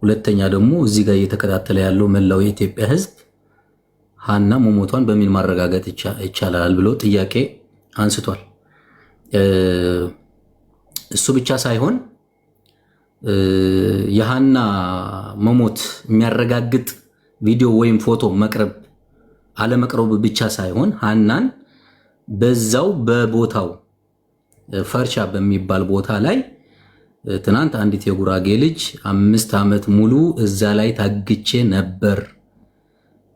ሁለተኛ ደግሞ እዚህ ጋር እየተከታተለ ያለው መላው የኢትዮጵያ ሕዝብ ሀና መሞቷን በምን ማረጋገጥ ይቻላል ብሎ ጥያቄ አንስቷል። እሱ ብቻ ሳይሆን የሀና መሞት የሚያረጋግጥ ቪዲዮ ወይም ፎቶ መቅረብ አለመቅረቡ ብቻ ሳይሆን ሀናን በዛው በቦታው ፈርሻ በሚባል ቦታ ላይ ትናንት አንዲት የጉራጌ ልጅ 5 ዓመት ሙሉ እዛ ላይ ታግቼ ነበር፣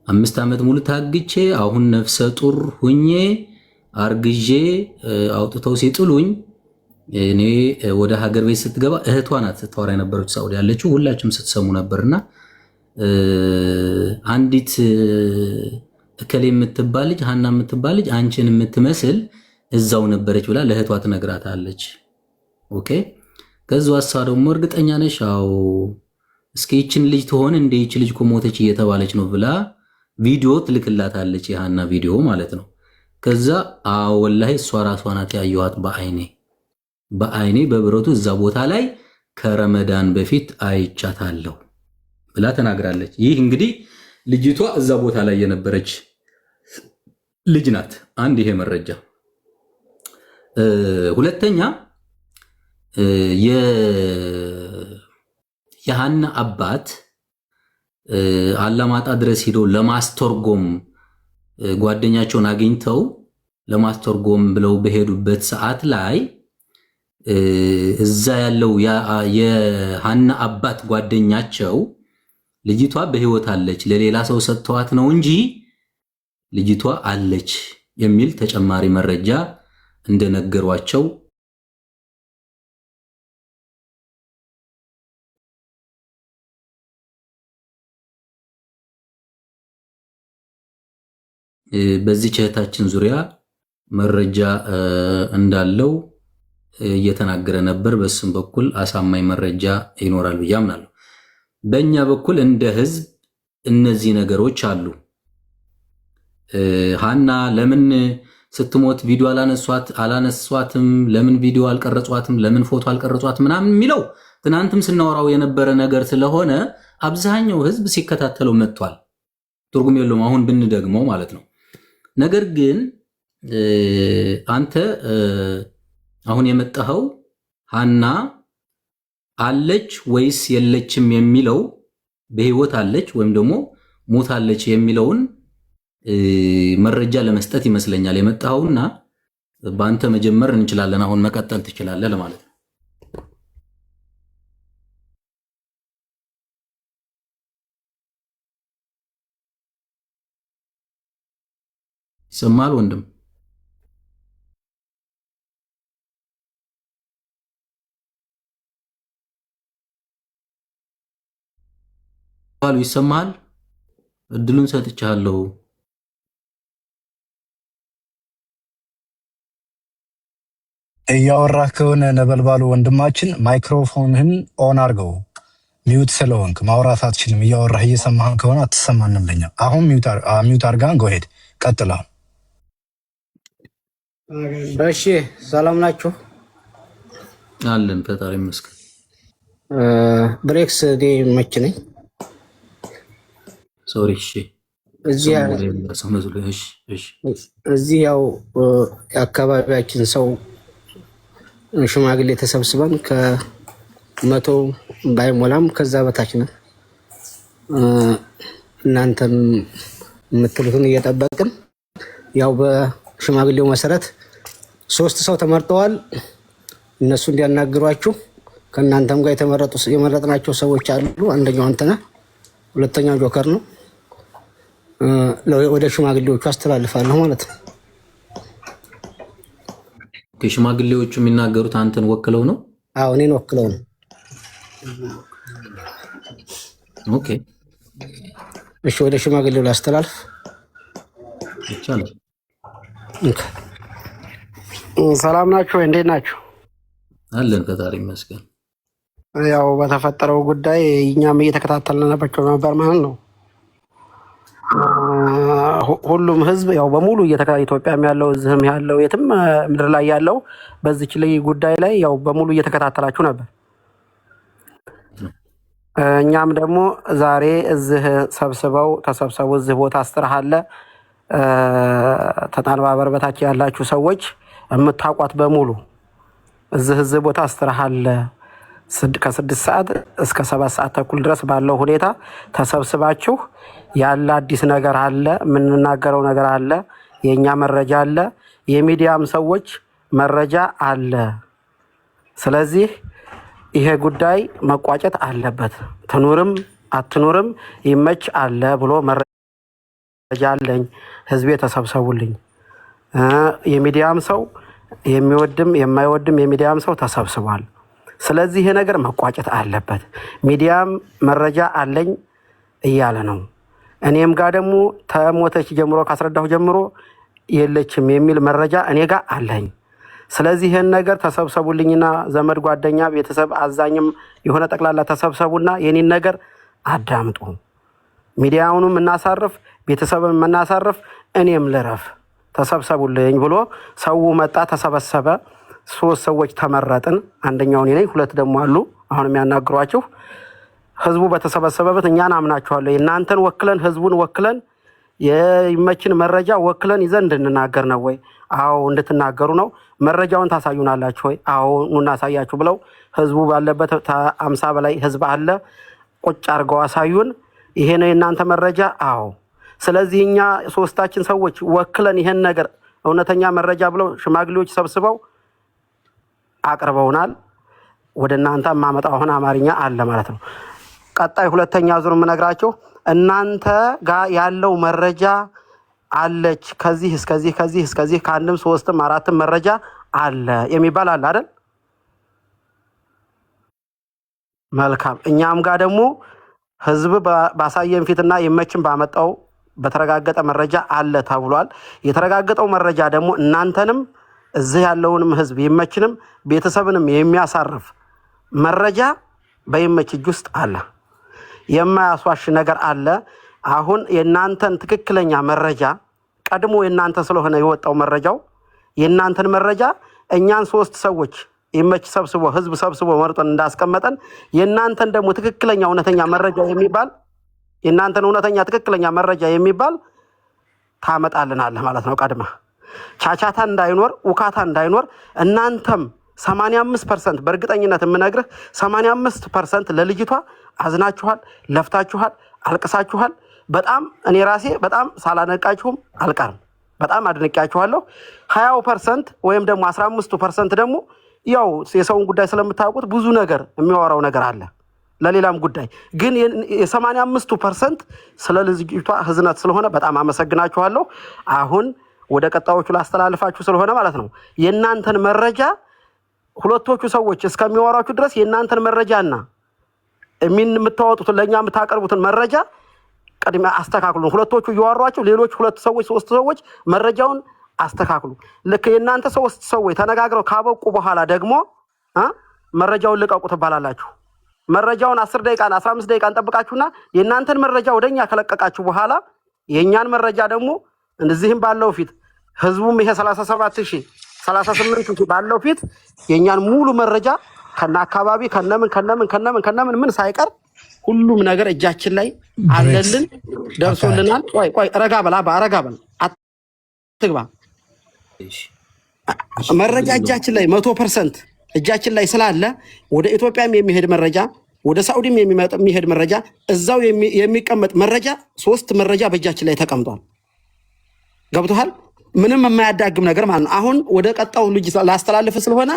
5 ዓመት ሙሉ ታግቼ አሁን ነፍሰ ጡር ሁኜ አርግዤ አውጥተው ሲጥሉኝ እኔ ወደ ሀገር ቤት ስትገባ እህቷ ናት ስታወራ የነበረች ሳውዲ ያለችው፣ ሁላችሁም ስትሰሙ ነበርና አንዲት እከሌ የምትባል ልጅ፣ ሀና የምትባል ልጅ አንቺን የምትመስል እዛው ነበረች ብላ ለእህቷ ትነግራታለች። Okay፣ ከዛ እሷ ደግሞ እርግጠኛ ነሽ? አዎ። እስኪ ይችን ልጅ ትሆን እንደ ይች ልጅ እኮ ሞተች እየተባለች ነው ብላ ቪዲዮ ትልክላታለች። የሀና ቪዲዮ ማለት ነው። ከዛ አዎ ወላሂ እሷ ራሷ ናት፣ ያየኋት በአይኔ በአይኔ በብረቱ እዛ ቦታ ላይ ከረመዳን በፊት አይቻታለሁ ብላ ተናግራለች። ይህ እንግዲህ ልጅቷ እዛ ቦታ ላይ የነበረች ልጅ ናት። አንድ ይሄ መረጃ። ሁለተኛ የሀና አባት አላማጣ ድረስ ሄዶ ለማስተርጎም ጓደኛቸውን አግኝተው ለማስተርጎም ብለው በሄዱበት ሰዓት ላይ እዛ ያለው የሀና አባት ጓደኛቸው ልጅቷ በሕይወት አለች፣ ለሌላ ሰው ሰጥተዋት ነው እንጂ ልጅቷ አለች የሚል ተጨማሪ መረጃ እንደነገሯቸው በዚህች እህታችን ዙሪያ መረጃ እንዳለው እየተናገረ ነበር። በሱም በኩል አሳማኝ መረጃ ይኖራል ብዬ አምናለሁ። በእኛ በኩል እንደ ህዝብ እነዚህ ነገሮች አሉ። ሀና ለምን ስትሞት ቪዲዮ አላነሷትም? ለምን ቪዲዮ አልቀረጿትም? ለምን ፎቶ አልቀረጿትም? ምናምን የሚለው ትናንትም ስናወራው የነበረ ነገር ስለሆነ አብዛኛው ህዝብ ሲከታተለው መጥቷል። ትርጉም የለውም አሁን ብንደግመው ማለት ነው። ነገር ግን አንተ አሁን የመጣኸው ሀና አለች ወይስ የለችም የሚለው፣ በህይወት አለች ወይም ደግሞ ሞታለች የሚለውን መረጃ ለመስጠት ይመስለኛል የመጣኸውና በአንተ መጀመር እንችላለን። አሁን መቀጠል ትችላለህ ለማለት ነው። ይሰማል ወንድም? ይሰማል? እድሉን ሰጥቻለሁ። እያወራህ ከሆነ ነበልባሉ ወንድማችን ማይክሮፎንህን on አድርገው። Mute ስለሆንክ ማውራት አትችልም። እያወራህ እየሰማህን ከሆነ አትሰማንም ለኛ። አሁን mute አድርገን go ahead፣ ቀጥላ። እሺ፣ ሰላም ናችሁ? አለን፣ ፈጣሪ ይመስገን። ብሬክስ እኔ መች ነኝ። Sorry፣ እሺ። እዚህ ያው የአካባቢያችን ሰው ሽማግሌ ተሰብስበን ከ100 ባይሞላም ከዛ በታች ነን። እናንተም የምትሉትን እየጠበቅን ያው በሽማግሌው መሰረት ሶስት ሰው ተመርጠዋል። እነሱ እንዲያናግሯችሁ ከእናንተም ጋር የመረጥናቸው ሰዎች አሉ። አንደኛው አንተነህ፣ ሁለተኛው ጆከር ነው። ወደ ሽማግሌዎቹ አስተላልፋለሁ ማለት ነው። ሽማግሌዎቹ የሚናገሩት አንተን ወክለው ነው? አዎ፣ እኔን ወክለው ነው። Okay። እሺ፣ ወደ ሽማግሌው ላስተላልፍ። ይቻላል። ሰላም ናችሁ ወይ? እንዴት ናችሁ? አለን፣ ፈጣሪ ይመስገን። ያው በተፈጠረው ጉዳይ እኛም እየተከታተልን ነበር ማለት ነው። ሁሉም ህዝብ ያው በሙሉ ኢትዮጵያም ያለው እዚህም ያለው የትም ምድር ላይ ያለው በዚች ላይ ጉዳይ ላይ ያው በሙሉ እየተከታተላችሁ ነበር። እኛም ደግሞ ዛሬ እዚህ ሰብስበው ተሰብሰቡ፣ እዚህ ቦታ አስትራሃ አለ ተጣንባበር በታች ያላችሁ ሰዎች የምታውቋት በሙሉ እዚህ ቦታ አስትራሃ አለ ከ6 ሰዓት እስከ 7 ሰዓት ተኩል ድረስ ባለው ሁኔታ ተሰብስባችሁ ያለ አዲስ ነገር አለ፣ የምንናገረው ነገር አለ፣ የእኛ መረጃ አለ፣ የሚዲያም ሰዎች መረጃ አለ። ስለዚህ ይሄ ጉዳይ መቋጨት አለበት። ትኑርም አትኑርም ይመች አለ ብሎ መረጃ አለኝ። ህዝቤ ተሰብሰቡልኝ። የሚዲያም ሰው የሚወድም የማይወድም የሚዲያም ሰው ተሰብስቧል። ስለዚህ ይሄ ነገር መቋጨት አለበት። ሚዲያም መረጃ አለኝ እያለ ነው። እኔም ጋር ደግሞ ተሞተች ጀምሮ ካስረዳሁ ጀምሮ የለችም የሚል መረጃ እኔ ጋር አለኝ። ስለዚህ ይህን ነገር ተሰብሰቡልኝና ዘመድ ጓደኛ፣ ቤተሰብ አዛኝም የሆነ ጠቅላላ ተሰብሰቡና የኔን ነገር አዳምጡ። ሚዲያውንም እናሳርፍ፣ ቤተሰብን እናሳርፍ፣ እኔም ልረፍ፣ ተሰብሰቡልኝ ብሎ ሰው መጣ፣ ተሰበሰበ። ሶስት ሰዎች ተመረጥን። አንደኛው እኔ ነኝ፣ ሁለት ደግሞ አሉ አሁን የሚያናግሯችሁ። ህዝቡ በተሰበሰበበት እኛን አምናችኋለሁ፣ እናንተን ወክለን ህዝቡን ወክለን የይመችን መረጃ ወክለን ይዘን እንድንናገር ነው ወይ? አዎ እንድትናገሩ ነው። መረጃውን ታሳዩናላችሁ ወይ? አዎ እናሳያችሁ ብለው ህዝቡ ባለበት 50 በላይ ህዝብ አለ። ቁጭ አድርገው አሳዩን። ይሄ ነው የእናንተ መረጃ? አዎ። ስለዚህ እኛ ሶስታችን ሰዎች ወክለን ይሄን ነገር እውነተኛ መረጃ ብለው ሽማግሌዎች ሰብስበው አቅርበውናል። ወደ እናንተ የማመጣው አሁን አማርኛ አለ ማለት ነው። ቀጣይ ሁለተኛ ዙር የምነግራችሁ እናንተ ጋር ያለው መረጃ አለች ከዚህ እስከዚህ ከዚህ እስከዚህ ከአንድም ሶስትም አራትም መረጃ አለ የሚባል አለ አይደል? መልካም። እኛም ጋር ደግሞ ህዝብ ባሳየን ፊትና ይመችን ባመጣው በተረጋገጠ መረጃ አለ ተብሏል። የተረጋገጠው መረጃ ደግሞ እናንተንም እዚህ ያለውንም ህዝብ ይመችንም ቤተሰብንም የሚያሳርፍ መረጃ በይመች እጅ ውስጥ አለ። የማያስዋሽ ነገር አለ። አሁን የእናንተን ትክክለኛ መረጃ ቀድሞ የእናንተ ስለሆነ የወጣው መረጃው የእናንተን መረጃ እኛን ሶስት ሰዎች ይመች ሰብስቦ ህዝብ ሰብስቦ መርጦን እንዳስቀመጠን የእናንተን ደግሞ ትክክለኛ እውነተኛ መረጃ የሚባል የእናንተን እውነተኛ ትክክለኛ መረጃ የሚባል ታመጣልናለህ ማለት ነው። ቀድመህ ቻቻታ እንዳይኖር ውካታ እንዳይኖር እናንተም 85% በእርግጠኝነት የምነግርህ 85% ለልጅቷ አዝናችኋል፣ ለፍታችኋል፣ አልቅሳችኋል። በጣም እኔ ራሴ በጣም ሳላነቃችሁም አልቀርም። በጣም አድንቄያችኋለሁ። 20% ወይም ደግሞ 15ቱ% ደግሞ ያው የሰውን ጉዳይ ስለምታውቁት ብዙ ነገር የሚያወራው ነገር አለ። ለሌላም ጉዳይ ግን የ85ቱ% ስለ ልጅቷ ህዝነት ስለሆነ በጣም አመሰግናችኋለሁ። አሁን ወደ ቀጣዮቹ ላስተላልፋችሁ ስለሆነ ማለት ነው የእናንተን መረጃ ሁለቶቹ ሰዎች እስከሚያወራችሁ ድረስ የእናንተን መረጃና የምታወጡትን ለእኛ የምታቀርቡትን መረጃ ቅድሚያ አስተካክሉ። ሁለቶቹ እያወሯቸው ሌሎች ሁለት ሰዎች ሶስት ሰዎች መረጃውን አስተካክሉ። ልክ የእናንተ ሶስት ሰዎች ተነጋግረው ካበቁ በኋላ ደግሞ መረጃውን ልቀቁ ትባላላችሁ። መረጃውን 10 ደቂቃ 15 ደቂቃ እንጠብቃችሁና የእናንተን መረጃ ወደኛ ከለቀቃችሁ በኋላ የእኛን መረጃ ደግሞ እዚህም ባለው ፊት ህዝቡም ይሄ 37,000 38,000 ባለው ፊት የእኛን ሙሉ መረጃ ከነ አካባቢ ከነምን ከነምን ከነምን ከነምን ምን ሳይቀር ሁሉም ነገር እጃችን ላይ ብሬክስ አለልን፣ አካሄድ ደርሶልናል። ቆይ ቆይ፣ ረጋ በል አባ፣ ረጋ በል አትግባ። መረጃ እጃችን ላይ 100% እጃችን ላይ ስላለ ወደ ኢትዮጵያም የሚሄድ መረጃ ወደ ሳዑዲም የሚሄድ መረጃ እዛው የሚቀመጥ መረጃ ሶስት መረጃ በእጃችን ላይ ተቀምጧል። ገብቶሃል? ምንም የማያዳግም ነገር ማለት ነው። አሁን ወደ ቀጣው ልጅ ላስተላልፍ ስለሆነ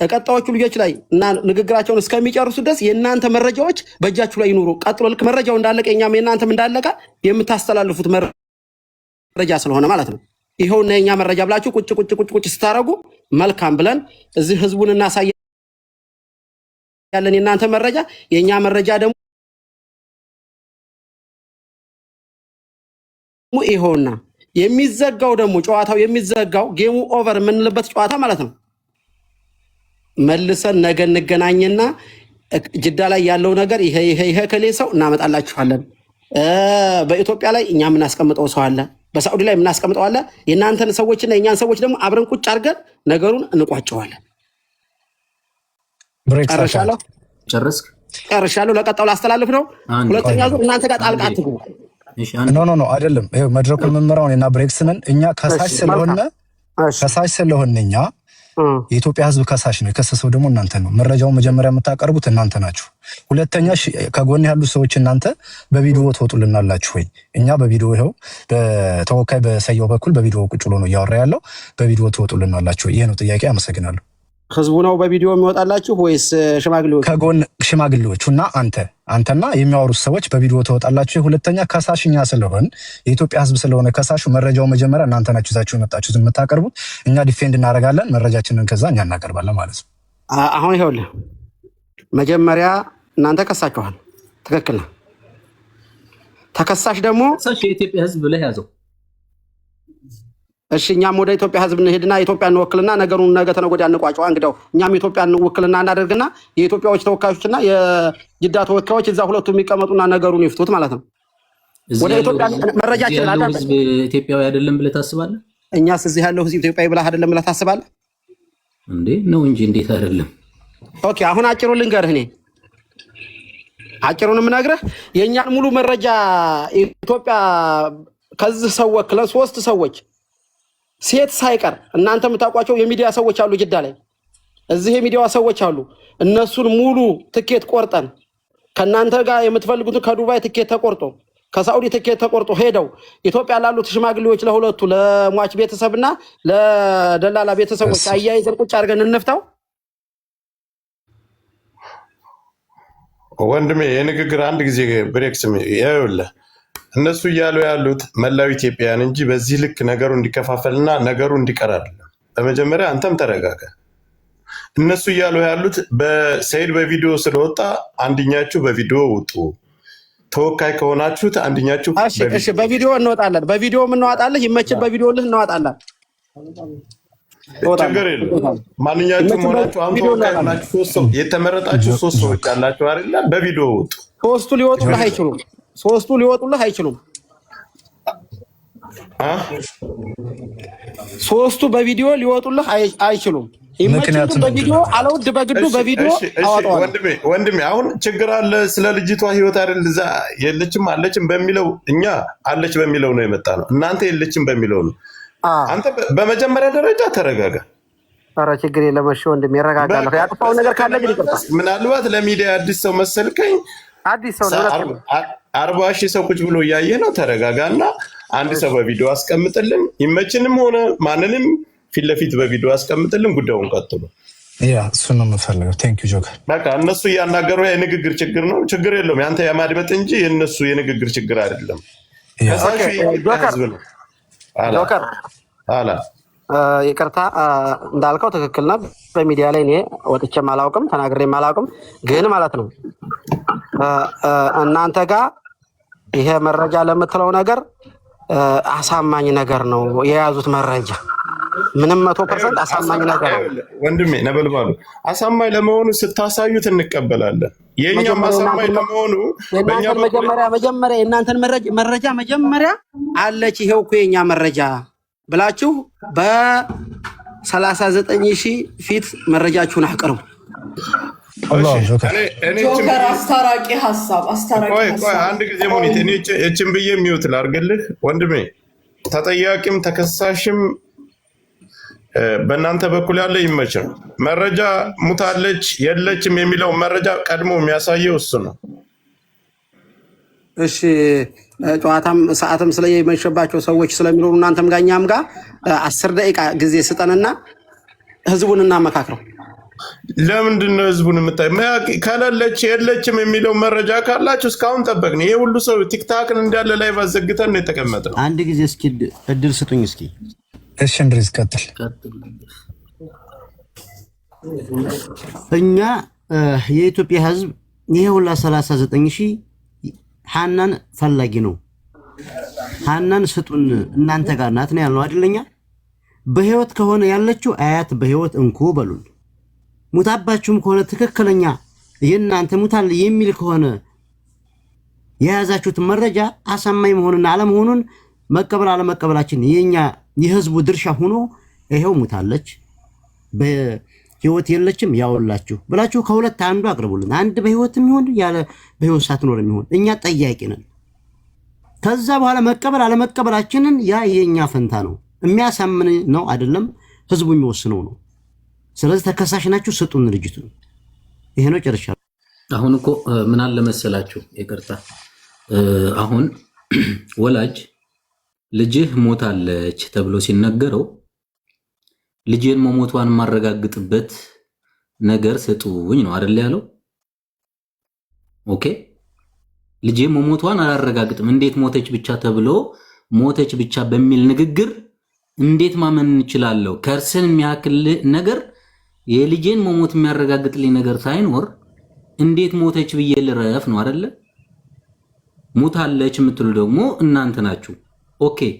ቀጣዮቹ ልጆች ላይ እና ንግግራቸውን እስከሚጨርሱ ድረስ የእናንተ መረጃዎች በእጃችሁ ላይ ይኑሩ። ቀጥሎ ልክ መረጃው እንዳለቀ የኛም የእናንተም እንዳለቀ የምታስተላልፉት መረጃ ስለሆነ ማለት ነው። ይኸውና የኛ መረጃ ብላችሁ ቁጭ ቁጭ ቁጭ ቁጭ ስታደርጉ መልካም ብለን እዚህ ህዝቡን እናሳያለን። የእናንተ መረጃ የእኛ መረጃ ደግሞ ይኸውና የሚዘጋው ደግሞ ጨዋታው የሚዘጋው game ኡ over የምንልበት ጨዋታ ማለት ነው። መልሰን ነገ እንገናኝና ጅዳ ላይ ያለው ነገር ይሄ ይሄ ይሄ ከሌ ሰው እናመጣላችኋለን። በኢትዮጵያ ላይ እኛ የምናስቀምጠው ሰው አለ፣ በሳዑዲ ላይ የምናስቀምጠው አለ። የእናንተን ሰዎችና የእኛን ሰዎች ደግሞ አብረን ቁጭ አድርገን ነገሩን እንቋጨዋለን። ብሬክስ አካሄድ ጨርሻለሁ። ጨረስክ? ጨርሻለሁ። ለቀጣዩ ላስተላልፍ ነው። አንዴ ሁለተኛ ቆይ ዙር እናንተ ጋር ጣልቃ አንዴ አትግቡ። እሺ፣ አንዴ No, no, no፣ አይደለም። ይኸው መድረኩን የምመራው እኔና ብሬክስ ነን። እኛ ከሳሽ እሺ ስለሆነ መልካም። እሺ ከሳሽ ስለሆነ እኛ የኢትዮጵያ ሕዝብ ከሳሽ ነው። የከሰሰው ደግሞ እናንተ ነው። መረጃውን መጀመሪያ የምታቀርቡት እናንተ ናችሁ። ሁለተኛ ከጎን ያሉ ሰዎች እናንተ በቪዲዮ ትወጡልናላችሁ ወይ? እኛ በቪዲዮ ይኸው በተወካይ በሰየው በኩል በቪዲዮ ቁጭ ብሎ ነው እያወራ ያለው። በቪዲዮ ትወጡልናላችሁ ወይ? ይሄ ነው ጥያቄ። አመሰግናለሁ። ህዝቡ ነው በቪዲዮ የሚወጣላችሁ ወይስ ሽማግሌዎቹ? ከጎን ሽማግሌዎቹ እና አንተና የሚያወሩት ሰዎች በቪዲዮ ትወጣላችሁ። ሁለተኛ ከሳሽ እኛ ስለሆን የኢትዮጵያ ሕዝብ ስለሆነ ከሳሹ መረጃው መጀመሪያ እናንተ ናችሁ ይዛችሁ የመጣችሁት የምታቀርቡት። እኛ defend እናደርጋለን መረጃችንን፣ ከዛ እኛ እናቀርባለን ማለት ነው። አሁን ይኸውልህ መጀመሪያ እናንተ ከሳችኋል፣ ትክክል ነው። ተከሳሽ ደግሞ ከሳሽ የኢትዮጵያ ህዝብ ብለህ ያዘው። እሺ እኛም ወደ ኢትዮጵያ ህዝብ እንሄድና ኢትዮጵያ እንወክልና ነገሩን ነገ ተነገ ወዲያ እንቋጨዋ። እንግዲያው እኛም ኢትዮጵያን ውክልና እናደርግና የኢትዮጵያዎች ተወካዮችና የጅዳ ተወካዮች እዛ ሁለቱ የሚቀመጡና ነገሩን ይፍቱት ማለት ነው። እዚህ ወደ ያለው ኢትዮጵያ ህዝብ እዚህ መረጃችንን ያለው አዳምጥ። ህዝብ ኢትዮጵያዊ አይደለም ብለህ ታስባለህ እኛስ እዚህ ያለው ህዝብ ኢትዮጵያዊ ብለህ አይደለም ብለህ ታስባለህ? እንዴ? ነው እንጂ እንዴት አይደለም? Okay፣ አሁን አጭሩን ልንገርህ። እኔ አጭሩን የምነግርህ የእኛን ሙሉ መረጃ ኢትዮጵያ ከዚህ ሰው ወክለን ሶስት ሰዎች ሴት ሳይቀር እናንተ የምታውቋቸው የሚዲያ ሰዎች አሉ፣ ጅዳ ላይ እዚህ የሚዲያ ሰዎች አሉ። እነሱን ሙሉ ትኬት ቆርጠን ከእናንተ ጋር የምትፈልጉትን ከዱባይ ትኬት ተቆርጦ ከሳዑዲ ትኬት ተቆርጦ ሄደው ኢትዮጵያ ላሉት ሽማግሌዎች ለሁለቱ ለሟች ቤተሰብና ለደላላ ቤተሰቦች እሺ አያይዘን ቁጭ አድርገን እንፍታው። ወንድሜ የንግግር አንድ ጊዜ ብሬክስ ይኸውልህ፣ እነሱ እያሉ ያሉት መላው ኢትዮጵያውያን እንጂ በዚህ ልክ ነገሩ እንዲከፋፈልና ነገሩ እንዲቀር አይደለም። በመጀመሪያ አንተም ተረጋጋ። እነሱ እያሉ ያሉት በሰይድ በቪዲዮ ስለወጣ አንድኛችሁ በቪዲዮ ውጡ፣ ተወካይ ከሆናችሁት አንድኛችሁ እሺ እሺ፣ በቪዲዮ በቪዲዮ እንወጣለን። በቪዲዮ እንወጣለን። ይመችን፣ በቪዲዮ ልህ እንወጣለን። እንወጣለን። ችግር የለም። ማንኛችሁም ይመችን፣ ሆናችሁ አሁን በቪዲዮ ተወካይ እንወጣለን። ሆናችሁ ሶስት ሰው የተመረጣችሁ ሶስት ሰዎች ያላችሁ አይደለ? በቪዲዮ ውጡ። ሶስቱ ሊወጡልህ አይችሉም። ሶስቱ ሊወጡልህ አይችሉም። አ? ሶስቱ በቪዲዮ ሊወጡልህ አይችሉም። ይመችን ምክንያቱ ግን ምንድን በቪዲዮ ነው? አለውድ በግዱ እሺ በቪዲዮ እሺ እሺ አወጣዋለሁ። ወንድሜ ወንድሜ አሁን ችግር አለ። ስለ ልጅቷ ህይወት አይደል እዛ የለችም አለችም በሚለው እኛ አለች በሚለው ነው የመጣ ነው። እናንተ የለችም በሚለው ነው። አንተ በመጀመሪያ ደረጃ ተረጋጋ። ኧረ ችግር የለም። እሺ ወንድሜ እረጋጋለሁ። በቃ ያጠፋው ነገር ካለ ግን ይቅርታ። መንፈስ ምናልባት ለሚዲያ አዲስ ሰው መሰልከኝ። አዲስ ሰው ነው፣ እውነት ነው። 40,000 ሰው ቁጭ ብሎ እያየ ነው። ተረጋጋና አንድ ሰው በቪዲዮ አስቀምጥልን። ይመችንም ሆነ ማንንም ፊት ለፊት በቪዲዮ አስቀምጥልን። ጉዳዩን ቀጥሎ Yeah፣ እሱን ነው የምፈልገው። Thank you ጆከር። በቃ እነሱ እያናገሩ የንግግር ችግር ነው። ችግር የለውም። ያንተ የማድመጥ እንጂ የእነሱ የንግግር ችግር አይደለም። ያ ከሳሹ Okay የኢትዮጵያ ጆከር ሕዝብ ነው። አላ ጆከር አላ ይቅርታ እንዳልከው ትክክል ነው። በሚዲያ ላይ እኔ ወጥቼም አላውቅም ተናግሬም አላውቅም። ግን ማለት ነው እናንተ ጋር ይሄ መረጃ ለምትለው ነገር አሳማኝ ነገር ነው የያዙት መረጃ ምንም 100% አሳማኝ ነገር ነው። ወንድሜ ነበልባሉ አሳማኝ ለመሆኑ ስታሳዩት እንቀበላለን። የእኛም መጀመሪያ አሳማኝ የእናንተን ለመሆኑ በእኛ የእናንተን በኩል መጀመሪያ መጀመሪያ የእናንተን መረጃ መጀመሪያ አለች ይሄው እኮ የኛ መረጃ ብላችሁ በ39,000 ፊት መረጃችሁን አቅርቡ። እሺ አላህ ጆከር እኔ እኔ እችን ጆከር ብዬ አስታራቂ ሀሳብ አስታራቂ ቆይ ቆይ ሀሳብ አንድ ጊዜ ሙኒት እኔ እችን ብዬ mute ላድርግልህ ወንድሜ። ተጠያቂም ተከሳሽም በእናንተ በኩል ያለ ይመች ነው። መረጃ ሙታለች የለችም የሚለው መረጃ ቀድሞ የሚያሳየው እሱ ነው። እሺ ጨዋታም ሰዓትም ስለየመሸባቸው ሰዎች ስለሚኖሩ እናንተም ጋር እኛም ጋር 10 ደቂቃ ጊዜ ስጠንና ህዝቡን እናመካክረው። ለምንድን ነው ህዝቡን የምታይ? ከሌለች የለችም የሚለው መረጃ ካላችሁ እስካሁን ጠበቅን። ይሄ ሁሉ ሰው ቲክታክን እንዳለ ላይ ባዘግተን ነው የተቀመጥነው። አንድ ጊዜ እስኪ እድል ስጡኝ እስኪ። እሺ እንድሪስ ቀጥል። ቀጥል። እኛ የኢትዮጵያ ህዝብ ይሄ ሁላ 39 ሺህ ሀናን ፈላጊ ነው። ሀናን ስጡን እናንተ ጋር ናት ነው ያልነው አይደለኛ? በህይወት ከሆነ ያለችው አያት በህይወት እንኩ በሉን። ሙታባችሁም ከሆነ ትክክለኛ የእናንተ ሙታል የሚል ከሆነ የያዛችሁትን መረጃ አሳማኝ መሆኑን አለመሆኑን መቀበል አለመቀበላችን የኛ የህዝቡ ድርሻ ሆኖ ይሄው ሙታለች። ህይወት የለችም ያውላችሁ ብላችሁ ከሁለት አንዱ አቅርቡልን። አንድ በህይወት የሚሆን ያለ በህይወት ሳትኖር የሚሆን እኛ ጠያቂ ነን። ከዛ በኋላ መቀበል አለመቀበላችንን ያ የኛ ፈንታ ነው። የሚያሳምን ነው አይደለም፣ ህዝቡ የሚወስነው ነው። ስለዚህ ተከሳሽ ናችሁ፣ ስጡን ልጅቱን። ይሄ ነው፣ ጨርሻለሁ። አሁን እኮ ምን አለ መሰላችሁ፣ ይቅርታ፣ አሁን ወላጅ ልጅህ ሞታለች ተብሎ ሲነገረው ልጄን መሞቷን የማረጋግጥበት ነገር ስጡኝ ነው አይደል ያለው? Okay፣ ልጄ መሞቷን አላረጋግጥም፣ እንዴት ሞተች ብቻ ተብሎ ሞተች ብቻ በሚል ንግግር እንዴት ማመን እንችላለሁ? ከርስን የሚያክል ነገር የልጄን መሞት የሚያረጋግጥልኝ ነገር ሳይኖር እንዴት ሞተች ብዬ ልረፍ ነው አይደለ? ሞታለች የምትሉ ደግሞ እናንተ ናችሁ። Okay፣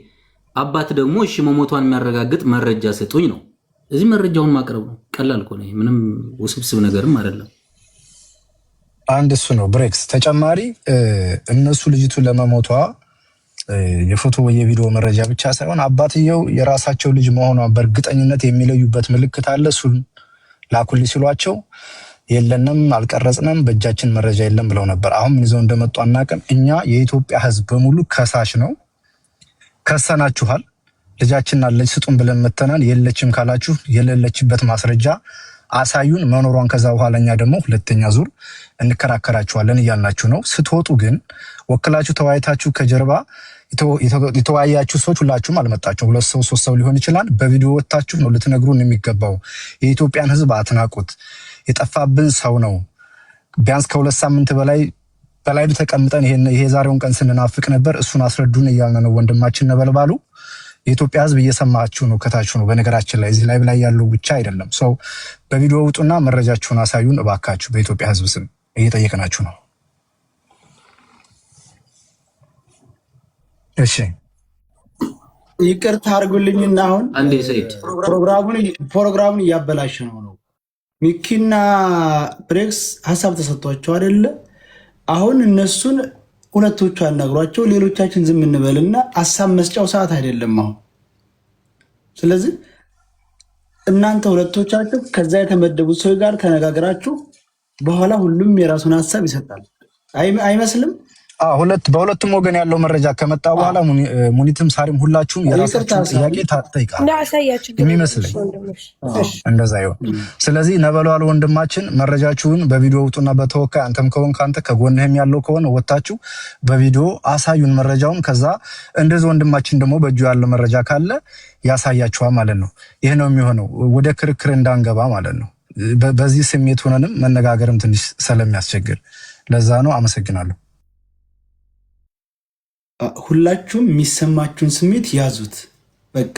አባት ደግሞ እሺ መሞቷን የሚያረጋግጥ መረጃ ስጡኝ ነው። እዚህ መረጃውን ማቅረብ ነው። ቀላል እኮ ነው። ምንም ውስብስብ ነገርም አይደለም። አንድ እሱ ነው ብሬክስ። ተጨማሪ እነሱ ልጅቱ ለመሞቷ የፎቶ ወይ የቪዲዮ መረጃ ብቻ ሳይሆን አባትየው የራሳቸው ልጅ መሆኗ በእርግጠኝነት የሚለዩበት ምልክት አለ። እሱን ላኩልኝ ሲሏቸው የለንም፣ አልቀረጽንም፣ በእጃችን መረጃ የለም ብለው ነበር። አሁን ምን ይዘው እንደመጡ አናውቅም። እኛ የኢትዮጵያ ሕዝብ በሙሉ ከሳሽ ነው። ከሰናችኋል። ልጃችን አለች ስጡን ብለን መተናል። የለችም ካላችሁ የሌለችበት ማስረጃ አሳዩን መኖሯን። ከዛ በኋላ እኛ ደግሞ ሁለተኛ ዙር እንከራከራችኋለን እያልናችሁ ነው። ስትወጡ ግን ወክላችሁ ተወያይታችሁ ከጀርባ የተወያያችሁ ሰዎች ሁላችሁም አልመጣችሁም። ሁለት ሰው ሶስት ሰው ሊሆን ይችላል። በቪዲዮ ወጥታችሁ ነው ልትነግሩን የሚገባው። የኢትዮጵያን ሕዝብ አትናቁት። የጠፋብን ሰው ነው። ቢያንስ ከ2 ሳምንት በላይ በላይ ተቀምጠን ይሄ የዛሬውን ቀን ስንናፍቅ ነበር። እሱን አስረዱን እያልን ነው። ወንድማችን ነበልባሉ የኢትዮጵያ ሕዝብ እየሰማችሁ ነው፣ ከታችሁ ነው። በነገራችን ላይ እዚህ ላይ ያሉ ብቻ አይደለም። ሰው በቪዲዮ ውጡና መረጃችሁን አሳዩን እባካችሁ። በኢትዮጵያ ሕዝብ ስም እየጠየቅናችሁ ነው። እሺ። ይቅርታ አድርጉልኝና አሁን አንዴ ሰይድ። ፕሮግራሙን እያበላሸ ነው። ሚኪና ብሬክስ ሀሳብ ተሰጥቷቸው አይደለ? አሁን እነሱን ሁለቶቹ አናግሯቸው፣ ሌሎቻችን ዝም እንበልና ሀሳብ መስጫው ሰዓት አይደለም አሁን። ስለዚህ እናንተ ሁለቶቻችሁ ከዛ የተመደቡት ሰዎች ጋር ተነጋግራችሁ በኋላ ሁሉም የራሱን ሀሳብ ይሰጣል። አይመስልም? በሁለቱም ወገን ያለው መረጃ ከመጣ በኋላ ሙኒትም ሳሪም ሁላችሁም የራሳችሁን ጥያቄ ትጠይቃላችሁ የሚመስለኝ እንደዛ ይሆን። ስለዚህ ነበልባሉ ወንድማችን መረጃችሁን በቪዲዮ ውጡና በተወካይ አንተም ከሆንክ አንተ ከጎንህም ያለው ከሆነ ወጥታችሁ በቪዲዮ አሳዩን መረጃውን። ከዛ እንደዚህ ወንድማችን ደግሞ በእጁ ያለው መረጃ ካለ ያሳያችኋል ማለት ነው። ይህ ነው የሚሆነው፣ ወደ ክርክር እንዳንገባ ማለት ነው። በዚህ ስሜት ሆነንም መነጋገርም ትንሽ ስለሚያስቸግር ለዛ ነው። አመሰግናለሁ። ሁላችሁም የሚሰማችሁን ስሜት ያዙት። በቃ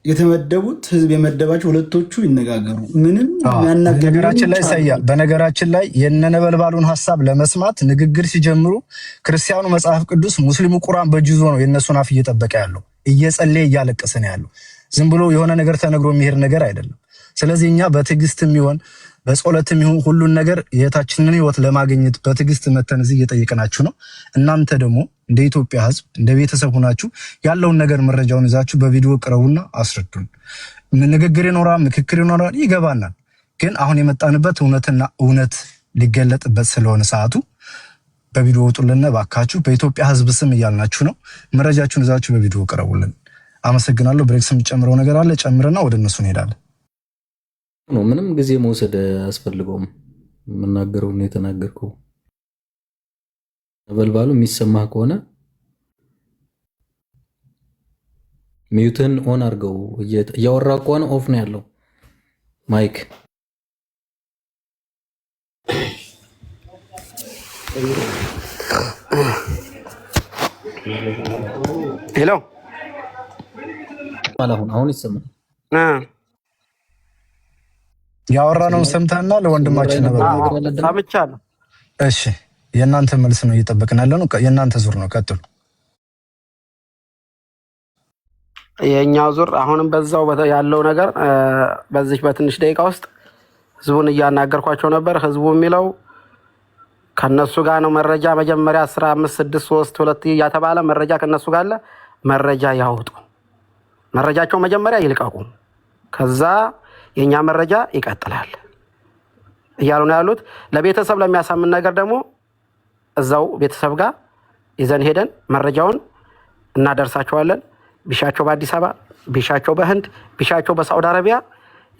የተመደቡት ህዝብ የመደባቸው ሁለቶቹ ይነጋገሩ። ምንም በነገራችን ላይ ሰያ በነገራችን ላይ የነነበልባሉን ሀሳብ ለመስማት ንግግር ሲጀምሩ ክርስቲያኑ መጽሐፍ ቅዱስ፣ ሙስሊሙ ቁርአን በእጁ ይዞ ነው የእነሱን አፍ እየጠበቀ ያለው፣ እየጸለየ እያለቀሰ ነው ያለው። ዝም ብሎ የሆነ ነገር ተነግሮ የሚሄድ ነገር አይደለም። ስለዚህ እኛ በትዕግስትም ይሆን በጸሎትም ይሁን ሁሉን ነገር የእህታችንን ህይወት ለማግኘት በትዕግስት መተን እዚህ እየጠየቅናችሁ ነው። እናንተ ደግሞ እንደ ኢትዮጵያ ህዝብ እንደ ቤተሰብ ሆናችሁ ያለውን ነገር መረጃውን ይዛችሁ በቪዲዮ ቅረቡና አስረዱን። ንግግር ይኖራል፣ ምክክር ይኖራል፣ ይገባናል። ግን አሁን የመጣንበት እውነትና እውነት ሊገለጥበት ስለሆነ ሰዓቱ በቪዲዮ ውጡልን ባካችሁ። በኢትዮጵያ ህዝብ ስም እያልናችሁ ነው። መረጃችሁን ይዛችሁ በቪዲዮ ቅረቡልን። አመሰግናለሁ። ብሬክስ የሚጨምረው ነገር አለ? ጨምርና ወደ እነሱ እንሄዳለን። ነው ምንም ጊዜ መውሰድ አያስፈልገውም። የምናገረው ነው የተናገርከው። ነበልባሉ የሚሰማህ ከሆነ mute ህን on አድርገው። እያወራ ከሆነ off ነው ያለው mic። Hello። አሁን ይሰማል። ያወራነውን ሰምተህና ለወንድማችን ነበር። ሰምቻለሁ። እሺ፣ የእናንተ መልስ ነው እየጠበቅን ያለ ነው። የእናንተ ዙር ነው። ቀጥሉ። የእኛው ዙር አሁንም በዛው ያለው ነገር በዚህ በትንሽ ደቂቃ ውስጥ ህዝቡን እያናገርኳቸው ነበር። ህዝቡ የሚለው ከነሱ ጋር ነው መረጃ መጀመሪያ 10፣ 5፣ 6፣ 3፣ 2 እያተባለ መረጃ ከነሱ ጋር አለ። መረጃ ያውጡ፣ መረጃቸው መጀመሪያ ይልቀቁ። ከዛ የእኛ መረጃ ይቀጥላል እያሉ ነው ያሉት። ለቤተሰብ ለሚያሳምን ነገር ደግሞ እዛው ቤተሰብ ጋር ይዘን ሄደን መረጃውን እናደርሳቸዋለን። ቢሻቸው በአዲስ አበባ፣ ቢሻቸው በህንድ፣ ቢሻቸው በሳዑዲ አረቢያ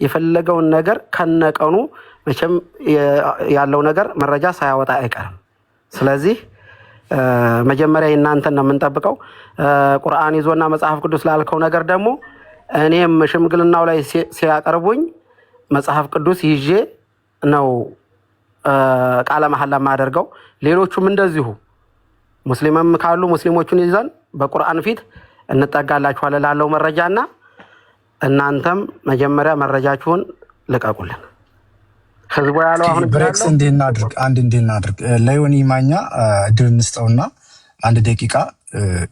የፈለገውን ነገር ከነቀኑ መቼም ያለው ነገር መረጃ ሳያወጣ አይቀርም። ስለዚህ መጀመሪያ የእናንተን ነው የምንጠብቀው። ቁርአን ይዞና መጽሐፍ ቅዱስ ላልከው ነገር ደግሞ እኔም ሽምግልናው ላይ ሲያቀርቡኝ መጽሐፍ ቅዱስ ይዤ ነው ቃለ መሐላ የማደርገው። ሌሎቹም እንደዚሁ ሙስሊምም ካሉ ሙስሊሞቹን ይዘን በቁርአን ፊት እንጠጋላችኋለን ላለው መረጃና እናንተም መጀመሪያ መረጃችሁን ልቀቁልን። ህዝቡ ያለው አሁን ብሬክስ እንዲህ እናድርግ፣ አንድ እንዲህ እናድርግ። ለዮኒ ማኛ እድል እንስጠውና አንድ ደቂቃ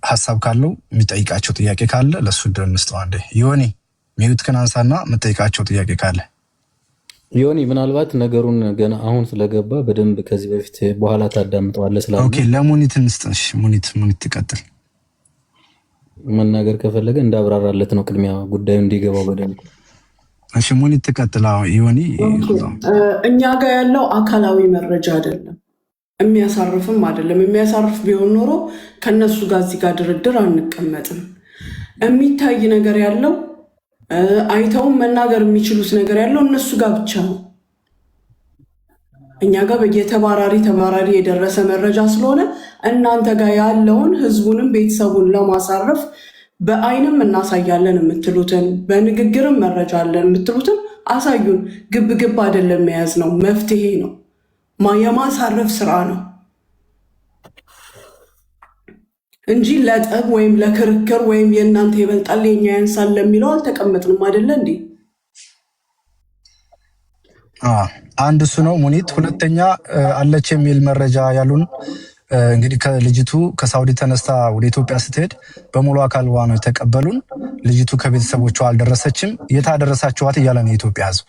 ሀሳብ ካለው የሚጠይቃቸው ጥያቄ ካለ ለእሱ እድል እንስጠው። አንዴ ዮኒ mute ክን አንሳና የምጠይቃቸው ጥያቄ ካለ። ዮኒ ምናልባት ነገሩን ገና አሁን ስለገባ በደንብ ከዚህ በፊት በኋላ ታዳምጠዋለህ ስላለ Okay፣ ለሙኒት እንስጥ። እሺ ሙኒት ሙኒት ትቀጥል። መናገር ከፈለገ እንዳብራራለት ነው ቅድሚያ ጉዳዩ እንዲገባው በደንብ። እሺ ሙኒት ትቀጥል። አዎ ዮኒ እኛ ጋር ያለው አካላዊ መረጃ አይደለም፣ የሚያሳርፍም አይደለም። የሚያሳርፍ ቢሆን ኖሮ ከነሱ ጋር እዚህ ጋር ድርድር አንቀመጥም። የሚታይ ነገር ያለው አይተውም መናገር የሚችሉት ነገር ያለው እነሱ ጋር ብቻ ነው። እኛ ጋር በየተባራሪ ተባራሪ የደረሰ መረጃ ስለሆነ እናንተ ጋር ያለውን ህዝቡንም ቤተሰቡን ለማሳረፍ በአይንም እናሳያለን የምትሉትን በንግግርም መረጃ አለን የምትሉትን አሳዩን። ግብ ግብ አይደለም የያዝ ነው፣ መፍትሄ ነው፣ የማሳረፍ ስራ ነው እንጂ ለጠብ ወይም ለክርክር ወይም የእናንተ ይበልጣል የኛ ያንሳል ለሚለው አልተቀመጥንም። አይደለ እንዴ? አንድ እሱ ነው ሙኒት። ሁለተኛ አለች የሚል መረጃ ያሉን እንግዲህ ከልጅቱ ከሳውዲ ተነስታ ወደ ኢትዮጵያ ስትሄድ በሙሉ አካልዋ ነው የተቀበሉን። ልጅቱ ከቤተሰቦቿ አልደረሰችም። የታደረሳችኋት እያለ ነው የኢትዮጵያ ሕዝብ።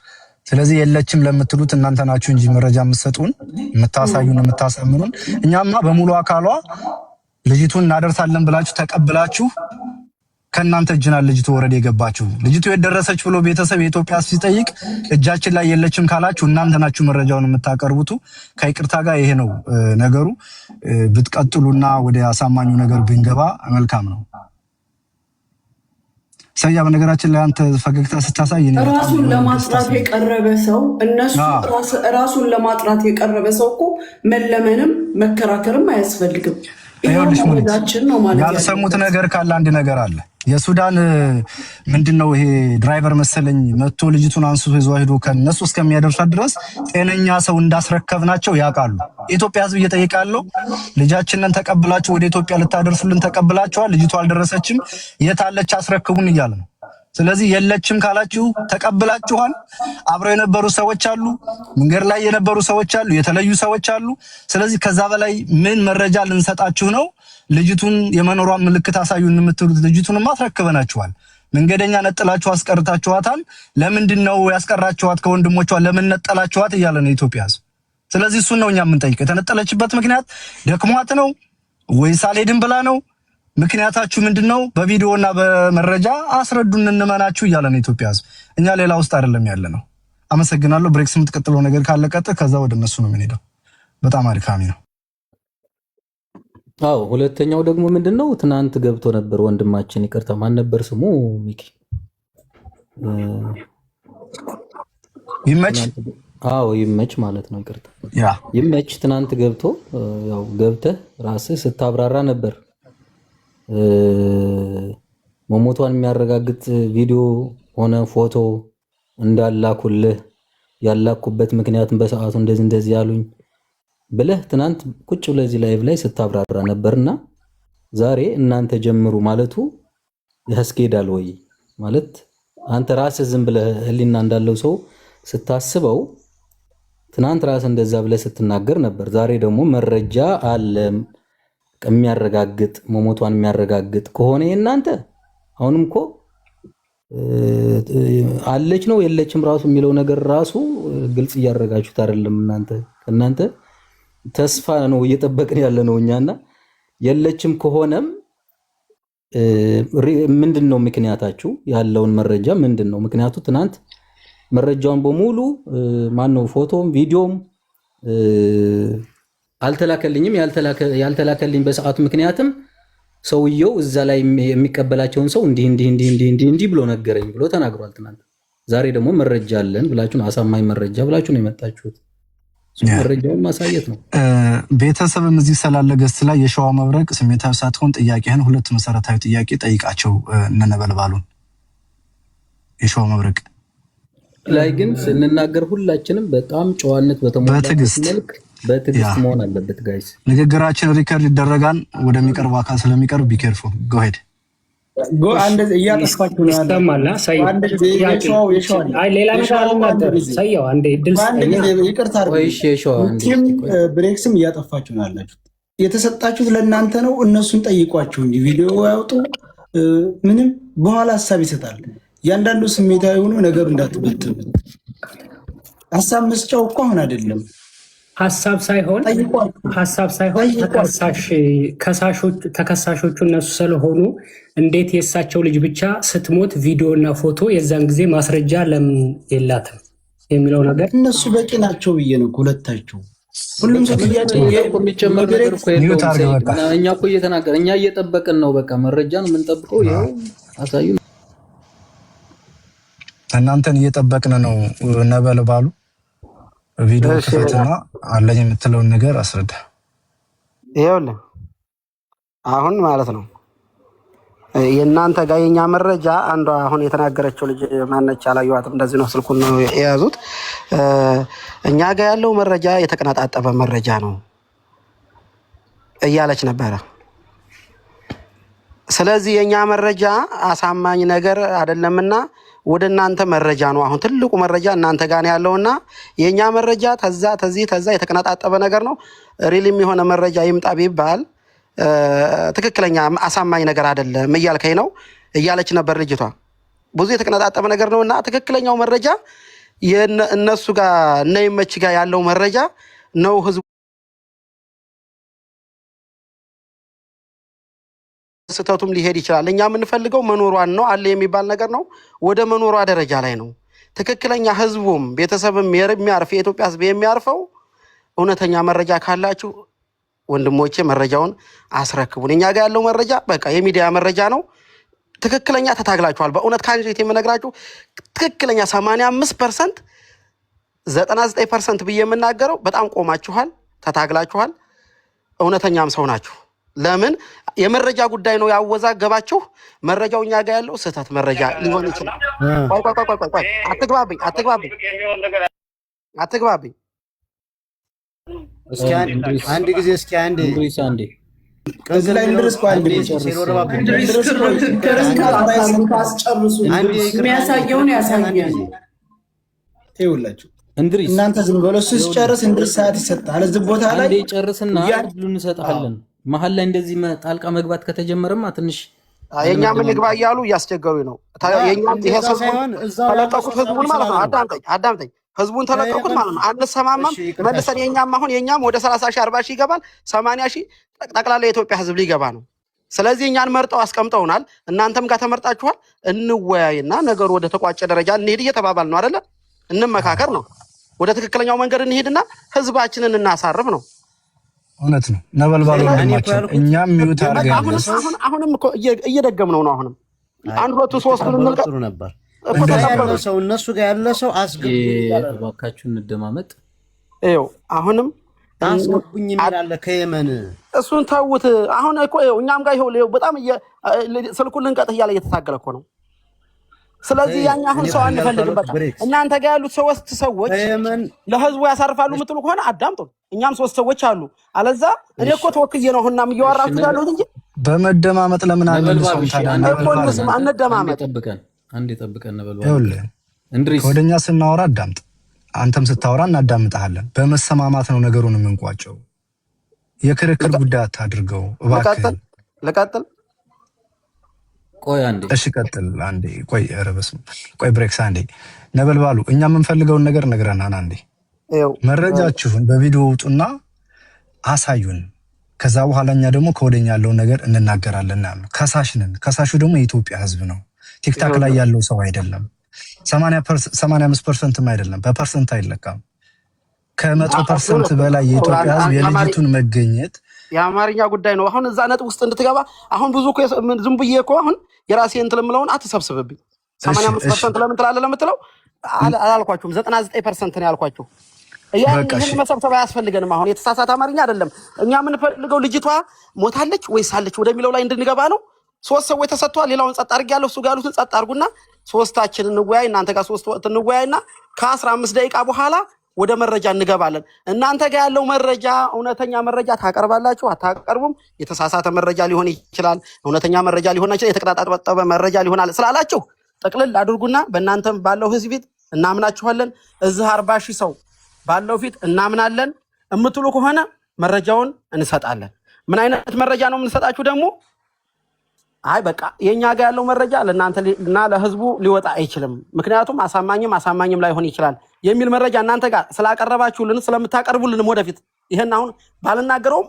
ስለዚህ የለችም ለምትሉት እናንተ ናችሁ እንጂ መረጃ የምትሰጡን የምታሳዩን፣ የምታሳምኑን። እኛማ በሙሉ አካሏ ልጅቱን እናደርሳለን ብላችሁ ተቀብላችሁ ከእናንተ እጅና ልጅቱ ወረድ የገባችሁ። ልጅቱ የደረሰች ብሎ ቤተሰብ የኢትዮጵያ ሲጠይቅ እጃችን ላይ የለችም ካላችሁ እናንተ ናችሁ መረጃውን የምታቀርቡት። ከይቅርታ ጋር ይሄ ነው ነገሩ። ብትቀጥሉና ወደ አሳማኙ ነገር ብንገባ መልካም ነው። ሰያ በነገራችን ላይ አንተ ፈገግታ ስታሳይ ራሱን ለማጥራት የቀረበ ሰው እነሱ ራሱን ለማጥራት የቀረበ ሰው እኮ መለመንም መከራከርም አያስፈልግም። ይኸውልሽ ሙኒት ያልሰሙት ነገር ካለ አንድ ነገር አለ። የሱዳን ምንድን ነው ይሄ driver መሰለኝ መጥቶ ልጅቱን አንስቶ ይዞ ሄዶ ከነሱ እስከሚያደርሳት ድረስ ጤነኛ ሰው እንዳስረከብናቸው ያውቃሉ። የኢትዮጵያ ሕዝብ እየጠየቀ ያለው ልጃችንን ተቀብላችሁ ወደ ኢትዮጵያ ልታደርሱልን ተቀብላችኋል፣ ልጅቱ አልደረሰችም፣ የታለች አስረክቡን እያለ ነው። ስለዚህ የለችም ካላችሁ ተቀብላችኋል። አብረው የነበሩ ሰዎች አሉ፣ መንገድ ላይ የነበሩ ሰዎች አሉ፣ የተለዩ ሰዎች አሉ። ስለዚህ ከዛ በላይ ምን መረጃ ልንሰጣችሁ ነው? ልጅቱን የመኖሯን ምልክት አሳዩን የምትሉት ልጅቱንማ አስረክበናችኋል። መንገደኛ ነጥላችሁ አስቀርታችኋታል። ለምንድን ነው ያስቀራችኋት? ከወንድሞቿ ለምን ነጠላችኋት? እያለ ነው የኢትዮጵያ ሕዝብ። ስለዚህ እሱን ነው እኛ የምንጠይቀው። የተነጠለችበት ምክንያት ደክሟት ነው ወይስ አልሄድም ብላ ነው? ምክንያታችሁ ምንድን ነው? በቪዲዮና በመረጃ አስረዱን እንመናችሁ እያለ ነው የኢትዮጵያ ሕዝብ። እኛ ሌላ ውስጥ አይደለም ያለ ነው። አመሰግናለሁ። ብሬክስ የምትቀጥለው ነገር ካለ ቀጥል፣ ከዛ ወደ እነሱ ነው የምንሄደው። በጣም አድካሚ ነው። አዎ ሁለተኛው ደግሞ ምንድን ነው፣ ትናንት ገብቶ ነበር ወንድማችን፣ ይቅርታ ማን ነበር ስሙ? ሚኪ ይመች። አዎ ይመች ማለት ነው። ይቅርታ ይመች። ትናንት ገብቶ ያው ገብተህ ራስህ ስታብራራ ነበር። መሞቷን የሚያረጋግጥ ቪዲዮ ሆነ ፎቶ እንዳላኩልህ ያላኩበት ምክንያትም በሰዓቱ እንደዚህ እንደዚህ ያሉኝ ብለህ ትናንት ቁጭ ብለህ እዚህ live ላይ ስታብራራ ነበርና ዛሬ እናንተ ጀምሩ ማለቱ ያስኬዳል ወይ? ማለት አንተ ራስህ ዝም ብለህ ህሊና እንዳለው ሰው ስታስበው ትናንት ራስህ እንደዛ ብለህ ስትናገር ነበር። ዛሬ ደግሞ መረጃ አለ የሚያረጋግጥ መሞቷን የሚያረጋግጥ ከሆነ የእናንተ አሁንም እኮ አለች ነው የለችም ራሱ የሚለው ነገር ራሱ ግልጽ እያደረጋችሁት አይደለም። እናንተ ከእናንተ ተስፋ ነው እየጠበቅን ያለ ነው እኛና የለችም ከሆነም ምንድን ነው ምክንያታችሁ? ያለውን መረጃ ምንድን ነው ምክንያቱ? ትናንት መረጃውን በሙሉ ማነው ፎቶም ቪዲዮም አልተላከልኝም። ያልተላከልኝ በሰዓቱ ምክንያትም ሰውየው እዛ ላይ የሚቀበላቸውን ሰው እንዲህ እንዲህ እንዲህ እንዲህ እንዲህ እንዲህ ብሎ ነገረኝ ብሎ ተናግሯል ትናንት። ዛሬ ደግሞ መረጃ አለን ብላችሁ ነው፣ አሳማኝ መረጃ ብላችሁ ነው የመጣችሁት። መረጃውን ማሳየት ነው። ቤተሰብም እዚህ ስላለ guest ላይ የሸዋ መብረቅ ስሜታዊ ሳትሆን ጥያቄህን ሁለት መሰረታዊ ጥያቄ ጠይቃቸው እነነበልባሉን። የሸዋ መብረቅ ላይ ግን ስንናገር ሁላችንም በጣም ጨዋነት በተሞላበት በትዕግስት መልክ በትዕግስት መሆን አለበት guys። ንግግራችን record ይደረጋል፣ ወደሚቀርቡ አካል ስለሚቀርብ be careful, go ahead። Go አንድ እያጠፋችሁ ነው ያለው። ይሰማል። ሰየው አንድ ጊዜ የሸዋው የሸዋ አይ ሌላ ነገር የሸዋው አንድ አልናገርም። ጊዜ ሰየው አንዴ እድል በአንድ ስጠኛ። ጊዜ ይቅርታ ቆይ አድርጉልኝ። እሺ፣ የሸዋ አንዴ ሚኪም እስኪ ቆይ። ብሬክስም እያጠፋችሁ ነው ያላችሁት። የተሰጣችሁት ለእናንተ ነው። እነሱን ጠይቋቸው እንጂ ቪዲዮ ያውጡ ምንም በኋላ ሀሳብ ይሰጣል። እያንዳንዱ ስሜታዊ ሆኖ ነገሩ እንዳትበትኑት። ሀሳብ መስጫው እኮ አሁን አይደለም። ሀሳብ ሳይሆን ጠይቋቸው ሀሳብ ሳይሆን ጠይቋቸው። ተከሳሽ ከሳሾች ተከሳሾቹ እነሱ ስለሆኑ እንዴት የእሳቸው ልጅ ብቻ ስትሞት ቪዲዮ እና ፎቶ የዛን ጊዜ ማስረጃ ለምን የላትም የሚለው ነገር እነሱ በቂ ናቸው ብዬ ነው ሁለታቸው። ሁሉም ሰው ጥያቄ ሌላ እኮ የሚጨመር ነገር እኮ የለውም mute አድርገህ ሰይድ። በቃ። እኛ እኮ እየተናገር እኛ እየጠበቅን ነው። በቃ መረጃ ነው የምንጠብቀው። ይኸው አሳዩ። እናንተን እየጠበቅን ነው። ነበልባሉ ቪዲዮ እሺ ክፈትና አለኝ የምትለውን ነገር አስረዳ። ይኸውልህ አሁን ማለት ነው የእናንተ ጋር የኛ መረጃ አንዷ አሁን የተናገረችው ልጅ ማነች? አላየኋትም። እንደዚህ ነው ስልኩን ነው የያዙት። እኛ ጋር ያለው መረጃ የተቀነጣጠበ መረጃ ነው እያለች ነበረ። ስለዚህ የእኛ መረጃ አሳማኝ ነገር አይደለምና ወደ እናንተ መረጃ ነው። አሁን ትልቁ መረጃ እናንተ ጋር ነው ያለውና የእኛ መረጃ ተዛ ተዚህ ተዛ የተቀነጣጠበ ነገር ነው። Real ም የሆነ መረጃ ይምጣ ቢባል ትክክለኛ አሳማኝ ነገር አይደለም እያልከኝ ነው እያለች ነበር ልጅቷ። ብዙ የተቀነጣጠበ ነገር ነው እና ትክክለኛው መረጃ እነሱ ጋር እነ ይመች ጋር ያለው መረጃ ነው። ህዝቡ ስህተቱም ሊሄድ ይችላል። እኛ የምንፈልገው መኖሯን ነው አለ የሚባል ነገር ነው። ወደ መኖሯ ደረጃ ላይ ነው። ትክክለኛ ህዝቡም ቤተሰብም የሚያርፍ የኢትዮጵያ ህዝብ የሚያርፈው እውነተኛ መረጃ ካላችሁ ወንድሞቼ መረጃውን አስረክቡን። እኛ ጋር ያለው መረጃ በቃ የሚዲያ መረጃ ነው። ትክክለኛ ተታግላችኋል። በእውነት ከአንጀቴ የምነግራችሁ ትክክለኛ 85%፣ 99% ብዬ የምናገረው በጣም ቆማችኋል፣ ተታግላችኋል። እውነተኛም ሰው ናችሁ። ለምን የመረጃ ጉዳይ ነው ያወዛገባችሁ። መረጃው እኛ ጋር ያለው ስህተት መረጃ ሊሆን ይችላል። ቆይ ቆይ ቆይ ቆይ ቆይ፣ አትግባብኝ፣ አትግባብኝ፣ አትግባብኝ። እስኪ እንድሪስ አንድ ጊዜ እስኪ አንድ እንድሪስ አንዴ እዚህ ላይ እንድርስ ቆይ አንድ አንዴ ጊዜ ሲሮረባ እንድሪስ እንድርስ ቆይ ክርክር አንድ አታርጉት፣ አስጨርሱ። አንዴ ይቅርታ አንዴ የሚያሳየውን አንድ ያሳየን። ጊዜ ይኸውላችሁ እንድሪስ እናንተ ዝም በሉ። እሱ ሲጨርስ እንድርስ ሰዓት ይሰጣል። እዚህ ቦታ ላይ አንዴ ጨርስና እያን እድሉን እንሰጥሃለን። መሀል ላይ እንደዚህ ጣልቃ መግባት ከተጀመረማ ትንሽ የእኛም እንግባ አለመደማመጥ እያሉ እያስቸገሩኝ ነው። የእኛም ይሄ እንደዛ ህዝቡን ሳይሆን እዛው ያለው ተለቀኩት፣ ሰው ህዝቡን ማለት ነው። ስላለ ነው። አዳምጠኝ አዳምጠኝ። ህዝቡን ተለቀኩት ከየመን ማለት ነው። አንሰማማም እሺ ይቅርታ መልሰን እሺ የእኛም አሁን የእኛም ወደ 30 ሺህ 40 ሺህ ይገባል፣ 80 ሺህ ጠቅላላ የኢትዮጵያ ህዝብ ሊገባ ነው። ስለዚህ እኛን መርጠው አስቀምጠውናል። እናንተም ጋር ተመርጣችኋል። እንወያይና ነገሩ ወደ ተቋጨ ደረጃ እንሄድ እየተባባል ነው አይደለ? እንመካከር ነው። ወደ ትክክለኛው መንገድ እንሄድና ህዝባችንን እናሳርፍ ነው። እውነት ነው ነበልባሉ እኔ እኮ ወንድማችን፣ ያልኩት እኛም mute በቃ አድርገን አሁንም ሰው አሁን አሁንም እኮ እየደገምነው ነው። አሁንም አይ አንድ ሁለቱ ሶስቱን ብትቀበሉት እንልቀቅ ጥሩ ነበር። እኮ እዛ እንድሪስ ያለ ተቀበሉ። ሰው እነሱ ጋር ያለ ሰው አስገቡኝ እያለ ነው። እባካችሁ እንደማመጥ። ይኸው አሁንም አስገቡኝ የሚል አለ ከየመን። እሱን ተውት። አሁን እኮ ይኸው እኛም ጋር ይኸው በጣም ስልኩን ልንቀጥህ እያለ እየተታገለ እኮ ነው። ስለዚህ ያኛ አሁን እኔ ሰው እኮ እያልኩ አንፈልግም። ያለሁት በቃ ብሬክስ እናንተ ጋር ያሉት ሶስት ሰዎች ከየመን ለህዝቡ ያሳርፋሉ የምትሉ ከሆነ አዳምጡን። እኛም ሶስት ሰዎች አሉ። አለዛ እኔ እሺ እኮ ተወክዬ ነው አሁንም እሺ እያወራችሁ ያለሁት እንጂ በመደማመጥ ለምን ነበልባሉ አንመልሰውም እሺ ታዲያ? አንዴ እኮ ነበልባሉ ጠብቀን እንስማ፣ አንተ አንዴ እንደማመጥ። ጠብቀን አንዴ ጠብቀን ነበልባሉ ይኸውልህ እንድሪስ ከወደኛ ስናወራ አዳምጥ፣ አንተም ስታወራ እናዳምጥሃለን። በመሰማማት ነው ነገሩን የምንቋጨው። የክርክር ጉዳይ አታድርገው ልቀጥል እባክህን። ልቀጥል። ቆይ አንዴ እሺ ቀጥል አንዴ። ቆይ ኧረ በስመ አብ። ቆይ ብሬክስ አንዴ። ነበልባሉ እኛ የምንፈልገውን ነገር ነግረናል። አንዴ ይኸው መረጃችሁን በቪዲዮ ውጡና አሳዩን። ከዛ በኋላ እኛ ደግሞ ከወደኛ ያለውን ነገር እንናገራለን ያልነው። ከሳሽ ነን። ከሳሹ ደግሞ የኢትዮጵያ ሕዝብ ነው። ቲክታክ ላይ ያለው ሰው አይደለም። 85% ም አይደለም፣ በ percent አይለካም። ከ100% በላይ የኢትዮጵያ ሕዝብ የልጅቱን መገኘት የአማርኛ ጉዳይ ነው። አሁን እዛ ነጥብ ውስጥ እንድትገባ አሁን ብዙ እኮ ዝም ብዬ እኮ አሁን የራሴ እንትን የምለውን አትሰብስብብኝ። 85 percent ለምን ትላለህ ለምትለው አላልኳችሁም። 99% ነው ያልኳችሁ። ያን በቃ ይህን እሺ መሰብሰብ አያስፈልገንም። አሁን የተሳሳተ አማርኛ አይደለም። እኛ የምንፈልገው ልጅቷ ሞታለች ወይስ አለች ወደሚለው ላይ እንድንገባ ነው። ሶስት ሰዎች ተሰጥቷል። ሌላውን ጸጥ አድርጌያለሁ። እሱ ጋር ያሉትን ጸጥ አድርጉና ሶስታችን እንወያይ። እናንተ ጋር ሶስት ወቅት እንወያይና ከ15 ደቂቃ በኋላ ወደ መረጃ እንገባለን። እናንተ ጋር ያለው መረጃ እውነተኛ መረጃ ታቀርባላችሁ አታቀርቡም? የተሳሳተ መረጃ ሊሆን ይችላል፣ እውነተኛ መረጃ ሊሆን ይችላል፣ የተቀጣጠበ መረጃ ሊሆን ስላላችሁ ጠቅልል አድርጉና በእናንተም ባለው ህዝብ ፊት እናምናችኋለን። እዚህ 40,000 ሰው ባለው ፊት እናምናለን የምትሉ ከሆነ መረጃውን እንሰጣለን። ምን አይነት መረጃ ነው የምንሰጣችሁ ደግሞ? አይ በቃ የእኛ ጋር ያለው መረጃ ለእናንተ እና ለህዝቡ ሊወጣ አይችልም፣ ምክንያቱም አሳማኝም አሳማኝም ላይሆን ይችላል የሚል መረጃ እናንተ ጋር ስላቀረባችሁልን ስለምታቀርቡልንም ወደፊት ይህን አሁን ባልናገረውም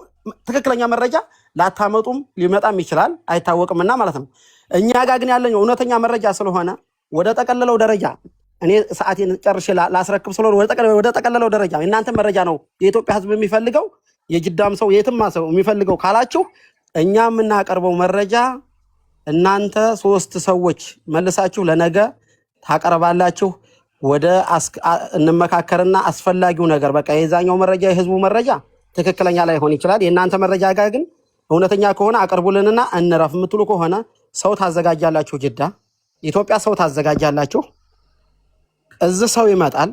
ትክክለኛ መረጃ ላታመጡም ሊመጣም ይችላል አይታወቅምና ማለት ነው። እኛ ጋር ግን ያለኝ እውነተኛ መረጃ ስለሆነ ወደ ጠቀለለው ደረጃ እኔ ሰዓቴን ጨርሼ ላስረክብ ስለሆነ ወደ ጠቀለለው ደረጃ የእናንተ መረጃ ነው የኢትዮጵያ ህዝብ የሚፈልገው፣ የጅዳም ሰው የትም ሰው የሚፈልገው ካላችሁ እኛ የምናቀርበው መረጃ እናንተ ሶስት ሰዎች መልሳችሁ ለነገ ታቀርባላችሁ። ወደ እንመካከርና አስፈላጊው ነገር በቃ የዛኛው መረጃ የህዝቡ መረጃ ትክክለኛ ላይሆን ይችላል። የእናንተ መረጃ ጋር ግን እውነተኛ ከሆነ አቅርቡልንና እንረፍ የምትሉ ከሆነ ሰው ታዘጋጃላችሁ። ጅዳ ኢትዮጵያ ሰው ታዘጋጃላችሁ። እዚህ ሰው ይመጣል።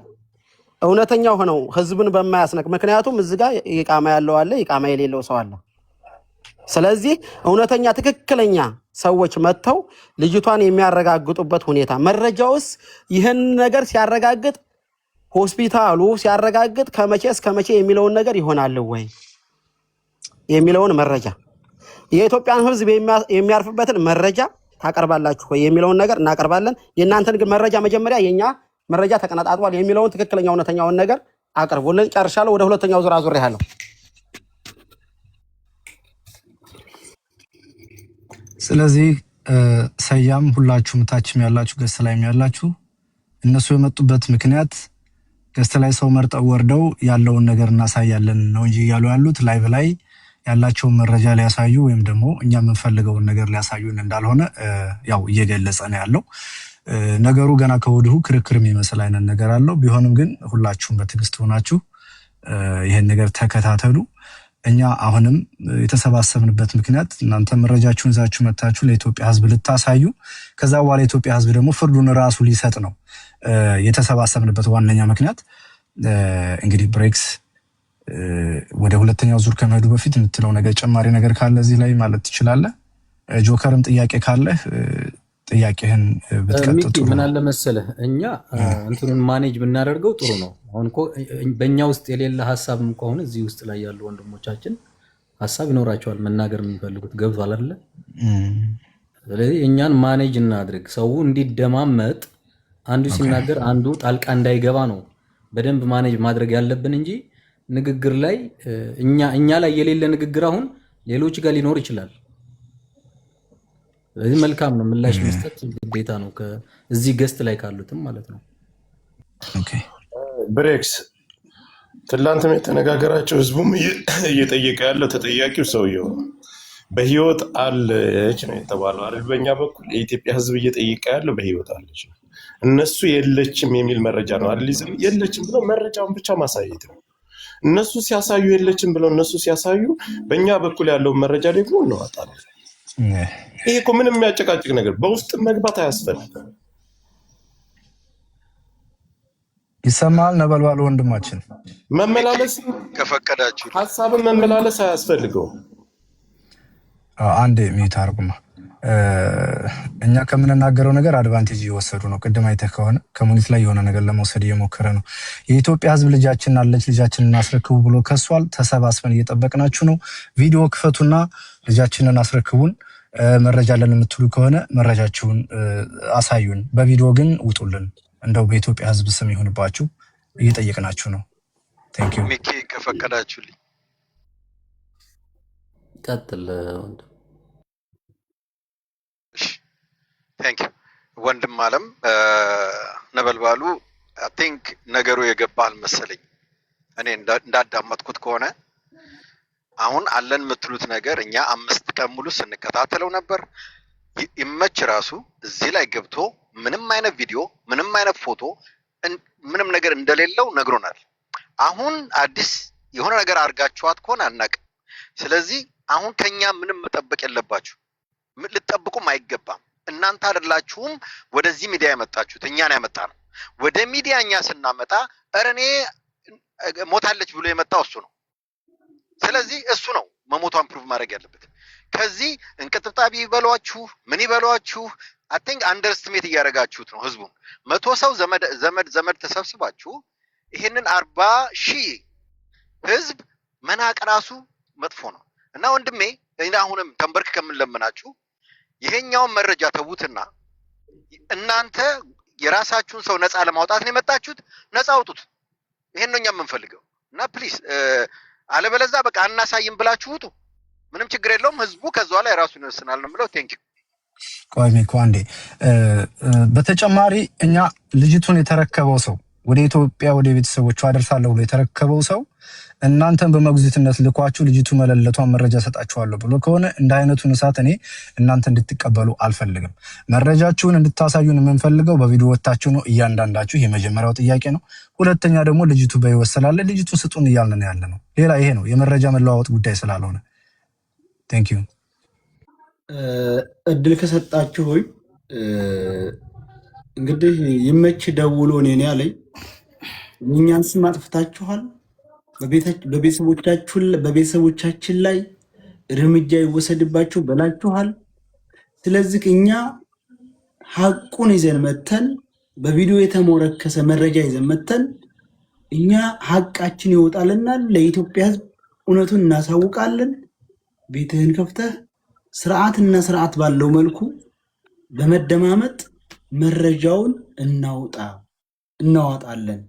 እውነተኛ ሆነው ህዝብን በማያስነቅ፣ ምክንያቱም እዚህ ጋር ኢቃማ ያለው አለ፣ ኢቃማ የሌለው ሰው አለ። ስለዚህ እውነተኛ ትክክለኛ ሰዎች መጥተው ልጅቷን የሚያረጋግጡበት ሁኔታ መረጃውስ ይህን ነገር ሲያረጋግጥ ሆስፒታሉ ሲያረጋግጥ ከመቼ እስከ መቼ የሚለውን ነገር ይሆናል ወይ የሚለውን መረጃ የኢትዮጵያን ሕዝብ የሚያርፍበትን መረጃ ታቀርባላችሁ ወይ የሚለውን ነገር እናቀርባለን። የእናንተን ግን መረጃ መጀመሪያ የኛ መረጃ ተቀነጣጥቧል የሚለውን ትክክለኛ እውነተኛውን ነገር አቅርቡልን። ጨርሻለሁ። ወደ ሁለተኛው ዙር አዙሬያለሁ። ስለዚህ ሰያም ሁላችሁም ታችም ያላችሁ guest ላይም ያላችሁ እነሱ የመጡበት ምክንያት guest ላይ ሰው መርጠው ወርደው ያለውን ነገር እናሳያለን ነው እንጂ እያሉ ያሉት live ላይ ያላቸውን መረጃ ሊያሳዩ ወይም ደግሞ እኛ የምንፈልገውን ነገር ሊያሳዩን እንዳልሆነ ያው እየገለጸ ነው ያለው። ነገሩ ገና ከወዲሁ ክርክር የሚመስል አይነት ነገር አለው። ቢሆንም ግን ሁላችሁም በትዕግስት ሆናችሁ ይህን ነገር ተከታተሉ። እኛ አሁንም የተሰባሰብንበት ምክንያት እናንተ መረጃችሁን ይዛችሁ መታችሁ ለኢትዮጵያ ሕዝብ ልታሳዩ፣ ከዛ በኋላ የኢትዮጵያ ሕዝብ ደግሞ ፍርዱን ራሱ ሊሰጥ ነው የተሰባሰብንበት ዋነኛ ምክንያት። እንግዲህ ብሬክስ ወደ ሁለተኛው ዙር ከመሄዱ በፊት የምትለው ነገር ጨማሪ ነገር ካለ እዚህ ላይ ማለት ትችላለህ። ጆከርም ጥያቄ ካለህ ጥያቄህን ብትቀጥል ሚኪ ጥሩ ምን ነው። አለ መሰለህ፣ እኛ እንትኑን manage ብናደርገው ጥሩ ነው። አሁን እኮ በእኛ ውስጥ የሌለ ሀሳብም ከሆነ እዚህ ውስጥ ላይ ያሉ ወንድሞቻችን ሀሳብ ይኖራቸዋል መናገር የሚፈልጉት፣ ገብቷል አይደለ? ስለዚህ እኛን manage እናድርግ፣ ሰው እንዲደማመጥ፣ አንዱ ሲናገር አንዱ ጣልቃ እንዳይገባ ነው በደንብ manage ማድረግ ያለብን እንጂ ንግግር ላይ እኛ ላይ የሌለ ንግግር አሁን ሌሎች ጋር ሊኖር ይችላል። ስለዚህ መልካም ነው፣ ምላሽ መስጠት ግዴታ ነው፣ እዚህ guest ላይ ካሉትም ማለት ነው። Okay። ብሬክስ ትላንትም የተነጋገራቸው ህዝቡም እየጠየቀ ያለው ተጠያቂው ሰውየው ነው። በህይወት አለች ነው የተባለው አይደል? በእኛ በኩል የኢትዮጵያ ህዝብ እየጠየቀ ያለው በህይወት አለች ነው። እነሱ የለችም የሚል መረጃ ነው አይደል? ይዘው የለችም ብለው መረጃውን ብቻ ማሳየት ነው። እነሱ ሲያሳዩ የለችም ብለው እነሱ ሲያሳዩ፣ በእኛ በኩል ያለውን መረጃ ደግሞ እናወጣለን። ይሄ እኮ ምንም የሚያጨቃጭቅ ነገር በውስጥ መግባት አያስፈልግም። ይሰማል ነበልባሉ ወንድማችን። ሚኪ መመላለስ ከፈቀዳችሁልኝ ሀሳብን መመላለስ አያስፈልገውም። አንድ mute አርጉማ። እኛ ከምንናገረው ነገር advantage እየወሰዱ ነው። ቅድም አይተህ ከሆነ community ላይ የሆነ ነገር ለመውሰድ እየሞከረ ነው። የኢትዮጵያ ሕዝብ ልጃችን አለች ልጃችንን እናስረክቡ ብሎ ከሷል። ተሰባስበን እየጠበቅናችሁ ነው። ቪዲዮ ክፈቱና ልጃችንን አስረክቡን። መረጃ አለን የምትሉ ከሆነ መረጃችሁን አሳዩን። በቪዲዮ ግን ውጡልን። እንደው በኢትዮጵያ ሕዝብ ስም ይሁንባችሁ እየጠየቅናችሁ ነው። Thank you። ሚኪ ከፈቀዳችሁልኝ ቀጥል ወንድም። እሺ thank you ወንድም አለም። ነበልባሉ፣ I think ነገሩ የገባ አልመሰለኝ። እኔ እንዳዳመጥኩት ከሆነ አሁን አለን የምትሉት ነገር እኛ 5 ቀን ሙሉ ስንከታተለው ነበር። ይመች ራሱ እዚህ ላይ ገብቶ ምንም አይነት ቪዲዮ፣ ምንም አይነት ፎቶ፣ ምንም ነገር እንደሌለው ነግሮናል። አሁን አዲስ የሆነ ነገር አድርጋችኋት ከሆነ አናውቅም። ስለዚህ አሁን ከኛ ምንም መጠበቅ የለባችሁ፣ ልትጠብቁም አይገባም። እናንተ አይደላችሁም ወደዚህ ሚዲያ ያመጣችሁት፣ እኛን ያመጣ ነው። ወደ ሚዲያ እኛ ስናመጣ ኧረ እኔ ሞታለች ብሎ የመጣው እሱ ነው። ስለዚህ እሱ ነው መሞቷን prove ማድረግ ያለበት። ከዚህ እንቅጥብጣቢ ይበሏችሁ ምን ይበሏችሁ፣ I think underestimate እያደረጋችሁት ነው ህዝቡን። 100 ሰው ዘመድ ዘመድ ዘመድ ተሰብስባችሁ ይሄንን 40,000 ህዝብ መናቅ ራሱ መጥፎ ነው። እና ወንድሜ፣ እኔ አሁንም ተንበርክ ከምንለምናችሁ ይሄኛውን መረጃ ተዉትና እናንተ የራሳችሁን ሰው ነፃ ለማውጣት ነው የመጣችሁት፣ ነፃ አውጡት። ይሄን ነው እኛ የምንፈልገው። እና please፣ አለበለዛ በቃ አናሳይም ብላችሁ ውጡ። ምንም ችግር የለውም። ህዝቡ ከዛ ላይ ራሱን ይወስናል ነው የምለው። Thank you። ቆይ ሚኮ አንዴ። በተጨማሪ እኛ ልጅቱን የተረከበው ሰው፣ ወደ ኢትዮጵያ ወደ ቤተሰቦቹ አደርሳለሁ ብሎ የተረከበው ሰው እናንተን በሞግዚትነት ልኳችሁ ልጅቱ መለለቷን መረጃ ሰጣችኋለሁ ብሎ ከሆነ እንደ አይነቱን እሳት እኔ እናንተ እንድትቀበሉ አልፈልግም። መረጃችሁን እንድታሳዩን የምንፈልገው በቪዲዮ ወጥታችሁ ነው እያንዳንዳችሁ። የመጀመሪያው ጥያቄ ነው። ሁለተኛ ደግሞ ልጅቱ በህይወት ስላለ ልጅቱን ስጡን እያልን ነው ያለ ነው። ሌላ ይሄ ነው፣ የመረጃ መለዋወጥ ጉዳይ ስላልሆነ። Thank you። እድል ከሰጣችሁኝ፣ እንግዲህ ይመች ደውሎ እኔን ያለኝ የእኛን ስም አጥፍታችኋል፣ በቤተሰቦቻችን ላይ እርምጃ ይወሰድባችሁ ብላችኋል። ስለዚህ እኛ ሀቁን ይዘን መተን፣ በቪዲዮ የተሞረከሰ መረጃ ይዘን መተን እኛ ሀቃችን ይወጣልናል። ለኢትዮጵያ ሕዝብ እውነቱን እናሳውቃለን። ቤትህን ከፍተህ ስርዓትና ስርዓት ባለው መልኩ በመደማመጥ መረጃውን እናውጣ እናዋጣለን።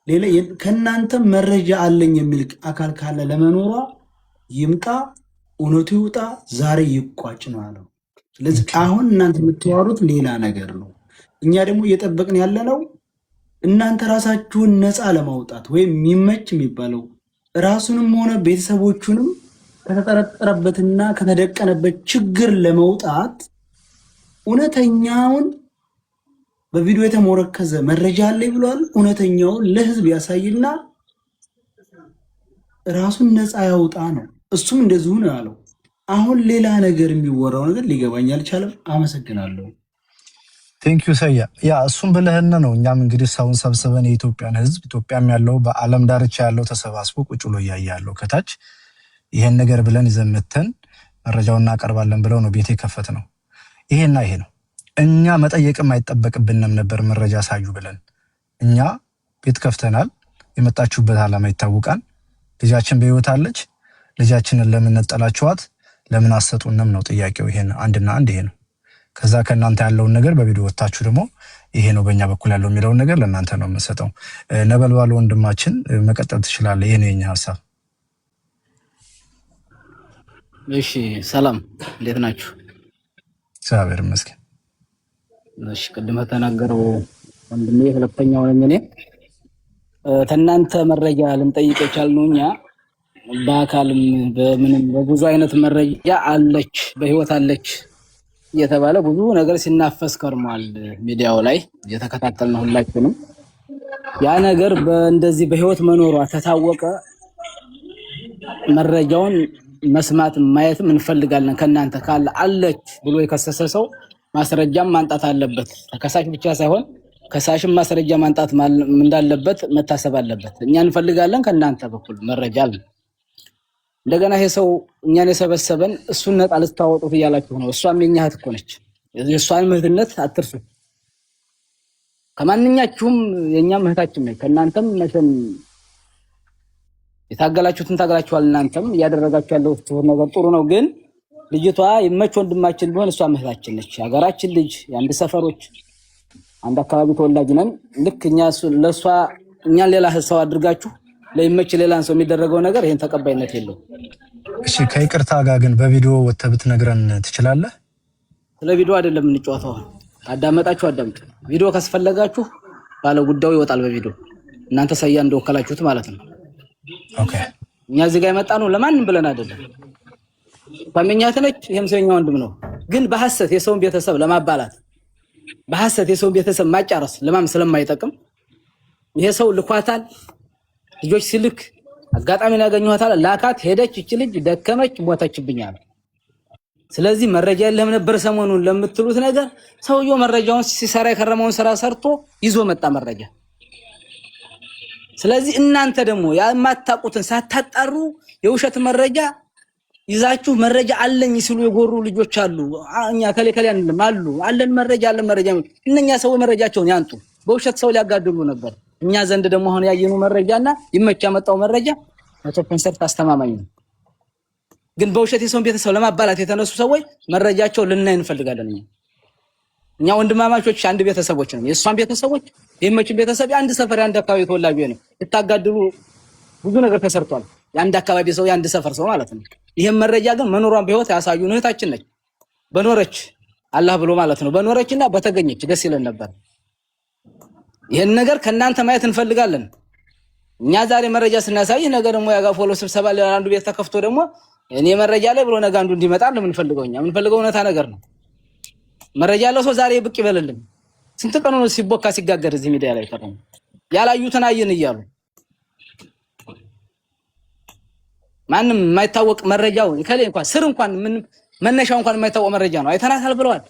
ሌላ ከእናንተም መረጃ አለኝ የሚል አካል ካለ ለመኖሯ ይምጣ፣ እውነቱ ይውጣ፣ ዛሬ ይቋጭ ነው ያለው። ስለዚህ አሁን እናንተ የምታወሩት ሌላ ነገር ነው። እኛ ደግሞ እየጠበቅን ያለነው እናንተ ራሳችሁን ነፃ ለማውጣት ወይም የሚመች የሚባለው ራሱንም ሆነ ቤተሰቦቹንም ከተጠረጠረበትና ከተደቀነበት ችግር ለመውጣት እውነተኛውን በቪዲዮ የተሞረከዘ መረጃ አለ ብሏል። እውነተኛውን ለህዝብ ያሳይና ራሱን ነፃ ያውጣ ነው። እሱም እንደዚሁ ነው ያለው። አሁን ሌላ ነገር የሚወራው ነገር ሊገባኝ አልቻለም። አመሰግናለሁ። Thank you ሰያ። Yeah፣ እሱም ብለህን ነው። እኛም እንግዲህ ሰውን ሰብስበን የኢትዮጵያን ህዝብ፣ ኢትዮጵያም ያለው በዓለም ዳርቻ ያለው ተሰባስቦ ቁጭ ብሎ እያየ ያለው ከታች ይሄን ነገር ብለን ይዘን መተን መረጃውን እናቀርባለን ብለው ነው ቤት የከፈት ነው። ይሄና ይሄ ነው። እኛ መጠየቅም አይጠበቅብንም ነበር መረጃ ሳዩ ብለን። እኛ ቤት ከፍተናል። የመጣችሁበት ዓላማ ይታወቃል። ልጃችን በህይወት አለች። ልጃችንን ለምን ነጠላችኋት? ለምን አሰጡንም ነው ጥያቄው። ይሄን አንድና አንድ ይሄ ነው። ከዛ ከእናንተ ያለውን ነገር በቪዲዮ ወጥታችሁ ደግሞ ይሄ ነው በእኛ በኩል ያለው የሚለውን ነገር ለእናንተ ነው የምንሰጠው። ነበልባሉ ወንድማችን፣ መቀጠል ትችላለህ። ይሄ ነው የኛ ሀሳብ። እሺ ሰላም፣ እንዴት ናችሁ? እግዚአብሔር ይመስገን። እሺ፣ ቅድም ተናገረው ወንድሜ ሁለተኛው ነኝ እኔ። ከእናንተ መረጃ ልንጠይቅ የቻልነው እኛ በአካልም በምንም በብዙ አይነት መረጃ አለች፣ በህይወት አለች እየተባለ ብዙ ነገር ሲናፈስ ከርሟል። ሚዲያው ላይ እየተከታተልን ሁላችንም ያ ነገር በእንደዚህ በህይወት መኖሯ ተታወቀ መረጃውን መስማት ማየትም እንፈልጋለን። ከእናንተ ካለ አለች ብሎ የከሰሰ ሰው ማስረጃም ማንጣት አለበት። ተከሳሽ ብቻ ሳይሆን ከሳሽም ማስረጃ ማንጣት እንዳለበት መታሰብ አለበት። እኛ እንፈልጋለን ከእናንተ በኩል መረጃ አለ። እንደገና ይሄ ሰው እኛን የሰበሰበን እሱን ነፃ ልታወጡት እያላችሁ ነው። እሷም የኛ እህት እኮ ነች። የእሷን እህትነት አትርሱ። ከማንኛችሁም የእኛም እህታችን ነች። ከእናንተም መቼም የታገላችሁትን ታገላችኋል። እናንተም እያደረጋችሁ ያለው ነገር ጥሩ ነው። ግን ልጅቷ ይመች ወንድማችን ቢሆን እሷም እህታችን ነች። የሀገራችን ልጅ፣ የአንድ ሰፈሮች፣ አንድ አካባቢ ተወላጅ ነን። ልክ እኛ ለእሷ እኛን ሌላ ሰው አድርጋችሁ ለይመች ሌላን ሰው የሚደረገው ነገር ይሄን ተቀባይነት የለውም። እሺ፣ ከይቅርታ ጋር ግን በቪዲዮ ወጥተህ ብትነግረን ትችላለህ? ስለ ቪዲዮ አይደለም የምንጫወተው። አሁን አዳመጣችሁ አዳምጡ። ቪዲዮ ካስፈለጋችሁ ባለ ጉዳዩ ይወጣል በቪዲዮ እናንተ ሰያ እንደወከላችሁት ማለት ነው። Okay። እኛ እዚህ ጋር የመጣ ነው ለማንም ብለን አይደለም። ፋመኛት ነች፣ ይሄም ሰው ወንድም ነው። ግን በሐሰት የሰውን ቤተሰብ ለማባላት፣ በሐሰት የሰውን ቤተሰብ ማጫረስ ለማም ስለማይጠቅም ይሄ ሰው ልኳታል። ልጆች ሲልክ አጋጣሚ ያገኘኋታል፣ ላካት፣ ሄደች። እች ልጅ ደከመች፣ ሞተችብኛል። ስለዚህ መረጃ የለህም ነበር ሰሞኑን ለምትሉት ነገር ሰውየው መረጃውን ሲሰራ የከረመውን ስራ ሰርቶ ይዞ መጣ መረጃ። ስለዚህ እናንተ ደግሞ የማታውቁትን ሳታጣሩ የውሸት መረጃ ይዛችሁ መረጃ አለኝ ሲሉ የጎሩ ልጆች አሉ። እኛ ከሌ ከሌ አንልም አሉ፣ አለን መረጃ፣ አለን መረጃ። እነኛ ሰው መረጃቸውን ያንጡ። በውሸት ሰው ሊያጋድሉ ነበር። እኛ ዘንድ ደግሞ አሁን ያየነው መረጃና ይመች ያመጣው መረጃ 100% አስተማማኝ ነው። ግን በውሸት የሰውን ቤተሰብ ለማባላት የተነሱ ሰዎች መረጃቸው ልናይ እንፈልጋለን። እኛ ወንድማማቾች አንድ ቤተሰቦች ነው። የእሷን ቤተሰቦች የመችን ቤተሰብ የአንድ ሰፈር የአንድ አካባቢ ተወላጅ ነው። ልታጋድሉ ብዙ ነገር ተሰርቷል። የአንድ አካባቢ ሰው፣ የአንድ ሰፈር ሰው ማለት ነው። ይህም መረጃ ግን መኖሯን በህይወት ያሳዩን እህታችን ነች። በኖረች አላህ ብሎ ማለት ነው። በኖረችና በተገኘች ደስ ይለን ነበር። ይህን ነገር ከእናንተ ማየት እንፈልጋለን። እኛ ዛሬ መረጃ ስናሳይ ነገ ደግሞ ያጋ follow ስብሰባ አንዱ ቤት ተከፍቶ ደግሞ እኔ መረጃ ላይ ብሎ ነገ አንዱ እንዲመጣ ነው የምንፈልገው። እኛ የምንፈልገው እውነታ ነገር ነው። መረጃ ያለው ሰው ዛሬ ብቅ ይበልልን። ስንት ቀኑ ነው ሲቦካ ሲጋገር እዚህ ሚዲያ ላይ ከረሙ ያላዩትን አየን እያሉ ማንም የማይታወቅ መረጃው ከሌ እንኳን ስር እንኳን ምን መነሻው እንኳን የማይታወቅ መረጃ ነው። አይተናታል ብለዋል።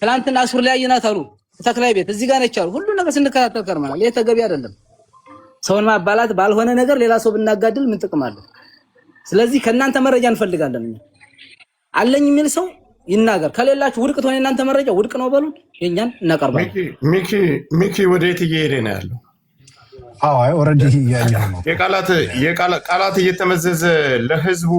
ትናንትና አሱር ላይ አየናት አሉ። ተክላይ ቤት እዚህ ጋር ነች አሉ። ሁሉ ነገር ስንከታተል ከርመናል። ይሄ ተገቢ አይደለም። ሰውን ማባላት ባልሆነ ነገር ሌላ ሰው ብናጋድል ምን ጥቅም አለው? ስለዚህ ከእናንተ መረጃ እንፈልጋለን። እኛ አለኝ የሚል ሰው ይናገር። ከሌላችሁ ውድቅ ትሆነ የእናንተ መረጃ ውድቅ ነው በሉን፣ የእኛን እናቀርባለን። ሚኪ፣ ሚኪ ወዴት እየሄደ ነው ያለው? አዎ፣ አይ already እያየሁ ነው። የቃላት ቃላት እየተመዘዘ ለህዝቡ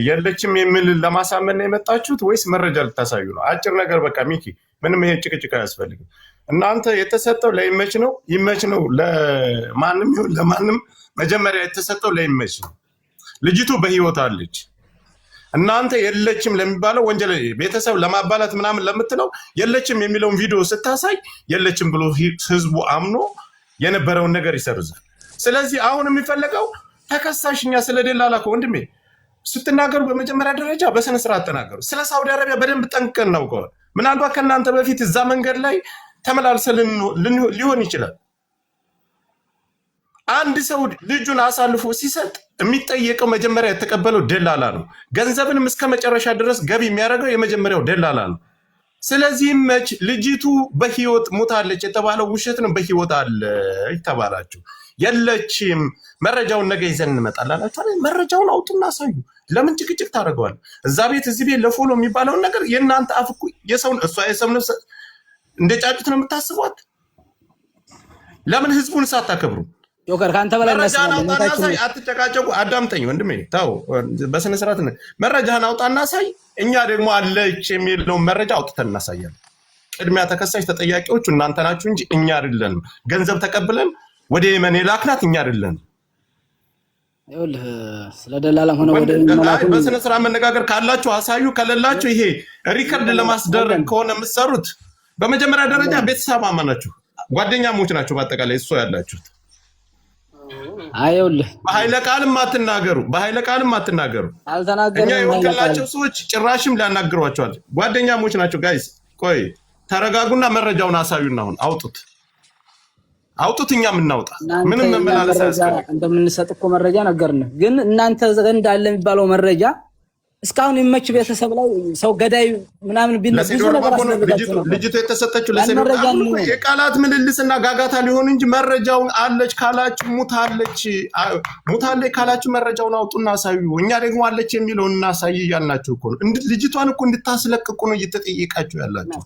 የለችም የሚል ለማሳመን ነው የመጣችሁት ወይስ መረጃ ልታሳዩ ነው? አጭር ነገር በቃ ሚኪ፣ ምንም ይሄ ጭቅጭቅ አያስፈልግም። እናንተ የተሰጠው ለይመች ነው፣ ይመች ነው፣ ለማንም ይሁን ለማንም መጀመሪያ የተሰጠው ለይመች ነው። ልጅቱ በህይወት አለች። እናንተ የለችም ለሚባለው ወንጀል ቤተሰብ ለማባላት ምናምን ለምትለው የለችም የሚለውን ቪዲዮ ስታሳይ የለችም ብሎ ህዝቡ አምኖ የነበረውን ነገር ይሰርዛል። ስለዚህ አሁን የሚፈለገው ተከሳሽ እኛ ስለ ደላላ እኮ ወንድሜ ስትናገሩ በመጀመሪያ ደረጃ በስነ ስርዓት ተናገሩ። ስለ ሳውዲ አረቢያ በደንብ ጠንቅቀን እናውቀዋል። ምናልባት ከእናንተ በፊት እዛ መንገድ ላይ ተመላልሰን ሊሆን ይችላል። አንድ ሰው ልጁን አሳልፎ ሲሰጥ የሚጠየቀው መጀመሪያ የተቀበለው ደላላ ነው። ገንዘብንም እስከ መጨረሻ ድረስ ገቢ የሚያደርገው የመጀመሪያው ደላላ ነው። ስለዚህ መች ልጅቱ በህይወት ሞታለች የተባለው ውሸት ነው። በህይወት አለች ተባላችሁ። የለችም፣ መረጃውን ነገ ይዘን እንመጣለን አላችሁ አይደል? መረጃውን አውጡና አሳዩ። ለምን ጭቅጭቅ ታደርገዋል? እዛ ቤት እዚህ ቤት ለ follow የሚባለውን ነገር የእናንተ አፍ እኮ የሰውን እሷ የሰው ነፍስ እንደ ጫጩት ነው የምታስቧት። ለምን ህዝቡን ሳታከብሩ? ጆከር፣ ከአንተ በላይ መረጃህን እናስባለን። አውጣና እህታችን አሳይ። ነች። አትጨቃጨቁ። አዳምጠኝ ወንድሜ፣ ተው፣ በስነ ስርዓት መረጃህን አውጣና አሳይ። እኛ ደግሞ አለች የሚለውን መረጃ አውጥተን እናሳያለን። ቅድሚያ ተከሳሽ ተጠያቂዎቹ እናንተ ናችሁ እንጂ እኛ አይደለንም። ገንዘብ ተቀብለን ወደ የመን የላክናት እኛ አይደለንም። ይኸውልህ ስለ ደላላም ሆነ ወደ መላኩን በስነ ስርዓት መነጋገር ካላችሁ አሳዩ፣ ከሌላችሁ ይሄ record ለማስደረግ ከሆነ የምትሰሩት በመጀመሪያ ደረጃ ቤተሰብ ናችሁ፣ ጓደኛሞች ናችሁ። በአጠቃላይ እሱ ያላችሁት አይ ይኸውልህ በኃይለ ቃልም አትናገሩ፣ በኃይለ ቃልም አትናገሩ። እኛ አልተናገርንም። ኃይለ ቃል የወከልናቸው ሰዎች ጭራሽም ሊያናግሯቸዋል። ጓደኛሞች ናቸው። Guys ቆይ ተረጋጉና መረጃውን አሳዩና አሁን አውጡት፣ አውጡት፣ እኛም እናውጣ። እናንተ ምንም የኛ መመላለስ መረጃ አያስፈልግም። እንደምንሰጥ እኮ መረጃ ነገርን። ግን እናንተ ዘንድ አለ የሚባለው መረጃ እስካሁን የሚመች ቤተሰብ ላይ ሰው ገዳይ ምናምን ቢል ብዙ ለሴዶ ነገር ረባቦ ነው አስደርጋችሁ ልጅቱ ነበር። ልጅቱ የተሰጠችው ያን ለሴዶ መረጃ አሁን እኮ እንየው። የቃላት ምልልስና ጋጋታ ሊሆን እንጂ መረጃውን አለች ካላችሁ ሙታለች፣ ሙታለች ካላችሁ መረጃውን አውጡና አሳዩ። እኛ ደግሞ አለች የሚለውን እናሳይ እያልናችሁ እኮ ነው። ልጅቷን እኮ እንድታስለቅቁ ነው እየተጠየቃችሁ ያላችሁ።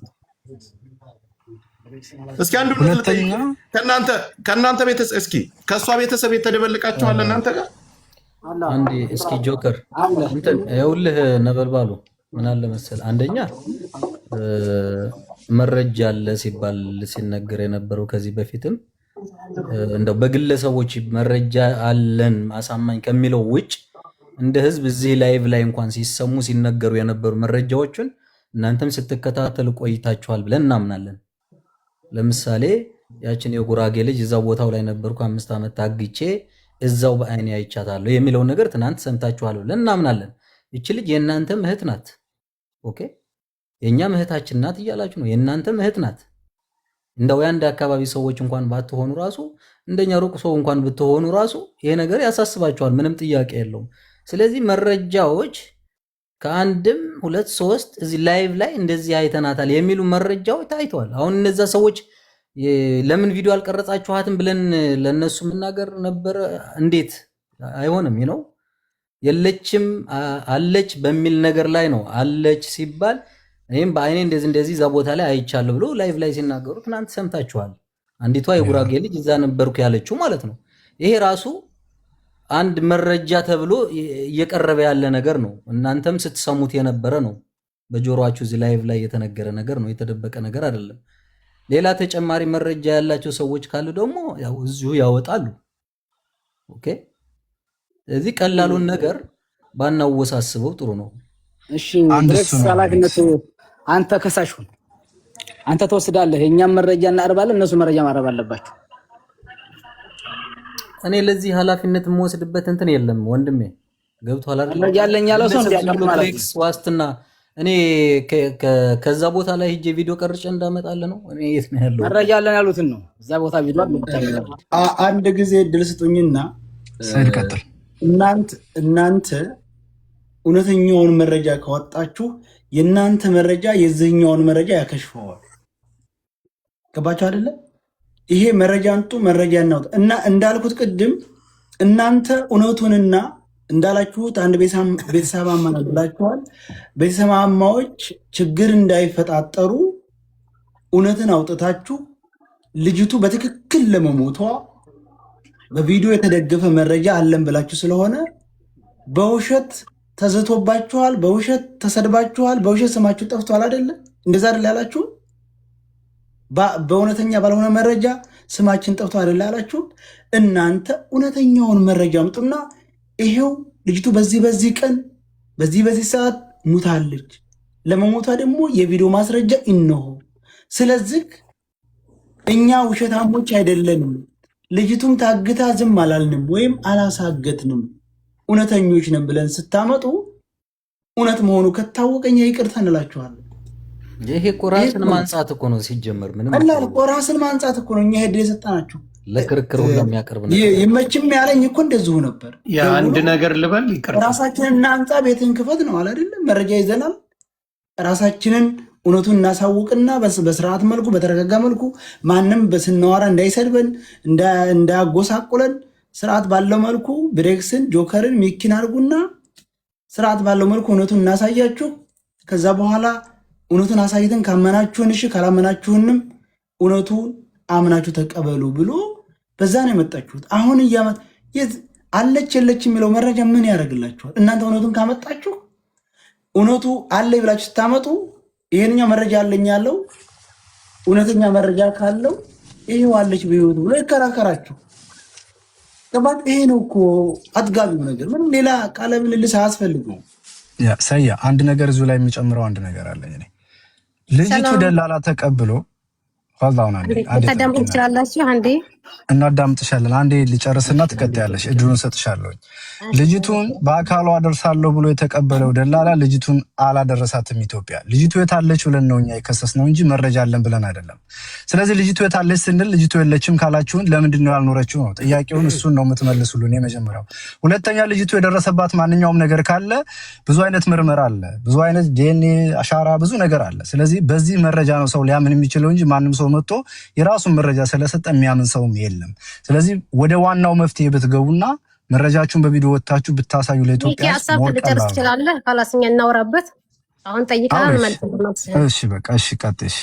እስኪ አንድ እውነት ልጠይቅ። ሁለተኛ ከእናንተ ቤተሰብ እስኪ ከእሷ ቤተሰብ የተደበለቃችኋል እናንተ ጋር? አንዴ እስኪ ጆከር አለ እንትን ይኸውልህ ነበልባሉ ምን አለ መሰል፣ አንደኛ እ፣ መረጃ አለ ሲባል ሲነገር የነበረው ከዚህ በፊትም እንደው በግለሰቦች መረጃ አለን አሳማኝ ከሚለው ውጭ እንደ ህዝብ እዚህ live ላይ እንኳን ሲሰሙ ሲነገሩ የነበሩ መረጃዎችን እናንተም ስትከታተሉ ቆይታችኋል ብለን እናምናለን። ለምሳሌ ያችን የጉራጌ ልጅ እዛው ቦታው ላይ ነበርኩ፣ 5 ዓመት ታግቼ እዛው በአይኔ አይቻታለሁ የሚለውን ነገር ትናንት ሰምታችኋል ብለን እናምናለን። ይቺ ልጅ የእናንተም እህት ናት። Okay፣ የእኛም እህታችን ናት እያላችሁ ነው። የእናንተም እህት ናት። እንደው የአንድ አካባቢ ሰዎች እንኳን ባትሆኑ ራሱ፣ እንደኛ ሩቅ ሰው እንኳን ብትሆኑ ራሱ ይሄ ነገር ያሳስባችኋል። ምንም ጥያቄ የለውም። ስለዚህ መረጃዎች ከአንድም ሁለት ሶስት እዚህ live ላይ እንደዚህ አይተናታል የሚሉ መረጃዎች ታይተዋል። አሁን እነዛ ሰዎች ለምን ቪዲዮ አልቀረጻችኋትም ብለን ለእነሱ መናገር ነበረ። እንዴት አይሆንም ነው፣ የለችም አለች በሚል ነገር ላይ ነው። አለች ሲባል እኔም በአይኔ እንደዚህ እንደዚህ እዛ ቦታ ላይ አይቻለሁ ብሎ live ላይ ሲናገሩ ትናንት ሰምታችኋል። አንዲቷ የጉራጌ ልጅ እዛ ነበርኩ ያለችው ማለት ነው። ይሄ ራሱ አንድ መረጃ ተብሎ እየቀረበ ያለ ነገር ነው። እናንተም ስትሰሙት የነበረ ነው። በጆሮአችሁ እዚህ live ላይ የተነገረ ነገር ነው፣ የተደበቀ ነገር አይደለም። ሌላ ተጨማሪ መረጃ ያላቸው ሰዎች ካሉ ደግሞ ያው እዚሁ ያወጣሉ። Okay። ስለዚህ ቀላሉን ነገር ባናወሳስበው ጥሩ ነው። እሺ። አንድ ብሬክስ እሱ ነው። ኃላፊነቱ አንተ ከሳሽ ሁን፣ አንተ ትወስዳለህ። እኛም መረጃ እናቀርባለን፣ እነሱ መረጃ ማቅረብ አለባቸው። እኔ ለዚህ ኃላፊነት የምወስድበት እንትን የለም ወንድሜ፣ ገብቶሃል አይደል? መረጃ አለኝ ያለው ሰው ግለሰብ ዝም እንዲያቀርብ ብሎ ማለት ነው። ብሬክስ ዋስትና እኔ ከዛ ቦታ ላይ ሄጄ ቪዲዮ ቀርጬ እንዳመጣልህ ነው። እኔ የት ነው ያለሁት? መረጃ አለን ያሉትን ነው። እዛ ቦታ ቪዲዮ አለ ብቻ። አንድ ጊዜ እድል ስጡኝና ሰይድ ቀጥል። እናንተ እውነተኛውን መረጃ ካወጣችሁ የእናንተ መረጃ የዚህኛውን መረጃ ያከሽፈዋል። ገባችሁ አይደለ? ይሄ መረጃ አንጡ፣ መረጃ እናውጣ እና እንዳልኩት ቅድም እናንተ እውነቱንና እንዳላችሁት አንድ ቤተሰብ አማና ብላችኋል። ቤተሰብ አማዎች ችግር እንዳይፈጣጠሩ እውነትን አውጥታችሁ ልጅቱ በትክክል ለመሞቷ በቪዲዮ የተደገፈ መረጃ አለን ብላችሁ ስለሆነ በውሸት ተዝቶባችኋል፣ በውሸት ተሰድባችኋል፣ በውሸት ስማችሁ ጠፍቷል። አይደለ? እንደዛ አይደለ ያላችሁ? በእውነተኛ ባልሆነ መረጃ ስማችን ጠፍቶ አይደለ ያላችሁ? እናንተ እውነተኛውን መረጃ አምጡና ይሄው ልጅቱ በዚህ በዚህ ቀን በዚህ በዚህ ሰዓት ሙታለች፣ ለመሞቷ ደግሞ የቪዲዮ ማስረጃ እነሆ። ስለዚህ እኛ ውሸታሞች አይደለንም፣ ልጅቱም ታግታ ዝም አላልንም ወይም አላሳገትንም፣ እውነተኞች ነን ብለን ስታመጡ እውነት መሆኑ ከታወቀ እኛ ይቅርታ እንላችኋለን። ይሄ እኮ ራስን ማንጻት እኮ ነው ሲጀመር። ምንም ቀላል እኮ፣ ራስን ማንጻት እኮ ነው። እኛ ሄድ የሰጠናችሁ ለክርክር ሁላ የሚያቀርብ ነገር አይደለም። ይመችም ያለኝ እኮ እንደዚሁ ነበር። የአንድ ነገር ልበል፣ ይቅርታ። ራሳችንን እናንጻ፣ ቤትን ክፈት ነው አለ አይደለም። መረጃ ይዘናል። ራሳችንን እውነቱን እናሳውቅና በስርዓት መልኩ፣ በተረጋጋ መልኩ፣ ማንም በስናወራ እንዳይሰድበን፣ እንዳያጎሳቁለን ስርዓት ባለው መልኩ ብሬክስን፣ ጆከርን፣ ሚኪን አድርጉና ስርዓት ባለው መልኩ እውነቱን እናሳያችሁ። ከዛ በኋላ እውነቱን አሳይተን ካመናችሁን እሺ፣ ካላመናችሁንም እውነቱን አምናችሁ ተቀበሉ ብሎ በዛ ነው የመጣችሁት። አሁን አለች የለች የሚለው መረጃ ምን ያደርግላችኋል? እናንተ እውነቱን ካመጣችሁ፣ እውነቱ አለ ብላችሁ ስታመጡ፣ ይሄንኛው መረጃ አለኝ ያለው እውነተኛ መረጃ ካለው ይሄው አለች በህይወቱ ብሎ ይከራከራችሁ። ገባት? ይሄ ነው እኮ አጥጋቢው ነገር። ምንም ሌላ ቃለ ምልልስ አያስፈልገውም። Yeah፣ ሰያ አንድ ነገር እዚሁ ላይ የሚጨምረው አንድ ነገር አለኝ እኔ። ልጅቱ ሰላም። ደላላ ተቀብሎ፣ hold on፣ አንዴ አንዴ ልታዳምጡ ጠብቂና ትችላላችሁ። አንዴ። እናዳምጥሻለን። አንዴ ልጨርስና ትቀጥያለሽ። እድሉን ሰጥሻለሁኝ። ልጅቱን በአካሏ አደርሳለሁ ብሎ የተቀበለው ደላላ ልጅቱን አላደረሳትም። ኢትዮጵያ ልጅቱ የታለች ብለን ነው እኛ የከሰስነው እንጂ መረጃ አለን ብለን አይደለም። ስለዚህ ልጅቱ የታለች ስንል ልጅቱ የለችም ካላችሁን ለምንድን ነው ያልኖረችው ነው ጥያቄውን። እሱን ነው የምትመልሱልን የመጀመሪያው። ሁለተኛ ልጅቱ የደረሰባት ማንኛውም ነገር ካለ ብዙ አይነት ምርመራ አለ፣ ብዙ አይነት ዲኤንኤ አሻራ፣ ብዙ ነገር አለ። ስለዚህ በዚህ መረጃ ነው ሰው ሊያምን የሚችለው እንጂ ማንም ሰው መጥቶ የራሱን መረጃ ስለሰጠ የሚያምን ሰውም የለም። ስለዚህ ወደ ዋናው መፍትሄ ብትገቡና መረጃችሁን በቪዲዮ ወጥታችሁ ብታሳዩ ሚኪ ለኢትዮጵያ ሕዝብ ሀሳብ more ልጨርስ ቀላል ነው። ትችላለህ። ካላስ እኛ እናውራበት። አሁን ጠይቀሃል፣ አውሪ። መልስ። እሺ በቃ እሺ፣ ቀጥሽ።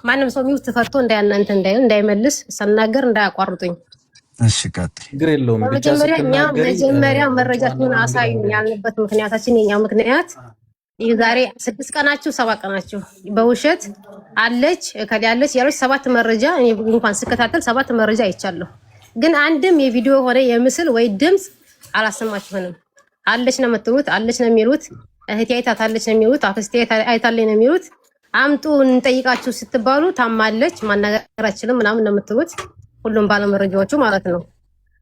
ማንም ሰው mute ፈቶ እንዳያናንተ እንዳይል እንዳይመልስ፣ ስናገር እንዳያቋርጡኝ። እሺ ቀጥይ። ችግር የለውም። ብቻ በመጀመሪያ እኛ ስትናገሪ መጀመሪያ መረጃችሁን ዋና አሳዩን ያልንበት ምክንያታችን፣ የኛ ምክንያት ይህ ዛሬ 6 ቀናችሁ 7 ቀናችሁ በውሸት አለች እከሌ አለች ያለች ሰባት መረጃ፣ እኔ እንኳን ስከታተል ሰባት መረጃ አይቻለሁ። ግን አንድም የቪዲዮ ሆነ የምስል ወይ ድምፅ አላሰማችሁንም። አለች ነው የምትሉት፣ አለች ነው የሚሉት፣ እህቴ አይታታለች ነው የሚሉት፣ አክስቴ አይታለች ነው የሚሉት። አምጡ እንጠይቃችሁ ስትባሉ ታማለች ማናገራችንም ምናምን ነው የምትሉት፣ ሁሉም ባለመረጃዎቹ ማለት ነው።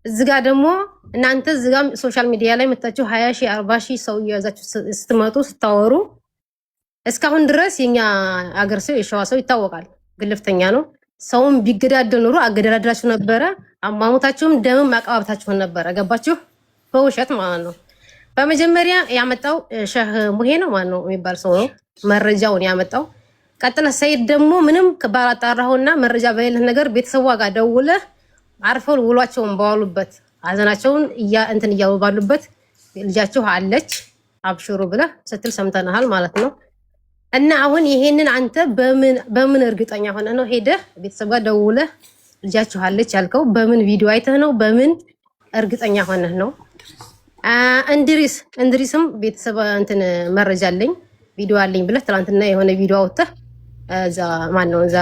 እዚህ ጋር ደግሞ እናንተ እዚህ ጋር social media ላይ መታችሁ 20 ሺህ 40 ሺህ ሰው እየያዛችሁ ስትመጡ ስታወሩ እስካሁን ድረስ የኛ አገር ሰው የሸዋ ሰው ይታወቃል፣ ግልፍተኛ ነው። ሰውን ቢገዳደል ኑሮ አገዳድላችሁ ነበረ። አሟሙታችሁም ደምም አቀባብታችሁን ነበረ። ገባችሁ? በውሸት ማለት ነው። በመጀመሪያ ያመጣው ሸህ ሙሄ ነው ማን ነው የሚባል ሰው ነው መረጃውን ያመጣው። ቀጥለ ሰይድ ደግሞ ምንም ባላጣራሁና መረጃ በሌለህ ነገር ቤተሰቧ ጋር ደውለህ አርፈው ውሏቸውን በዋሉበት ሀዘናቸውን እንትን እያሉ ባሉበት ልጃችሁ አለች አብሽሩ ብለህ ስትል ሰምተናሃል ማለት ነው። እና አሁን ይሄንን አንተ በምን እርግጠኛ ሆነህ ነው ሄደህ ቤተሰብ ጋር ደውለህ ልጃችሁ አለች ያልከው? በምን ቪዲዮ አይተህ ነው? በምን እርግጠኛ ሆነህ ነው? እንድሪስም ቤተሰብ እንትን መረጃ አለኝ ቪዲዮ አለኝ ብለህ ትናንትና የሆነ ቪዲዮ አውጥተህ እዛ ማን ነው እዛ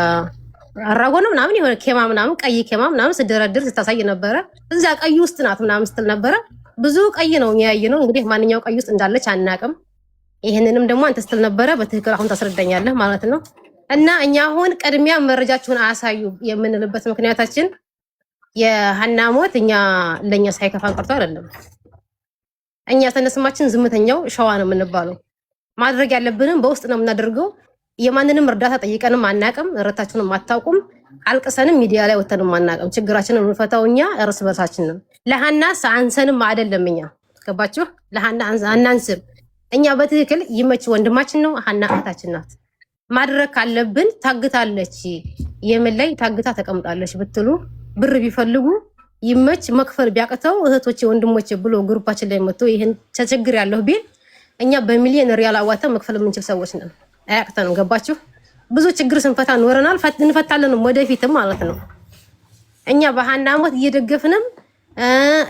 አራጎ ነው ምናምን የሆነ ኬማ ምናምን ቀይ ኬማ ምናምን ስደረድር ስታሳይ ነበረ። እዛ ቀይ ውስጥ ናት ምናምን ስትል ነበረ። ብዙ ቀይ ነው ያየ ነው። እንግዲህ ማንኛው ቀይ ውስጥ እንዳለች አናቅም። ይህንንም ደግሞ አንተ ስትል ነበረ። በትክክል አሁን ታስረዳኛለህ ማለት ነው። እና እኛ አሁን ቅድሚያ መረጃችሁን አሳዩ የምንልበት ምክንያታችን የሀና ሞት እኛ ለእኛ ሳይከፋን ቀርቶ አይደለም። እኛ ተነስማችን ዝምተኛው ሸዋ ነው የምንባለው። ማድረግ ያለብንም በውስጥ ነው የምናደርገው። የማንንም እርዳታ ጠይቀንም አናቅም። እረታችሁንም አታውቁም። አልቅሰንም ሚዲያ ላይ ወተንም አናቅም። ችግራችንን የምንፈታው እኛ እርስ በርሳችን ነው። ለሀና አንሰንም አይደለም እኛ ገባችሁ? ለሀና አናንስም። እኛ በትክክል ይመች ወንድማችን ነው፣ ሀና እህታችን ናት። ማድረግ ካለብን ታግታለች፣ የመን ላይ ታግታ ተቀምጣለች ብትሉ ብር ቢፈልጉ ይመች መክፈል ቢያቅተው እህቶቼ ወንድሞቼ ብሎ group ኣችን ላይ መጥቶ ይህን ተቸግር ያለሁ ቢል እኛ በሚሊዮን ሪያል አዋተን መክፈል የምንችል ሰዎች ነን። አያቅተንም። ገባችሁ? ብዙ ችግር ስንፈታ ኖረናል፣ እንፈታለንም ወደፊትም ማለት ነው። እኛ በሀና ሞት እየደገፍንም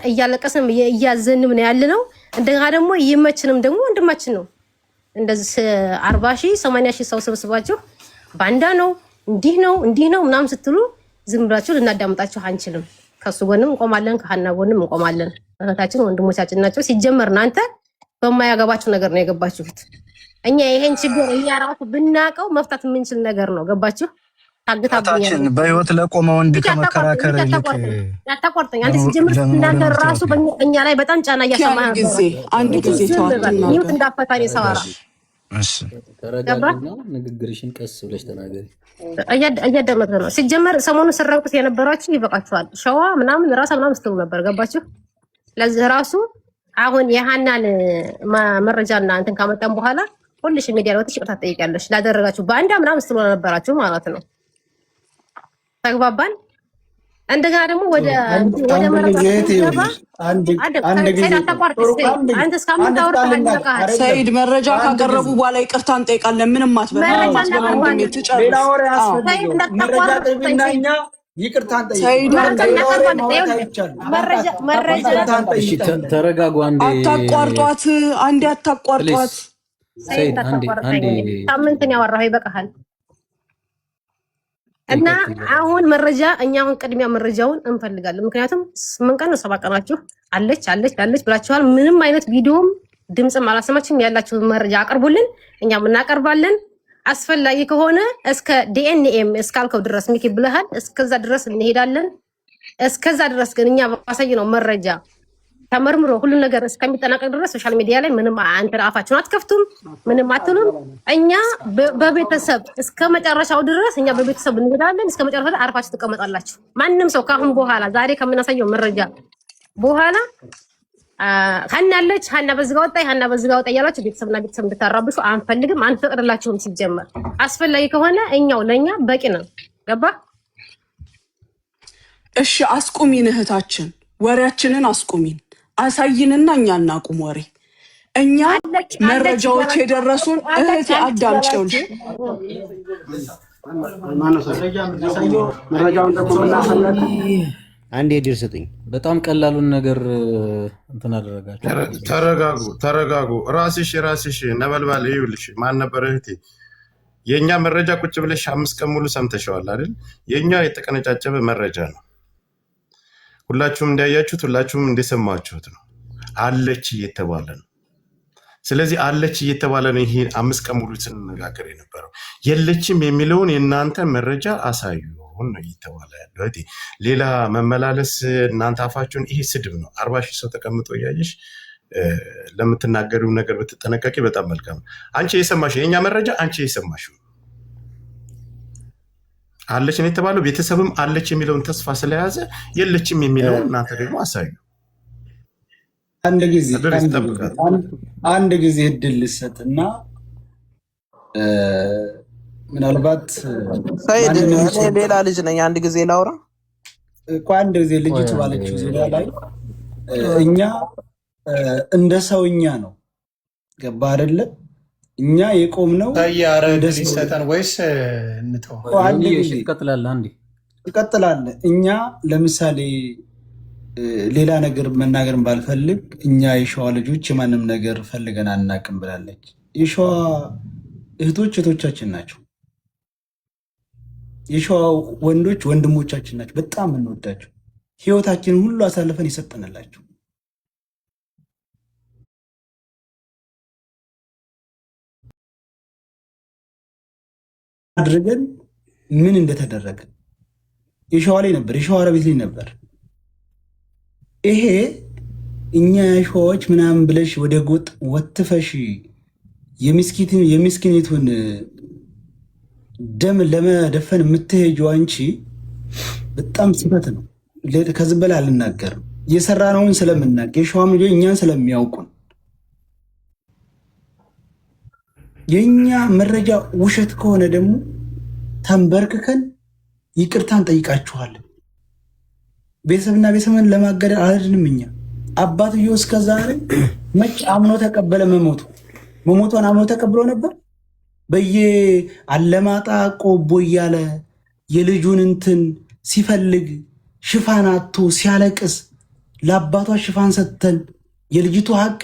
እያለቀስንም እያዘንም ነው ያለነው። እንደገና ደግሞ ይመችንም ደግሞ ወንድማችን ነው። እንደዚህ 40 ሺህ 80 ሺህ ሰው ሰብስባችሁ ባንዳ ነው እንዲህ ነው እንዲህ ነው ምናምን ስትሉ ዝም ብላችሁ ልናዳምጣችሁ አንችልም። ከሱ ጎንም እንቆማለን፣ ከሀና ጎንም እንቆማለን። እህታችን ወንድሞቻችን ናቸው። ሲጀመር እናንተ በማያገባችሁ ነገር ነው የገባችሁት። እኛ ይሄን ችግር እኛ ራሱ ብናውቀው መፍታት የምንችል ነገር ነው። ገባችሁ? እህታችን ታግታብኛለች። በህይወት ለቆመ ወንድ ከመከራከር ይልቅ አታቋርጠኝ። አንተ ሲጀምር ለምን ወደ ስትናገር መፍትሄ ራሱ እኛ ላይ በጣም ጫና እያሰማህ አንድ ነበረ። ጊዜ አንድ ጊዜ ዝም ተዋት በል ትናገር። mute እንዳፈታ እኔ ሳወራ እሺ ገባ ተረጋጊና ንግግርሽን ቀስ ብለሽ ተናገሪ። እያዳመጥን ነው። ሲጀመር ሰሞኑን ስረቁት የነበራችሁ ይበቃችኋል። ሸዋ ምናምን ራሳ ምናምን ስትሉ ነበር። ገባችሁ? ለዚህ ራሱ አሁን የሀናን መረጃና እንትን ካመጣን በኋላ ሁልሽ ሚዲያ ላይ ወጥተሽ ይቅርታ ትጠይቂያለሽ ላደረጋችሁ በአንዳ ምናምን ስትሉ ነበራችሁ ማለት ነው። ተግባባን። እንደገና ደግሞ ወደ ወደ አንድ መረጃ ጊዜ እህቴ ስንገባ ይኸውልሽ፣ አንድ አንድ አንድ ሰይድ ጊዜ አታቋርጥ። ጥሩ ሰይድ አንድ አንተ አንድ እስከምታወራ ቃል ይበቃሃል። አይደለም ሰይድ መረጃ አንድ ካቀረቡ ጊዜ በኋላ ይቅርታ እንጠይቃለን። ምንም አትበል፣ ምንም መረጃ አትበል ወንድሜ፣ እናቀርባለን። ሌላ ትጨርስ። ወሬ አዎ ሰይድ አያስፈልገውም። መረጃ እንዳታቋርጥ አቅርቢና ሰይድ እኛ ይቅርታ ሰይድ እንጠይቃለን። መረጃ ሌላ ወሬ እናቀርባለን። ማውራት ይኸውልህ አይቻልም። መረጃ መረጃ ይቅርታ እሺ እንጠይቃለን። ተረጋጉ አንዴ አታቋርጧት፣ አንዴ አታቋርጧት። please። ሰይድ ሰይድ አንዴ አንዴ እንዳታቋርጠኝ። ሳምንትን ያወራኸው ይበቃሃል። እና ይቀጥል። አሁን መረጃ እኛ አሁን ቅድሚያ መረጃውን እንፈልጋለን። ምክንያቱም 8 ቀን ነው 7 ቀናችሁ አለች አለች አለች ብላችኋል። ምንም አይነት ቪዲዮም ድምፅም አላሰማችሁም። ያላችሁን መረጃ አቅርቡልን፣ እኛም እናቀርባለን። አስፈላጊ ከሆነ እስከ ዲኤንኤም እስካልከው ድረስ ሚኪ ብለሃል፣ እስከዛ ድረስ እንሄዳለን። እስከዛ ድረስ ግን እኛ ባሳየነው መረጃ ተመርምሮ ሁሉም ነገር እስከሚጠናቀቅ ድረስ social media ላይ ምንም አንተ አፋችሁን አትከፍቱም፣ ምንም አትሉም። እኛ በቤተሰብ እስከ መጨረሻው ድረስ እኛ በቤተሰብ እንሄዳለን። እስከ መጨረሻው አርፋችሁ ትቀመጣላችሁ። ማንም ሰው ከአሁን በኋላ ዛሬ ከምናሳየው መረጃ በኋላ ሀና አለች፣ ሀና በዝጋ ወጣ፣ ሀና በዝጋ ወጣ እያላችሁ ቤተሰብና ቤተሰብ እንድታራብሹ አንፈልግም፣ አንፈቅድላችሁም። ሲጀመር አስፈላጊ ከሆነ እኛው ለእኛ በቂ ነው። ገባ? እሺ አስቁሚን፣ እህታችን ወሬያችንን አስቁሚን፣ አሳይንና እኛ እናቁም ወሬ። እኛ አለች አለች መረጃዎች እያላችሁ የደረሱን አለች እህቴ አለች አዳምጪ፣ ይኸውልሽ እያላችሁ ማነው ሰው መረጃውን ደግሞ የምናሳያለን። አንዴ እድል ስጡኝ። በጣም ቀላሉን ነገር እንትን አደረጋችሁ። ተረጋጉ፣ ተረጋጉ። ራስሽ ራስሽ ነበልባል ይኸውልሽ፣ ማን ነበር እህቴ? የእኛ መረጃ ቁጭ ብለሽ 5 ቀን ሙሉ ሰምተሸዋል አይደል? የእኛ የተቀነጫጨበ መረጃ ነው። ሁላችሁም እንዳያችሁት፣ ሁላችሁም እንደሰማችሁት ነው። አለች እየተባለ ነው። ስለዚህ አለች እየተባለ ነው ይሄ 5 ቀን ሙሉ ስንነጋገር የነበረው። የለችም የሚለውን የእናንተ መረጃ አሳዩን ነው እየተባለ ያለው። እህቴ፣ ሌላ መመላለስ እናንተ አፋችሁን፣ ይሄ ስድብ ነው። 40,000 ሰው ተቀምጦ እያየሽ ለምትናገሪው ነገር ብትጠነቀቂ በጣም መልካም ነው። አንቺ የሰማሽው የእኛ መረጃ፣ አንቺ የሰማሽው አለች ነው የተባለው። ቤተሰብም አለች የሚለውን ተስፋ ስለያዘ የለችም የሚለውን እናንተ ደግሞ አሳዩ። አንድ ጊዜ ድሬስ አንድ ጊዜ ጠብቃት። አንድ ጊዜ እድል ልሰጥና ምናልባት ሰይድ ማንንም እኔ ሰው ሌላ ልጅ ነኝ። አንድ ጊዜ ላውራ። እኮ አንድ ጊዜ ቆይ ልጅቱ አንዴ ባለችው ዙሪያ ላይ እኛ እንደ ሰውኛ ነው፣ ገባ አይደለ? እኛ የቆምነው ኧረ እንደ እድል ሰው ይሰጠን ወይስ እንተው? እኮ አንድ ዮኒዬ፣ እሺ ጊዜ ትቀጥላለህ አንዴ። ትቀጥላለህ። እኛ ለምሳሌ ሌላ ነገር መናገርን ባልፈልግ እኛ የሸዋ ልጆች የማንም ነገር ፈልገን አናቅም ብላለች። የሸዋ እህቶች እህቶቻችን ናቸው። የሸዋ ወንዶች ወንድሞቻችን ናቸው። በጣም የምንወዳቸው፣ ህይወታችንን ሁሉ አሳልፈን የሰጠንላቸው፣ አድርገን ምን እንደተደረገ የሸዋ ላይ ነበር፣ የሸዋ ረቤት ላይ ነበር። ይሄ እኛ የሸዋዎች ምናምን ብለሽ ወደ ጎጥ ወትፈሽ የሚስኪኒቱን ደም ለመደፈን የምትሄጂው አንቺ በጣም ስህተት ነው። ከዚህ በላይ አልናገርም። የሰራነውን ስለምናውቅ፣ የሸዋም ልጆች እኛን ስለሚያውቁን፣ የእኛ መረጃ ውሸት ከሆነ ደግሞ ተንበርክከን ይቅርታ እንጠይቃችኋለን። ቤተሰብና ቤተሰብን ለማገደል አልሄድንም። እኛ አባትየው እስከ ዛሬ መች አምኖ ተቀበለ? መሞቷን አምኖ ተቀብሎ ነበር። በየ አለማጣ ቆቦ እያለ የልጁን እንትን ሲፈልግ ሽፋን አጥቶ ሲያለቅስ ለአባቷ ሽፋን ሰጥተን የልጅቱ ሀቅ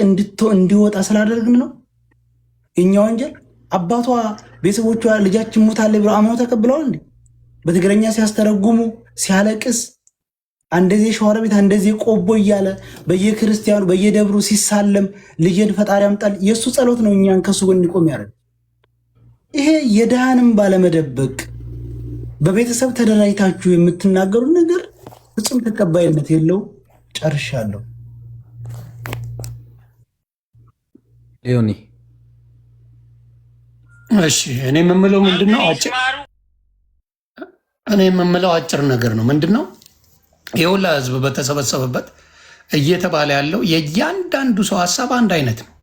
እንዲወጣ ስላደረግን ነው እኛ ወንጀል። አባቷ ቤተሰቦቿ ልጃችን ሞታለች ብለው አምነው ተቀብለዋል እንዴ? በትግረኛ ሲያስተረጉሙ ሲያለቅስ አንደዚህ ሸዋሮቢት አንደዚህ ቆቦ እያለ በየክርስቲያኑ በየደብሩ ሲሳለም ልጄን ፈጣሪ ያምጣል፣ የእሱ ጸሎት ነው እኛን ከሱ ጎን እንዲቆም ያደርግ። ይሄ የድሃንም ባለመደበቅ በቤተሰብ ተደራጅታችሁ የምትናገሩት ነገር ፍጹም ተቀባይነት የለው። ጨርሻለሁ። ዮኒ። እሺ፣ እኔ የምምለው አጭር ነገር ነው። ምንድን ነው? የሁላ ህዝብ በተሰበሰበበት እየተባለ ያለው የእያንዳንዱ ሰው ሀሳብ አንድ አይነት ነው።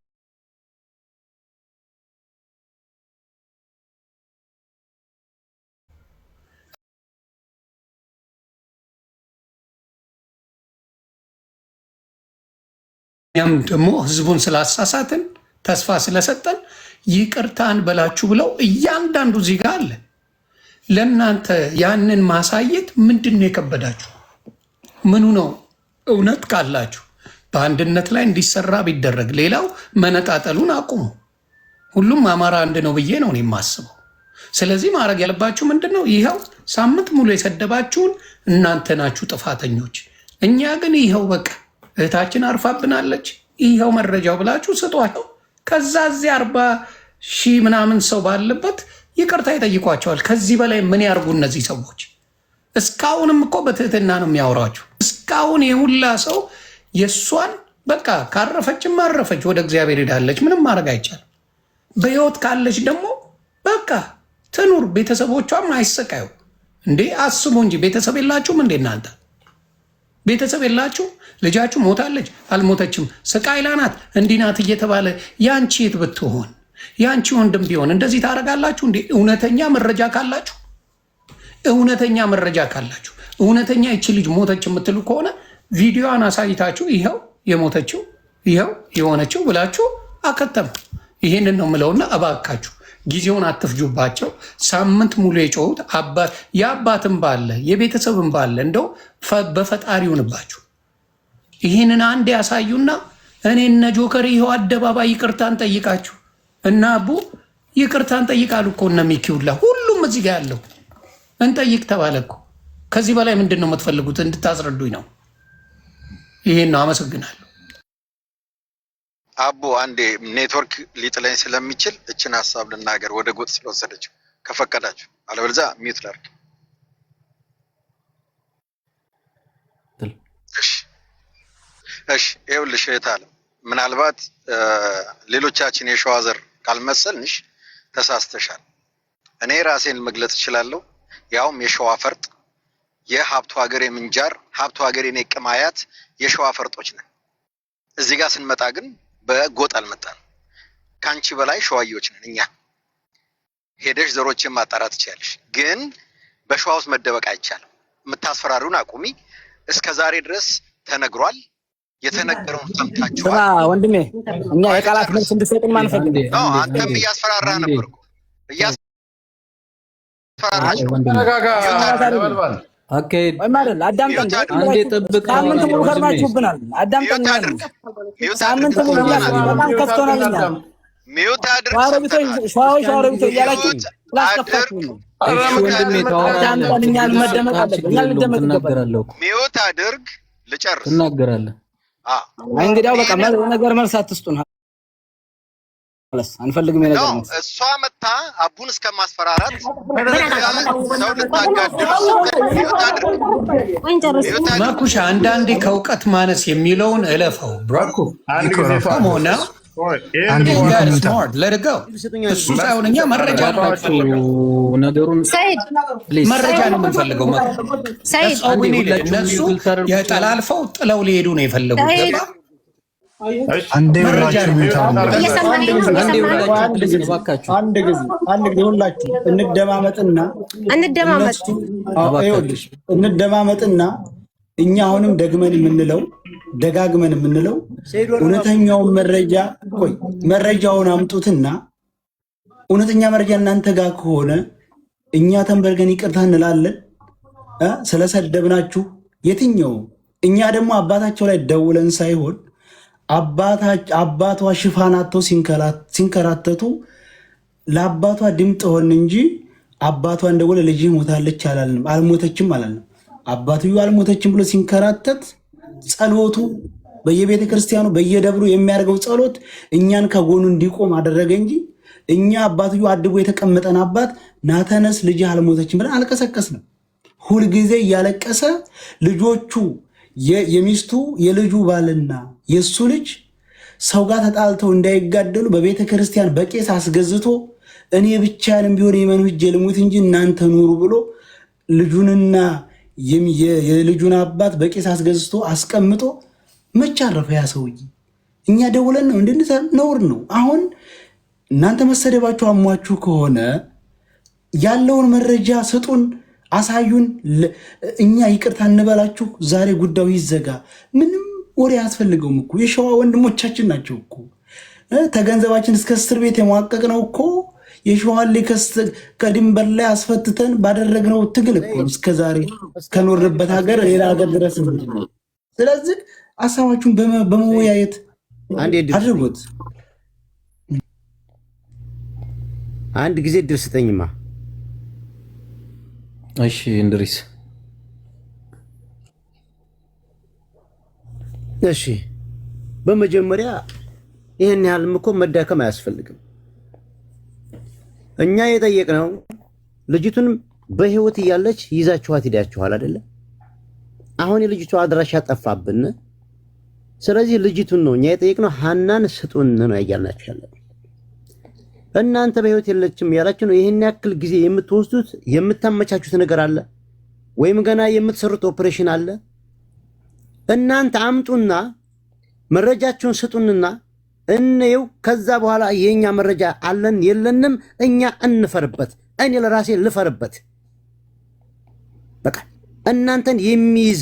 እኛም ደግሞ ህዝቡን ስላሳሳትን፣ ተስፋ ስለሰጠን ይቅርታን በላችሁ ብለው እያንዳንዱ እዚህ ጋር አለ። ለእናንተ ያንን ማሳየት ምንድን ነው የከበዳችሁ? ምኑ ነው? እውነት ካላችሁ በአንድነት ላይ እንዲሰራ ቢደረግ፣ ሌላው መነጣጠሉን አቁሙ። ሁሉም አማራ አንድ ነው ብዬ ነው እኔ የማስበው። ስለዚህ ማድረግ ያለባችሁ ምንድን ነው? ይኸው ሳምንት ሙሉ የሰደባችሁን እናንተ ናችሁ ጥፋተኞች። እኛ ግን ይኸው በቃ እህታችን አርፋብናለች፣ ይኸው መረጃው ብላችሁ ስጧቸው። ከዛ እዚህ 40,000 ምናምን ሰው ባለበት ይቅርታ ይጠይቋቸዋል። ከዚህ በላይ ምን ያርጉ እነዚህ ሰዎች? እስካሁንም እኮ በትህትና ነው የሚያወሯችሁ። እስካሁን የሁላ ሰው የእሷን በቃ ካረፈችም አረፈች፣ ወደ እግዚአብሔር ሄዳለች። ምንም ማድረግ አይቻልም። በህይወት ካለች ደግሞ በቃ ትኑር፣ ቤተሰቦቿም አይሰቃዩ። እንዴ አስቡ እንጂ፣ ቤተሰብ የላችሁም እንዴ እናንተ? ቤተሰብ የላችሁ? ልጃችሁ ሞታለች አልሞተችም፣ ስቃይ ላይ ናት፣ እንዲህ ናት እየተባለ ያንቺ የት ብትሆን፣ ያንቺ ወንድም ቢሆን እንደዚህ ታደርጋላችሁ እንዴ? እውነተኛ መረጃ ካላችሁ፣ እውነተኛ ይቺ ልጅ ሞተች የምትሉ ከሆነ ቪዲዮዋን አሳይታችሁ ይኸው የሞተችው፣ ይኸው የሆነችው ብላችሁ አከተም። ይሄንን ነው የምለውና እባካችሁ ጊዜውን አትፍጁባቸው። ሳምንት ሙሉ የጮሁት የአባትም ባለ የቤተሰብም ባለ እንደው በፈጣሪ ይሁንባችሁ። ይህንን አንድ ያሳዩና እኔ እነ ጆከር ይኸው አደባባይ ይቅርታን ጠይቃችሁ እና አቡ ይቅርታን ጠይቃሉ እኮ፣ እነ ሚኪውላ ሁሉም እዚህ ጋር ያለው እንጠይቅ ተባለ እኮ። ከዚህ በላይ ምንድን ነው የምትፈልጉት? እንድታስረዱኝ ነው። ይሄን ነው። አመሰግናለሁ። አቦ፣ አንዴ ኔትወርክ ሊጥለኝ ስለሚችል እችን ሀሳብ ልናገር፣ ወደ ጎጥ ስለወሰደችው ከፈቀዳችሁ፣ አለበለዚያ mute ላድርግ። እሺ፣ ይኸውልሽ እህት አለም፣ ምናልባት ሌሎቻችን የሸዋ ዘር ካልመሰልንሽ ተሳስተሻል። እኔ ራሴን መግለጽ እችላለሁ። ያውም የሸዋ ፈርጥ፣ የሀብቱ ሀገር የምንጃር ሀብቱ ሀገር የኔ ቅማያት የሸዋ ፈርጦች ነን። እዚህ ጋር ስንመጣ ግን በጎጥ አልመጣንም። ከአንቺ በላይ ሸዋዮች ነን እኛ። ሄደሽ ዘሮችን ማጣራት ትችያለሽ። ግን በሸዋ ውስጥ መደበቅ አይቻልም። የምታስፈራሪውን አቁሚ። እስከ ዛሬ ድረስ ተነግሯል። የተነገረውን ስማ ሰምታችኋል። ወንድሜ፣ እኛ የቃላት መልስ እንድሰጥን አንፈልግም። No፣ አንተም እያስፈራራህ ነበር እኮ፣ እያስፈራራች ነው። ተረጋጋ ነበልባል። አካሄድ ወይም አይደል? አዳምጠን። አንዴ ጠብቅ። ሳምንት ሙሉ ወንድሜ። ከርማችሁብናል። አዳምጠን እኛን ሳምንት ሙሉ በጣም ከፍቶናል። እኛ Mute አድርግ። ሸዋሮቢቶች፣ ሸዋዎች ሸዋሮቢቶች እያላችሁ ስላስከፋችሁ ነው። እሺ ወንድሜ ታወራለህ። አዳምጠን እኛን መደመጥ አለብን። ችግር እኛን የለውም። ልደመጥ ይገባል። ትናገራለህ እኮ። Mute አድርግ፣ ልጨርስ። ትናገራለህ። እንግዲያው በቃ ነገር መልስ አትስጡን። خلاص አንፈልግም የነገር No፣ መልስ። እሷ መታ አቡን እስከማስፈራራት ሰው ልታጋድሉ ስትል mute አድርግ። Mute አድርግ። መኩሻ፣ አንዳንዴ ከእውቀት ማነስ የሚለውን እለፈው bro። አንድ ጊዜ Come on now. አንዴ You got mute smart. Let it go. እሱ ሳይሆን እኛ መረጃ ነው እባካችሁ የምንፈልገው። ነገሩን ሰይድ Please። መረጃ ነው የምንፈልገው። መኩ ሰይድ That's all we አንዴ needed. ሁላችሁም እነሱ mute ልታደርጉ የጠላልፈው ጥለው ሊሄዱ ነው የፈለጉት። ሰይድ ገባ? አንዴ መረጃ ሁላችሁ ነው። Mute አድርጉ። እየሰማኸኝ ነው? አንዴ እየሰማኸኝ ነው? ሁላችሁ please እባካችሁ። አንድ ጊዜ ሁላችሁ እንደማመጥና እንደማመጥ። እነሱ አዎ፣ ይኸውልሽ እንደማመጥና እኛ አሁንም ደግመን የምንለው፣ ደጋግመን የምንለው እውነተኛውን መረጃ፣ ቆይ፣ መረጃውን አምጡትና እውነተኛ መረጃ እናንተ ጋር ከሆነ እኛ ተንበርገን ይቅርታ እንላለን ስለሰደብናችሁ የትኛው። እኛ ደግሞ አባታቸው ላይ ደውለን ሳይሆን አባቷ ሽፋን አጥተው ሲንከራተቱ ለአባቷ ድምፅ ሆን እንጂ አባቷ እንደወለ ልጅህ ሞታለች አላልንም፣ አልሞተችም አላልንም። አባትዩ አልሞተችም ብሎ ሲንከራተት ጸሎቱ በየቤተ ክርስቲያኑ በየደብሩ የሚያደርገው ጸሎት እኛን ከጎኑ እንዲቆም አደረገ እንጂ እኛ አባትዩ አድቦ የተቀመጠን አባት ናተነስ ልጅህ አልሞተችም ብለን አልቀሰቀስንም። ሁልጊዜ እያለቀሰ ልጆቹ የሚስቱ የልጁ ባልና የእሱ ልጅ ሰው ጋር ተጣልተው እንዳይጋደሉ በቤተ ክርስቲያን በቄስ አስገዝቶ እኔ ብቻዬንም ቢሆን የመን ሂጄ ልሙት እንጂ እናንተ ኑሩ ብሎ ልጁንና የልጁን አባት በቄስ አስገዝቶ አስቀምጦ መች አረፈ ያ ሰውዬ? እኛ ደውለን ነው እንድንሰ ነውር ነው። አሁን እናንተ መሰደባችሁ አሟችሁ ከሆነ ያለውን መረጃ ስጡን፣ አሳዩን። እኛ ይቅርታ እንበላችሁ። ዛሬ ጉዳዩ ይዘጋ። ምንም ወሬ አያስፈልገውም እኮ፣ የሸዋ ወንድሞቻችን ናቸው እኮ። ተገንዘባችን እስከ እስር ቤት የሟቀቅ ነው እኮ፣ የሸዋን ልጅ ከድንበር ላይ አስፈትተን ባደረግነው ትግል እኮ እስከ ዛሬ ከኖርንበት ሀገር ሌላ ሀገር ድረስ። ስለዚህ ሀሳባችሁን በመወያየት አንዴ እድል ስጠኝ። አድርጉት። አንድ ጊዜ እድል ስጠኝማ። እሺ እንድሪስ። እሺ፣ በመጀመሪያ ይህን ያህልም እኮ መዳከም አያስፈልግም። እኛ የጠየቅነው ልጅቱን በህይወት እያለች ይዛችኋት ሂዳችኋል አይደለ? አሁን የልጅቷ አድራሻ ጠፋብን። ስለዚህ ልጅቱን ነው እኛ የጠየቅነው፣ ሀናን ስጡን ነው እያልናችሁ ያለ። እናንተ በህይወት የለችም ያላችሁ ነው። ይህን ያክል ጊዜ የምትወስዱት የምታመቻቹት ነገር አለ ወይም ገና የምትሰሩት ኦፕሬሽን አለ። እናንተ አምጡና መረጃችሁን ስጡንና እንየው። ከዛ በኋላ የኛ መረጃ አለን የለንም እኛ እንፈርበት። እኔ ለራሴ ልፈርበት። በቃ እናንተን የሚይዝ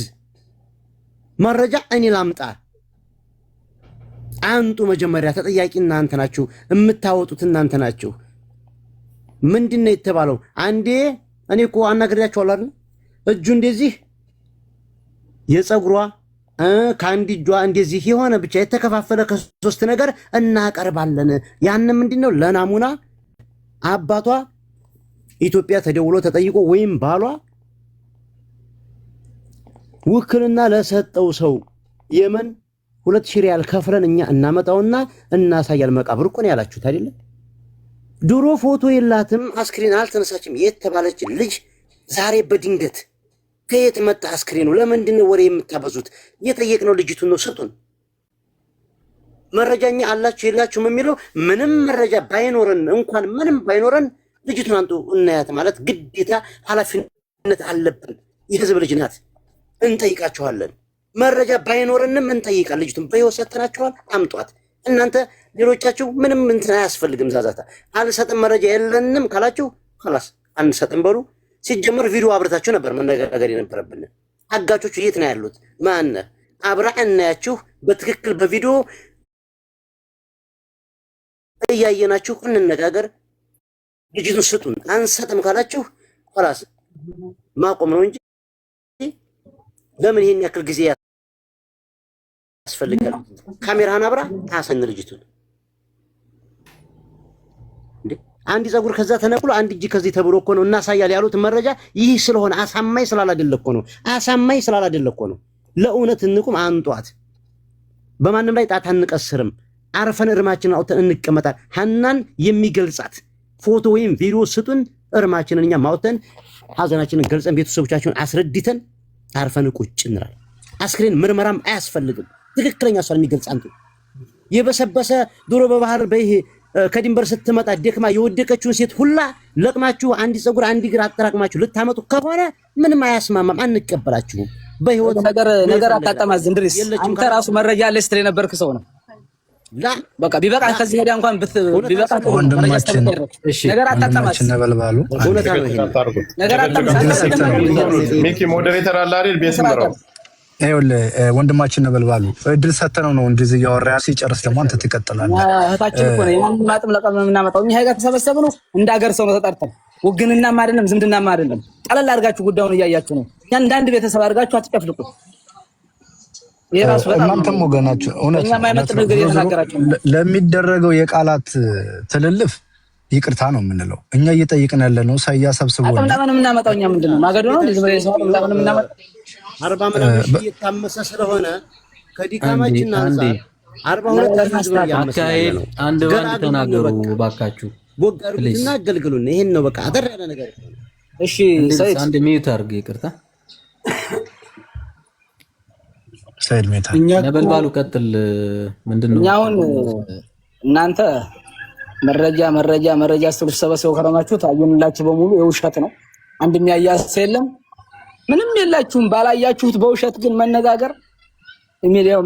መረጃ እኔ ላምጣ። አምጡ። መጀመሪያ ተጠያቂ እናንተ ናችሁ፣ የምታወጡት እናንተ ናችሁ። ምንድን ነው የተባለው? አንዴ እኔ እኮ አናግሬያቸዋለሁ አይደል? እጁ እንደዚህ የፀጉሯ ከአንድ እጇ እንደዚህ የሆነ ብቻ የተከፋፈለ ከሶስት ነገር እናቀርባለን። ያን ምንድን ነው ለናሙና አባቷ ኢትዮጵያ ተደውሎ ተጠይቆ ወይም ባሏ ውክልና ለሰጠው ሰው የመን 2000 ሪያል ከፍለን እኛ እናመጣውና እናሳያል። መቃብር እኮ ነው ያላችሁት አይደለ? ድሮ ፎቶ የላትም፣ አስክሬን አልተነሳችም የተባለች ልጅ ዛሬ በድንገት ከየት መጣ አስክሬኑ? ለምንድን ነው ወሬ የምታበዙት? የጠየቅነው ልጅቱን ነው፣ ስጡን። መረጃኛ አላችሁ የላችሁም የሚለው ምንም መረጃ ባይኖረን እንኳን፣ ምንም ባይኖረን ልጅቱን አምጡ እናያት ማለት ግዴታ ኃላፊነት አለብን። የህዝብ ልጅ ናት፣ እንጠይቃችኋለን። መረጃ ባይኖረንም እንጠይቃል። ልጅቱን በህይወት ሰጥተናችኋል፣ አምጧት። እናንተ ሌሎቻችሁ ምንም እንትን አያስፈልግም። ዛዛታ አልሰጥም፣ መረጃ የለንም ካላችሁ خلاص አንሰጥም በሉ። ሲጀመር ቪዲዮ አብርታችሁ ነበር መነጋገር የነበረብን። አጋቾቹ የት ነው ያሉት? ማን አብራ እናያችሁ። በትክክል በቪዲዮ እያየናችሁ እንነጋገር። ልጅቱን ስጡን። አንሰጥም ካላችሁ خلاص ማቆም ነው እንጂ ለምን ይሄን ያክል ጊዜ ያስፈልጋል? ካሜራህን አብራ ታሰን ልጅቱን እንዴ። አንድ ፀጉር ከዛ ተነቅሎ አንድ እጅ ከዚህ ተብሎ እኮ ነው እናሳያል ያሉት። መረጃ ይህ ስለሆነ አሳማኝ ስላላደለ እኮ ነው። አሳማኝ ስላላደለ እኮ ነው። ለእውነት እንቁም፣ አንጧት። በማንም ላይ ጣት አንቀስርም። አርፈን እርማችንን አውጥተን እንቀመጣል። ሀናን የሚገልጻት ፎቶ ወይም ቪዲዮ ስጡን። እርማችንን እኛ ማውጥተን ሀዘናችንን ገልጸን ቤተሰቦቻችንን አስረድተን አርፈን ቁጭ እንላለን። አስክሬን ምርመራም አያስፈልግም። ትክክለኛ እሷን የሚገልጽ አንቱ። የበሰበሰ ድሮ በባህር በይሄ ከድንበር ስትመጣ ደክማ የወደቀችውን ሴት ሁላ ለቅማችሁ አንድ ፀጉር አንድ እግር አጠራቅማችሁ ልታመጡ ከሆነ ምንም አያስማማም፣ አንቀበላችሁም። በህይወት ነገር ነገር አታጠማዝ እንድሪስ። የለችም። አንተ ራሱ መረጃ አለ ስትል የነበርክ ሰው ነው። በቃ ቢበቃ ከዚህ ሄዳ እንኳን ቢበቃ ጥሩ ነው። መረጃ ወንድማችን እስከምትደርስ ነገር አታጠማዝ። ወንድማችን ነበልባሉ እውነታ ነው ይሄ። ነገር አታጠማዝ። ሚኪ moderator አለ አይደል? ቤት ምራው። ይኸውልህ ወንድማችን ነበልባሉ እድል ሰተነው ነው እንደዚህ እያወራ፣ ሲጨርስ ደግሞ አንተ ትቀጥላለህ። እህታችን እኮ ነው። የማንም አጥም ለቀም ነው የምናመጣው። እኛ ጋር ተሰበሰብነው እንደ ሀገር ሰው ነው ተጠርተን፣ ውግንናም አይደለም ዝምድናም አይደለም። ቀለል አድርጋችሁ ጉዳዩን እያያችሁ ነው። እኛ እንደ አንድ ቤተሰብ አድርጋችሁ አትጨፍልቁ። ይሄ ራሱ በጣም እናንተም ወገናችሁ እውነት ለእኛ ነው፣ የማይመጥን እውነት ነው። ነገር ዞሮ ዞሮ እየተናገራችሁ ነው። ለሚደረገው የቃላት ትልልፍ ይቅርታ ነው የምንለው። እኛ እየጠየቅን ያለ ነው ሳያ አጥም ሰብስቦና ለምን የምናመጣው እኛ ምንድን ነው ማገዶ ነው? ዝም ብለህ የሰው አጥም ለምን የምናመጣው? 40 ምናምን ሺህ እየታመሰ ስለሆነ ከድካማችን አንዴ አንጻር 42 ህዝብ ነው እያመሰ ያለ አካሄድ ነው። አንድ ባንድ ገላግሉን ነው ተናገሩ በቃ። ባካችሁ። ቦግ please። አድርጉትና አገልግሉን። ይሄን ነው በቃ አጠር ያለ ነገር። እሺ እንድሪስ ሰይድ። አንድ mute አድርግ፣ ይቅርታ። ሰይድ ሜታ። እኛ እኮ ነበልባሉ ቀጥል። ምንድን ነው? እኛ አሁን እናንተ መረጃ መረጃ መረጃ ስትሉ ሰበሰው ከረማችሁ ታዩንላችሁ በሙሉ የውሸት ነው። አንድ የሚያያዝ የለም፣ ምንም የላችሁም። ባላያችሁት በውሸት ግን መነጋገር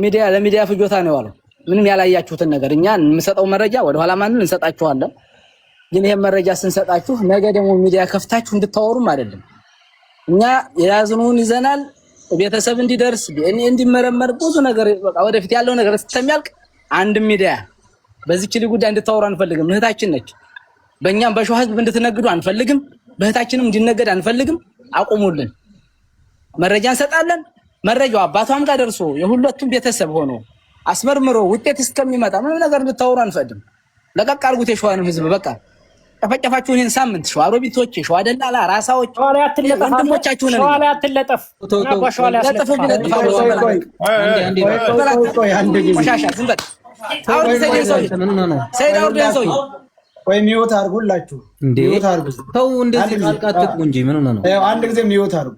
ሚዲያ ለሚዲያ ፍጆታ ነው የዋለው። ምንም ያላያችሁትን ነገር እኛ የምሰጠው መረጃ ወደኋላ ማንን እንሰጣችኋለን። ግን ይሄን መረጃ ስንሰጣችሁ ነገ ደግሞ ሚዲያ ከፍታችሁ እንድታወሩም አይደለም። እኛ የያዝነውን ይዘናል። ቤተሰብ እንዲደርስ፣ ዲኤንኤ እንዲመረመር፣ ብዙ ነገር በቃ ወደፊት ያለው ነገር እስከሚያልቅ አንድ ሚዲያ በዚች ልጅ ጉዳይ እንድታወሩ አንፈልግም። እህታችን ነች። በእኛም በሸዋ ህዝብ እንድትነግዱ አንፈልግም። በእህታችንም እንዲነገድ አንፈልግም። አቁሙልን። መረጃ እንሰጣለን። መረጃው አባቷም ጋር ደርሶ የሁለቱም ቤተሰብ ሆኖ አስመርምሮ ውጤት እስከሚመጣ ምንም ነገር እንድታወሩ አንፈቅድም። ለቀቅ አድርጉት የሸዋንም ህዝብ፣ በቃ ጨፈጨፋችሁ። ይህን ሳምንት ሸዋ ሮቢቶች፣ የሸዋ ደላላ ራሳዎች ሸዋ ላይ አትለጠፍ። አንተ ወንድሞቻችሁ ነን። ሸዋ ላይ አትለጠፍ። ተው ምን ተው። አባ ሸዋ ላይ ለጥፍ አስለጥፋለሁ? ቢለጥፋሉ። ቆይ ቆይ ቆይ ቆይ ቆይ አንድ ጊዜ። ቆሻሻ ዝም በል። አውርድ ሰይድን ሰውዬ። ምን ሆነህ ነው ሰይድ አውርድ ይሄን ሰውዬ። ቆይ mute አድርጉላችሁ። እንዴ? mute አድርጉ። ተው እንደዚህ አንድ ጊዜ። ጣልቃ አትግቡ እንጂ ምን ሆነህ ነው? ያው አንድ ጊዜ mute አድርጉ።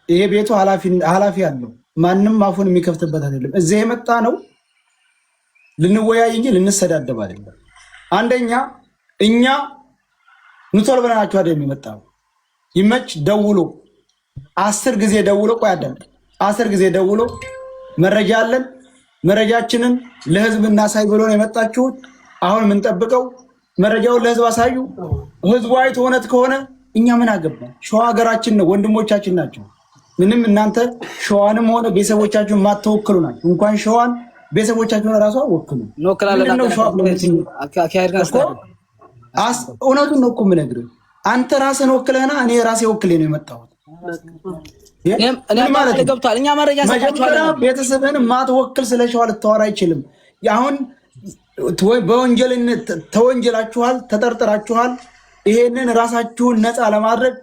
ይሄ ቤቱ ኃላፊ አለው። ማንም አፉን የሚከፍትበት አይደለም። እዚህ የመጣ ነው ልንወያይ እንጂ ልንሰዳደብ አይደለም። አንደኛ እኛ ኑቶል ብለናችሁ አይደለም የመጣው። ይመች ደውሎ 10 ጊዜ ደውሎ፣ ቆይ አዳምጥ፣ 10 ጊዜ ደውሎ መረጃ አለን፣ መረጃችንን ለህዝብ እናሳይ ብሎ ነው የመጣችሁት። አሁን የምንጠብቀው መረጃውን ለህዝብ አሳዩ። ህዝቡ አይቶ እውነት ከሆነ እኛ ምን አገባን? ሸዋ ሀገራችን ነው፣ ወንድሞቻችን ናቸው። ምንም እናንተ ሸዋንም ሆነ ቤተሰቦቻችሁን ማትወክሉ ናቸው። እንኳን ሸዋን ቤተሰቦቻችሁን እራሱ አወክሉ። እንወክላለን። ምንድነው ሸዋ ብሎ አካሄድ ጋር እኮ እውነቱን ነው እኮ የምነግርህ። አንተ ራስህን ወክለህና እኔ ራሴ ወክሌ ነው የመጣሁት። እኔ ምን ማለት ነው? ገብቷል። እኛ መረጃ መጀመሪያ እንሰጣችኋለን። ቤተሰብህን ማትወክል ስለ ሸዋ ልታወራ አይችልም። አሁን በወንጀልነት ተወንጀላችኋል፣ ተጠርጥራችኋል። ይሄንን ራሳችሁን ነፃ ለማድረግ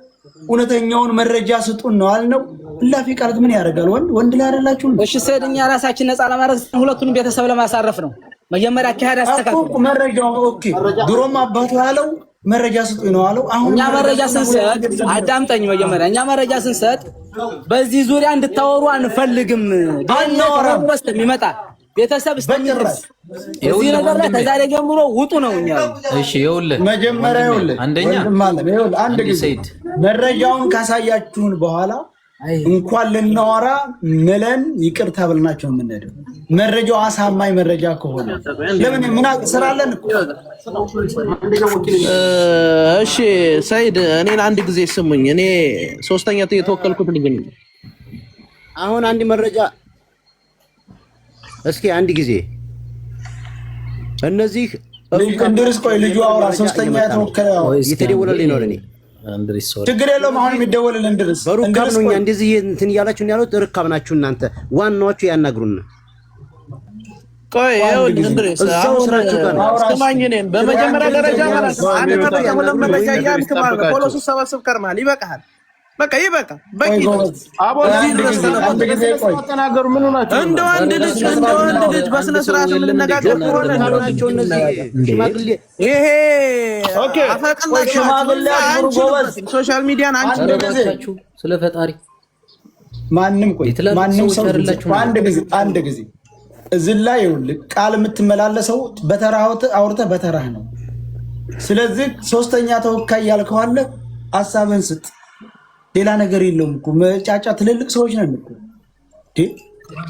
እውነተኛውን መረጃ ስጡን ነው አልነው። እላፊ ቃላት ምን ያደርጋል? ወንድ ወንድ ላይ አይደላችሁ? እሺ ሰይድ፣ እኛ ራሳችን ነፃ ለማድረግ ሁለቱንም ቤተሰብ ለማሳረፍ ነው። መጀመሪያ አካሄድ አስተካክል። እኮ መረጃው okay። ድሮም አባቱ ያለው መረጃ ስጡኝ ነው አለው። አሁን እኛ መረጃ ስንሰጥ አዳምጠኝ። መጀመሪያ እኛ መረጃ ስንሰጥ በዚህ ዙሪያ እንድታወሩ አንፈልግም። አናወራም። የሚመጣ ቤተሰብ እስከሚደርስ እዚህ ነገር ላይ ከዛሬ ጀምሮ ውጡ ነው እኛ። እሺ ይኸውልህ፣ መጀመሪያ ይኸውልህ አንደኛ ወንድም አለም ይኸውልህ፣ አንድ አንዴ ጊዜ ሰይድ መረጃውን ካሳያችሁን በኋላ እንኳን ልናወራ ምለን ይቅርታ ብለናቸው የምንሄደው መረጃው አሳማኝ መረጃ ከሆነ ለምን ምን ስራ አለን እኮ። እሺ ሰይድ፣ እኔን አንድ ጊዜ ስሙኝ። እኔ ሶስተኛ የተወከልኩት ልጅ ነኝ። አሁን አንድ መረጃ እስኪ አንድ ጊዜ እነዚህ እንድርስ ቆይ ልጁ አውራ ሶስተኛ የተወከለ አውራ። እየተደወለልኝ ነው ለእኔ። ችግር የለውም። አሁን የሚደወልልህ እንድርስ በሩካብ እንድርስ ነው። እኛ ቆይ እንደዚህ እንትን እያላችሁ ነው ያሉት። ርካብ ናችሁ እናንተ። ዋናዎቹ ያናግሩን። ቆይ ይኸውልህ እንድሪስ፣ እዛው አሁን ስራችሁ ጋር ነው። ስማኝ፣ እኔን በመጀመሪያ ደረጃ ማለት ነው አንድ መረጃ ሁለት መረጃ እያልክ ማለት ነው follow ስትሰበስብ ከርመሃል። ይበቃሃል። በቃ ይበቃል። በቂ ነው። እዚህ ድረስ አንድ ጊዜ ቆይ ተናገሩ። ምን ሆናችሁ? እንደ ወንድ ልጅ እንደ ወንድ ልጅ በስነ ስርዓት የምንነጋገር ከሆነ ናቸው እነዚህ ሽማግሌ። ይሄ okay፣ አፈቀላችሁ ሽማግሌ አክብሩ ጎበዝ። social media ን አንድ ጊዜ ስለ ፈጣሪ ማንም ቆይ የትላልቅ ማንም ሰዎች ሰው አይደላችሁም? አንድ ጊዜ አንድ ጊዜ እዚህ ላይ ይኸውልህ ቃል የምትመላለሰው በተራህ አውርተህ በተራህ ነው። ስለዚህ ሶስተኛ ተወካይ ያልከው አለ፣ ሀሳብህን ስጥ። ሌላ ነገር የለውም እኮ መጫጫ ትልልቅ ሰዎች ነን እኮ እንዴ።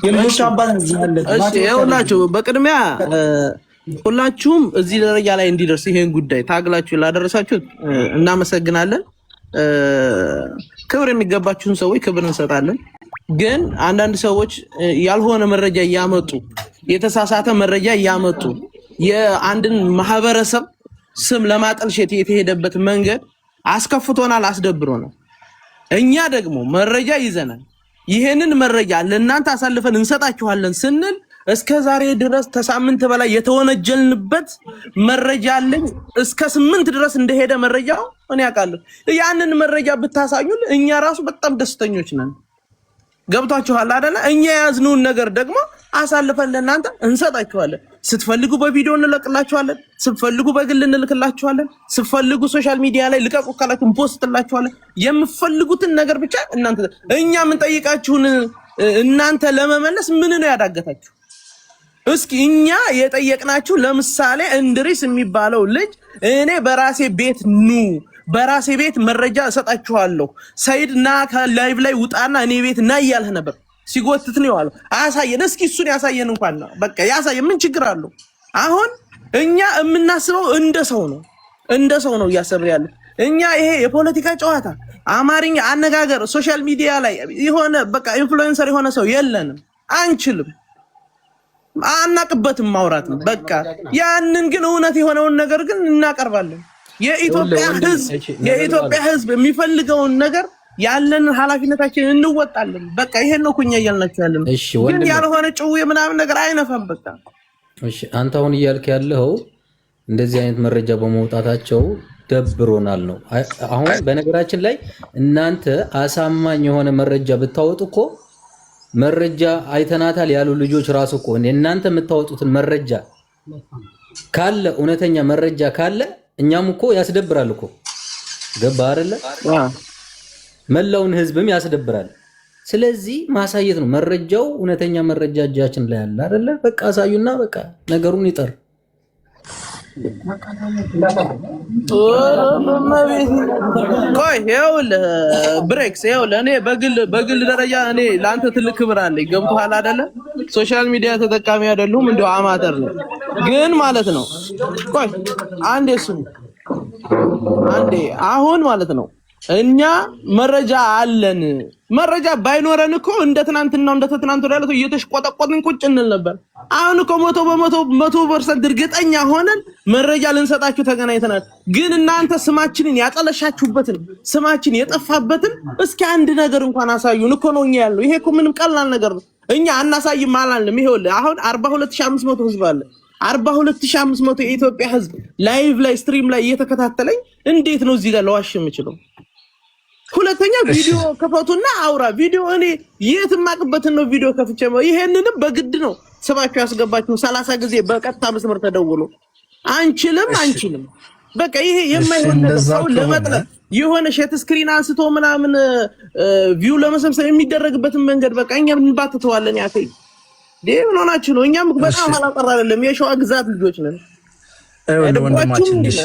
የልጆች አባት ነው እዚህ ያለ። እሺ ይኸውላችሁ በቅድሚያ ሁላችሁም እዚህ ደረጃ ላይ እንዲደርስ ይሄን ጉዳይ ታግላችሁ ላደረሳችሁት እናመሰግናለን። ክብር የሚገባችሁን ሰዎች ክብር እንሰጣለን። ግን አንዳንድ ሰዎች ያልሆነ መረጃ እያመጡ፣ የተሳሳተ መረጃ እያመጡ የአንድን ማህበረሰብ ስም ለማጠልሸት የተሄደበት መንገድ አስከፍቶናል፣ አስደብሮናል። እኛ ደግሞ መረጃ ይዘናል። ይሄንን መረጃ ለእናንተ አሳልፈን እንሰጣችኋለን ስንል እስከ ዛሬ ድረስ ከሳምንት በላይ የተወነጀልንበት መረጃ አለኝ። እስከ 8 ድረስ እንደሄደ መረጃው እኔ አውቃለሁ። ያንን መረጃ ብታሳዩን እኛ ራሱ በጣም ደስተኞች ነን። ገብቷችኋል አይደለ? እኛ የያዝነውን ነገር ደግሞ አሳልፈን ለእናንተ እንሰጣችኋለን። ስትፈልጉ በቪዲዮ እንለቅላችኋለን፣ ስትፈልጉ በግል እንልክላችኋለን፣ ስትፈልጉ social media ላይ ልቀቁ ካላችሁ እን post ላችኋለን። የምትፈልጉትን ነገር ብቻ እናንተ እኛ የምንጠይቃችሁን እናንተ ለመመለስ ምን ነው ያዳገታችሁ? እስኪ እኛ የጠየቅናችሁ ለምሳሌ እንድሪስ የሚባለው ልጅ እኔ በራሴ ቤት ኑ፣ በራሴ ቤት መረጃ እሰጣችኋለሁ፣ ሰይድ ና ከ live ላይ ውጣና እኔ ቤት ና እያልህ ነበር። ሲጎትት ነው የዋለው። አያሳየን እስኪ እሱን ያሳየን እንኳን ነው በቃ ያሳየን። ምን ችግር አለው? አሁን እኛ የምናስበው እንደ ሰው ነው፣ እንደ ሰው ነው እያሰብን ያለ። እኛ ይሄ የፖለቲካ ጨዋታ፣ አማርኛ አነጋገር፣ social media ላይ የሆነ በቃ influencer የሆነ ሰው የለንም፣ አንችልም፣ አናቅበትም ማውራት ነው በቃ። ያንን ግን እውነት የሆነውን ነገር ግን እናቀርባለን። የኢትዮጵያ ሕዝብ የኢትዮጵያ ሕዝብ የሚፈልገውን ነገር ያለንን ኃላፊነታችንን እንወጣለን። በቃ ይሄን ነው እኮ እኛ እያልናቸው ያለነው። እሺ ግን ወንድሜ፣ ያልሆነ ጭዌ ምናምን ነገር አይነፋም። በቃ እሺ አንተ አሁን እያልክ ያለኸው እንደዚህ አይነት መረጃ በመውጣታቸው ደብሮናል ነው። አሁን በነገራችን ላይ እናንተ አሳማኝ የሆነ መረጃ ብታወጡ እኮ መረጃ አይተናታል ያሉ ልጆች ራሱ እኮ እናንተ የምታወጡትን መረጃ ካለ፣ እውነተኛ መረጃ ካለ እኛም እኮ ያስደብራል እኮ፣ ገባ አይደለ? መላውን ህዝብም ያስደብራል። ስለዚህ ማሳየት ነው መረጃው፣ እውነተኛ መረጃ እጃችን ላይ አለ አይደለ? በቃ አሳዩና በቃ ነገሩን ይጠር። ቆይ ይኸውልህ ብሬክስ፣ ይኸውልህ እኔ በግል ደረጃ እኔ ለአንተ ትልቅ ክብር አለኝ። ገብቶሃል አይደለ? social media ተጠቃሚ አይደለሁም፣ እንደው አማተር ነው ግን ማለት ነው። ቆይ አንዴ ስሙ፣ አንዴ አሁን ማለት ነው እኛ መረጃ አለን። መረጃ ባይኖረን እኮ እንደ ትናንትናው እንደ ትናንት ወዲያ ያሉት እየተሽቆጠቆጥን ቁጭ እንል ነበር። አሁን እኮ 100% 100% እርግጠኛ ሆነን መረጃ ልንሰጣችሁ ተገናኝተናል። ግን እናንተ ስማችንን ያጠለሻችሁበትን፣ ስማችን የጠፋበትን እስኪ አንድ ነገር እንኳን አሳዩን እኮ ነው እኛ ያልነው። ይሄ እኮ ምንም ቀላል ነገር ነው። እኛ አናሳይም አላልንም። ይኸውልህ አሁን 42,500 ህዝብ አለ። 42,500 የኢትዮጵያ ህዝብ live ላይ stream ላይ እየተከታተለኝ እንዴት ነው እዚህ ጋር ለዋሽ የምችለው? ሁለተኛ እሺ ቪዲዮ ክፈቱና አውራ። ቪዲዮ እኔ የት የማቅበትን ነው ቪዲዮ ከፍቼ? ይሄንንም በግድ ነው ስማችሁ ያስገባችሁ። 30 ጊዜ በቀጥታ መስመር ተደውሎ አንችልም አንችልም። በቃ ይሄ የማይሆን ነገር እንደዛ ሰው ከሆነ ለመጥለፍ የሆነ shit screen አንስቶ ምናምን view ለመሰብሰብ የሚደረግበትን መንገድ በቃ እኛም እንባትተዋለን። ያከይ ምን ሆናችሁ ነው? እኛም በጣም ኋላ ቀር አይደለም፣ የሸዋ ግዛት ልጆች ነን። ይኸውልህ አይደብራችሁም? ወንድማችን፣ እሺ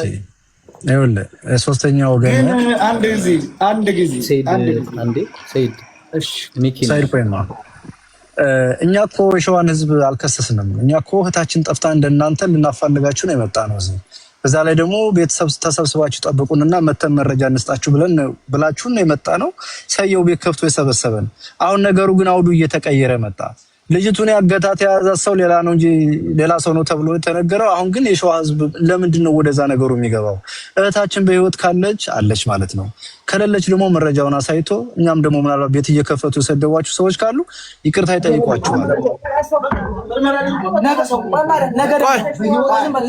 ይኸውልህ ሶስተኛ ወገን ግን ነህ። አንድ ጊዜ፣ አንድ ጊዜ፣ ሰይድ አንድ ጊዜ። አንዴ ሰይድ፣ እሺ። ሚኪ ነው። ሰይድ፣ ቆይማ፣ እኛ እኮ የሸዋን ህዝብ አልከሰስንም። እኛ እኮ እህታችን ጠፍታ እንደናንተ ልናፋልጋችሁ ነው የመጣ ነው እዚህ። በዛ ላይ ደግሞ ቤተሰብ ተሰብስባችሁ ጠብቁንና መተን መረጃ እንስጣችሁ ብለን ብላችሁን ነው የመጣ ነው። ሰየው ቤት ከፍቶ የሰበሰበን። አሁን ነገሩ ግን አውዱ እየተቀየረ መጣ። ልጅቱን ያገታት የያዛት ሰው ሌላ ነው እንጂ ሌላ ሰው ነው ተብሎ የተነገረው። አሁን ግን የሸዋ ህዝብ ለምንድን ነው ወደዛ ነገሩ የሚገባው? እህታችን በህይወት ካለች አለች ማለት ነው። ከሌለች ደግሞ መረጃውን አሳይቶ እኛም ደግሞ ምናልባት ቤት እየከፈቱ የሰደቧችሁ ሰዎች ካሉ ይቅርታ ይጠይቋችኋል።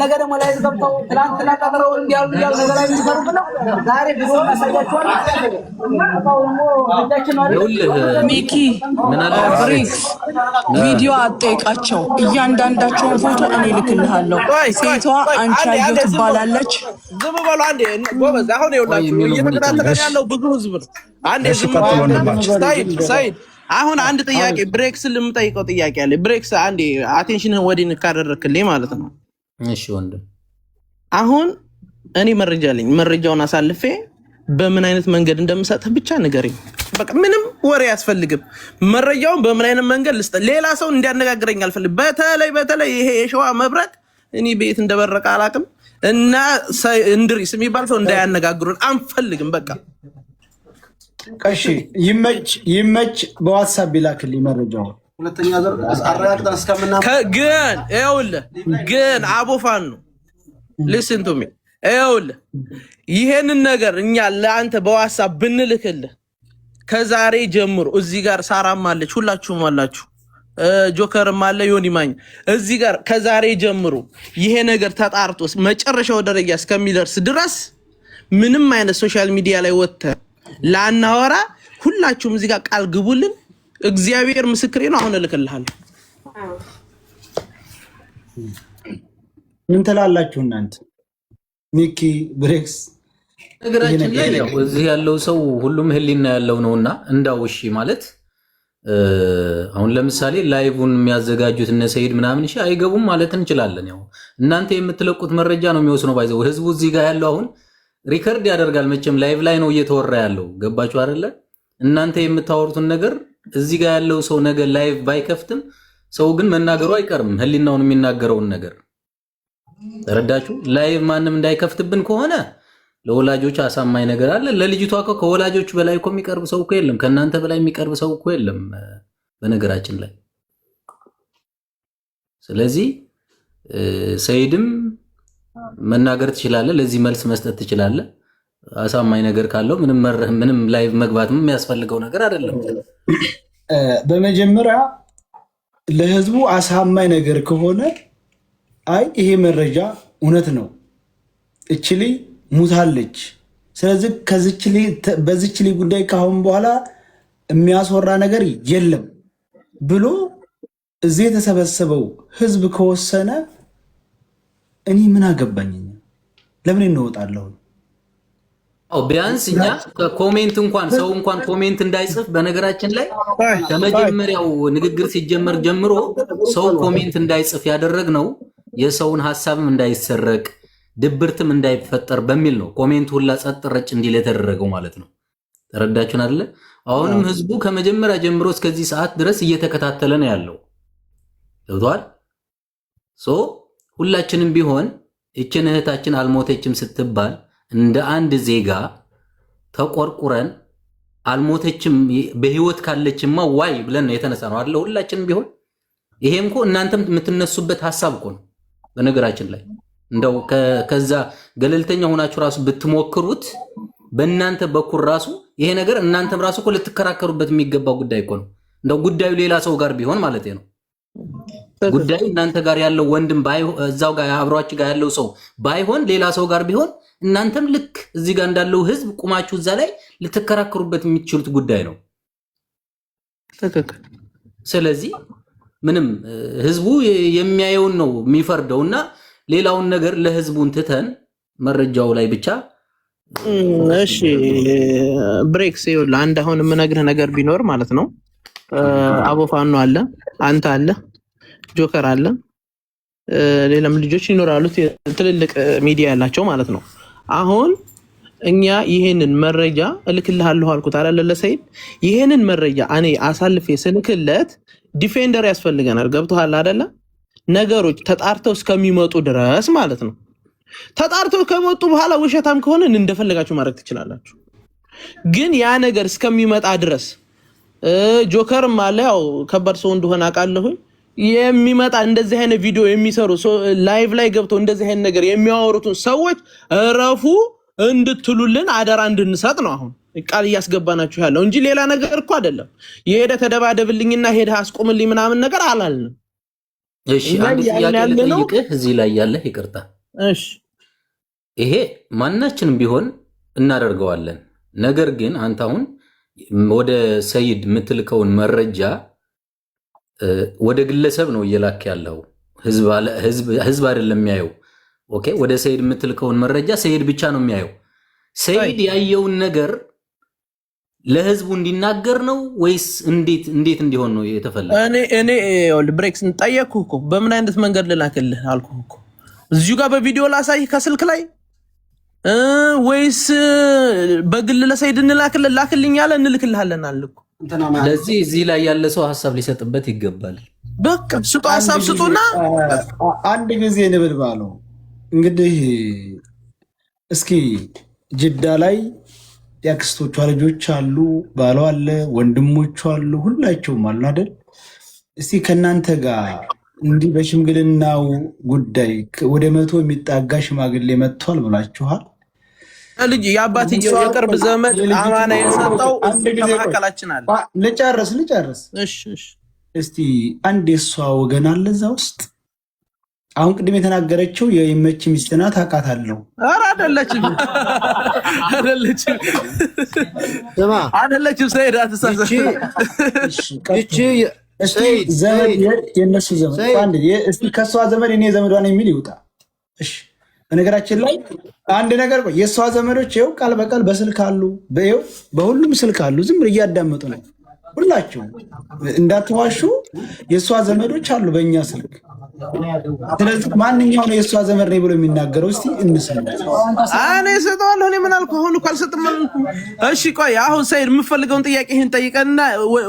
ነገ ደግሞ ላይ ገብተው ትናንትና ቀጥረው እንዲያሉ እያሉ ነገ ላይ የሚሰሩብን ነው። ዛሬ ቪዲዮ እናሳያቸዋለን። ይኸውልህ ሚኪ፣ ምን አለ ብሬክስ፣ ቪዲዮ አጠይቃቸው። እያንዳንዳቸውን ፎቶ እኔ ልክልሃለሁ። ቆይ ቆይ ሴቷ ቆይ አንዴ አንዴ አንቻየሁ ዝም በሉ። ትባላለች። ዝም በሉ አንዴ ጎበዝ። አሁን ቆይ ይኸውላችሁ የሚለው እየተከታተለን እሺ ያለው ብዙ ህዝብ ነው። አንዴ እሺ፣ ዝም ቀጥሎ በሉ። ወንድማችን። ሰይድ፣ ሰይድ፣ አሁን አንድ ጥያቄ ብሬክስ ልምጠይቀው ጥያቄ አለ። ብሬክስ፣ አንዴ attention ህን ወዲህ ካደረክልኝ ማለት ነው። እሺ ወንድም። አሁን እኔ መረጃ አለኝ። መረጃውን አሳልፌ በምን አይነት መንገድ እንደምሰጥህ ብቻ ንገረኝ። በቃ ምንም ወሬ አያስፈልግም። መረጃውን በምን አይነት መንገድ ልስጥ? ሌላ ሰው እንዲያነጋግረኝ አልፈልግም። በተለይ በተለይ ይሄ የሸዋ መብረቅ እኔ ቤት እንደበረቀ አላውቅም። እና እንድሪስ የሚባል ሰው እንዳያነጋግሩን አንፈልግም። በቃ። እሺ፣ ይመች ይመች፣ በ WhatsApp ይላክልኝ መረጃውን። ሁለተኛ ዘር አረጋግጠን እስከምና ግን ይኸውልህ፣ ግን አቦፋን ነው፣ listen to me፣ ይኸውልህ ይሄንን ነገር እኛ ለአንተ በ WhatsApp ብንልክልህ ከዛሬ ጀምሮ እዚህ ጋር ሳራም አለች፣ ሁላችሁም አላችሁ፣ ጆከርም አለ፣ ዮኒ ማኝ እዚህ ጋር፣ ከዛሬ ጀምሮ ይሄ ነገር ተጣርቶ መጨረሻው ደረጃ እስከሚደርስ ድረስ ምንም አይነት social media ላይ ወጥተን ላናወራ ሁላችሁም እዚህ ጋር ቃል ግቡልን። እግዚአብሔር ምስክሬ ነው። አሁን እልክልሃለሁ። ምን ትላላችሁ እናንተ? ሚኪ፣ ብሬክስ፣ ይሄ ነገራችን ነገር ላይ ያው እዚህ ያለው ሰው ሁሉም ህሊና ያለው ነውና እንዳው እሺ ማለት አሁን ለምሳሌ live ን የሚያዘጋጁት እነ ሰይድ ምናምን እሺ አይገቡም ማለት እንችላለን። ያው እናንተ የምትለቁት መረጃ ነው የሚወስነው። By the way ህዝቡ እዚህ ጋር ያለው አሁን record ያደርጋል። መቼም live ላይ ነው እየተወራ ያለው። ገባችሁ አይደለ? እናንተ የምታወሩትን ነገር እዚህ ጋር ያለው ሰው ነገ live ባይከፍትም ሰው ግን መናገሩ አይቀርም፣ ህሊናውን የሚናገረውን ነገር ተረዳችሁ? Live ማንም እንዳይከፍትብን ከሆነ ለወላጆች አሳማኝ ነገር አለ። ለልጅቷ እኮ ከወላጆቹ በላይ እኮ የሚቀርብ ሰው እኮ የለም። ከእናንተ በላይ የሚቀርብ ሰው እኮ የለም በነገራችን ላይ። ስለዚህ ሰይድም መናገር ትችላለህ፣ ለዚህ መልስ መስጠት ትችላለህ። አሳማኝ ነገር ካለው ምንም live መግባትም የሚያስፈልገው ነገር አይደለም። በመጀመሪያ ለህዝቡ አሳማኝ ነገር ከሆነ አይ ይሄ መረጃ እውነት ነው፣ እች ልጅ ሙታለች፣ ስለዚህ በዚች ልጅ ጉዳይ ከአሁን በኋላ የሚያስወራ ነገር የለም ብሎ እዚህ የተሰበሰበው ህዝብ ከወሰነ እኔ ምን አገባኝ? ለምን እንወጣለሁ? አዎ፣ ቢያንስ እኛ comment እንኳን ሰው እንኳን comment እንዳይጽፍ፣ በነገራችን ላይ ከመጀመሪያው ንግግር ሲጀመር ጀምሮ ሰው comment እንዳይጽፍ ያደረግነው የሰውን ሀሳብም እንዳይሰረቅ ድብርትም እንዳይፈጠር በሚል ነው። Comment ሁላ ጸጥ ረጭ እንዲል የተደረገው ማለት ነው። ተረዳችሁን አይደለ? አሁንም ህዝቡ ከመጀመሪያ ጀምሮ እስከዚህ ሰዓት ድረስ እየተከታተለ ነው ያለው። ገብቶሃል? So ሁላችንም ቢሆን ይችን እህታችን አልሞተችም ስትባል እንደ አንድ ዜጋ ተቆርቁረን አልሞተችም፣ በህይወት ካለችማ why ብለን ነው የተነሳ ነው አይደለ? ሁላችንም ቢሆን ይሄም እኮ እናንተም የምትነሱበት ሀሳብ እኮ ነው። በነገራችን ላይ እንደው ከዛ ገለልተኛ ሆናችሁ ራሱ ብትሞክሩት በእናንተ በኩል ራሱ ይሄ ነገር እናንተም ራሱ እኮ ልትከራከሩበት የሚገባው ጉዳይ እኮ ነው። እንደው ጉዳዩ ሌላ ሰው ጋር ቢሆን ማለት ነው። ጉዳዩ እናንተ ጋር ያለው ወንድም እዛው ጋር አብሯችሁ ጋር ያለው ሰው ባይሆን ሌላ ሰው ጋር ቢሆን እናንተም ልክ እዚህ ጋር እንዳለው ህዝብ ቁማችሁ እዛ ላይ ልትከራከሩበት የሚችሉት ጉዳይ ነው። ትክክል። ስለዚህ ምንም ህዝቡ የሚያየውን ነው የሚፈርደው እና ሌላውን ነገር ለህዝቡን ትተን መረጃው ላይ ብቻ እሺ ብሬክስ፣ ይኸውልህ አንድ አሁን የምነግርህ ነገር ቢኖር ማለት ነው፣ አቦፋኖ አለ፣ አንተ አለ፣ ጆከር አለ፣ ሌላም ልጆች ይኖራሉ፣ ትልልቅ ሚዲያ ያላቸው ማለት ነው። አሁን እኛ ይሄንን መረጃ እልክልሃለሁ አልኩት አይደለ ለሰይድ። ይሄንን መረጃ እኔ አሳልፌ ስልክለት defender ያስፈልገናል። ገብቶሃል አይደለ? ነገሮች ተጣርተው እስከሚመጡ ድረስ ማለት ነው። ተጣርተው ከመጡ በኋላ ውሸታም ከሆነ እንደፈለጋችሁ ማድረግ ትችላላችሁ። ግን ያ ነገር እስከሚመጣ ድረስ ጆከርም አለ፣ ያው ከባድ ሰው እንደሆነ አውቃለሁኝ። የሚመጣ እንደዚህ አይነት ቪዲዮ የሚሰሩ live ላይ ገብተው እንደዚህ አይነት ነገር የሚያወሩትን ሰዎች እረፉ እንድትሉልን አደራ እንድንሰጥ ነው አሁን ቃል እያስገባናችሁ ያለው እንጂ ሌላ ነገር እኮ አይደለም። የሄደ ተደባደብልኝና ሄደህ አስቁምልኝ ምናምን ነገር አላልንም። እሺ እኛ አንድ እያልን ጥያቄ ያለነው ልጠይቅህ እዚህ ላይ ያለህ፣ ይቅርታ። እሺ። ይሄ ማናችንም ቢሆን እናደርገዋለን። ነገር ግን አንተ አሁን ወደ ሰይድ የምትልከውን መረጃ ወደ ግለሰብ ነው እየላክ ያለው፣ ህዝብ አይደለም የሚያየው። Okay፣ ወደ ሰይድ የምትልከውን መረጃ ሰይድ ብቻ ነው የሚያየው። ሰይድ ያየውን ነገር ለህዝቡ እንዲናገር ነው ወይስ እንዴት እንዴት እንዲሆን ነው የተፈለገው? እኔ ይኸውልህ ብሬክስ፣ ጠየቅኩህ እኮ፣ በምን አይነት መንገድ ልላክልህ አልኩህ እኮ። እዚሁ ጋር በቪዲዮ ላሳይህ ከስልክ ላይ ወይስ በግል ለሰይድ እንላክልህ? ላክልኝ አለ፣ እንልክልሃለን አለ እኮ። ስለዚህ እዚህ ላይ ያለ ሰው ሀሳብ ሊሰጥበት ይገባል። በቃ ስጡ፣ ሀሳብ ስጡና አንድ ጊዜ ንብል ባለው እንግዲህ እስኪ ጅዳ ላይ የአክስቶቿ ልጆች አሉ፣ ባሏ አለ፣ ወንድሞቿ አሉ፣ ሁላቸውም አሉ አይደል? እስቲ ከእናንተ ጋር እንዲህ በሽምግልናው ጉዳይ ወደ 100 የሚጠጋ ሽማግሌ መጥቷል ብላችኋል። ልጅ የአባትየው የቅርብ ዘመድ አማና የሰጠው አንድ ጊዜ ቆይ፣ ከመካከላችን አለ። ልጨርስ ልጨርስ። እሺ እሺ። እስቲ አንድ የእሷ ወገን አለ እዛ ውስጥ። አሁን ቅድም የተናገረችው የይመች ሚስት ናት፣ አውቃታለሁ። ኧረ አይደለችም፣ አይደለችም፣ ስማ አይደለችም። ሰይድ አትሳሳት። ይቺ እስቲ ዘመድ የእነሱ ዘመድ አንድ እስቲ ከእሷ ዘመድ እኔ ዘመዷን የሚል ይውጣ። እሺ በነገራችን ላይ አንድ ነገር ቆይ፣ የእሷ ዘመዶች ይኸው ቃል በቃል በስልክ አሉ፣ ይኸው በሁሉም ስልክ አሉ። ዝም ብለው እያዳመጡ ነው። ሁላቸው እንዳትዋሹ፣ የእሷ ዘመዶች አሉ በእኛ ስልክ። ስለዚህ ማንኛው ነው የእሷ ዘመድ ነኝ ብሎ የሚናገረው? እስቲ እንስማ። እኔ እሰጠዋለሁ። እኔ ምን አልኩህ? አሁን እኮ አልሰጥም አልኩም። እሺ ቆይ አሁን ሰይድ የምፈልገውን ጥያቄ ይህን ጠይቀንና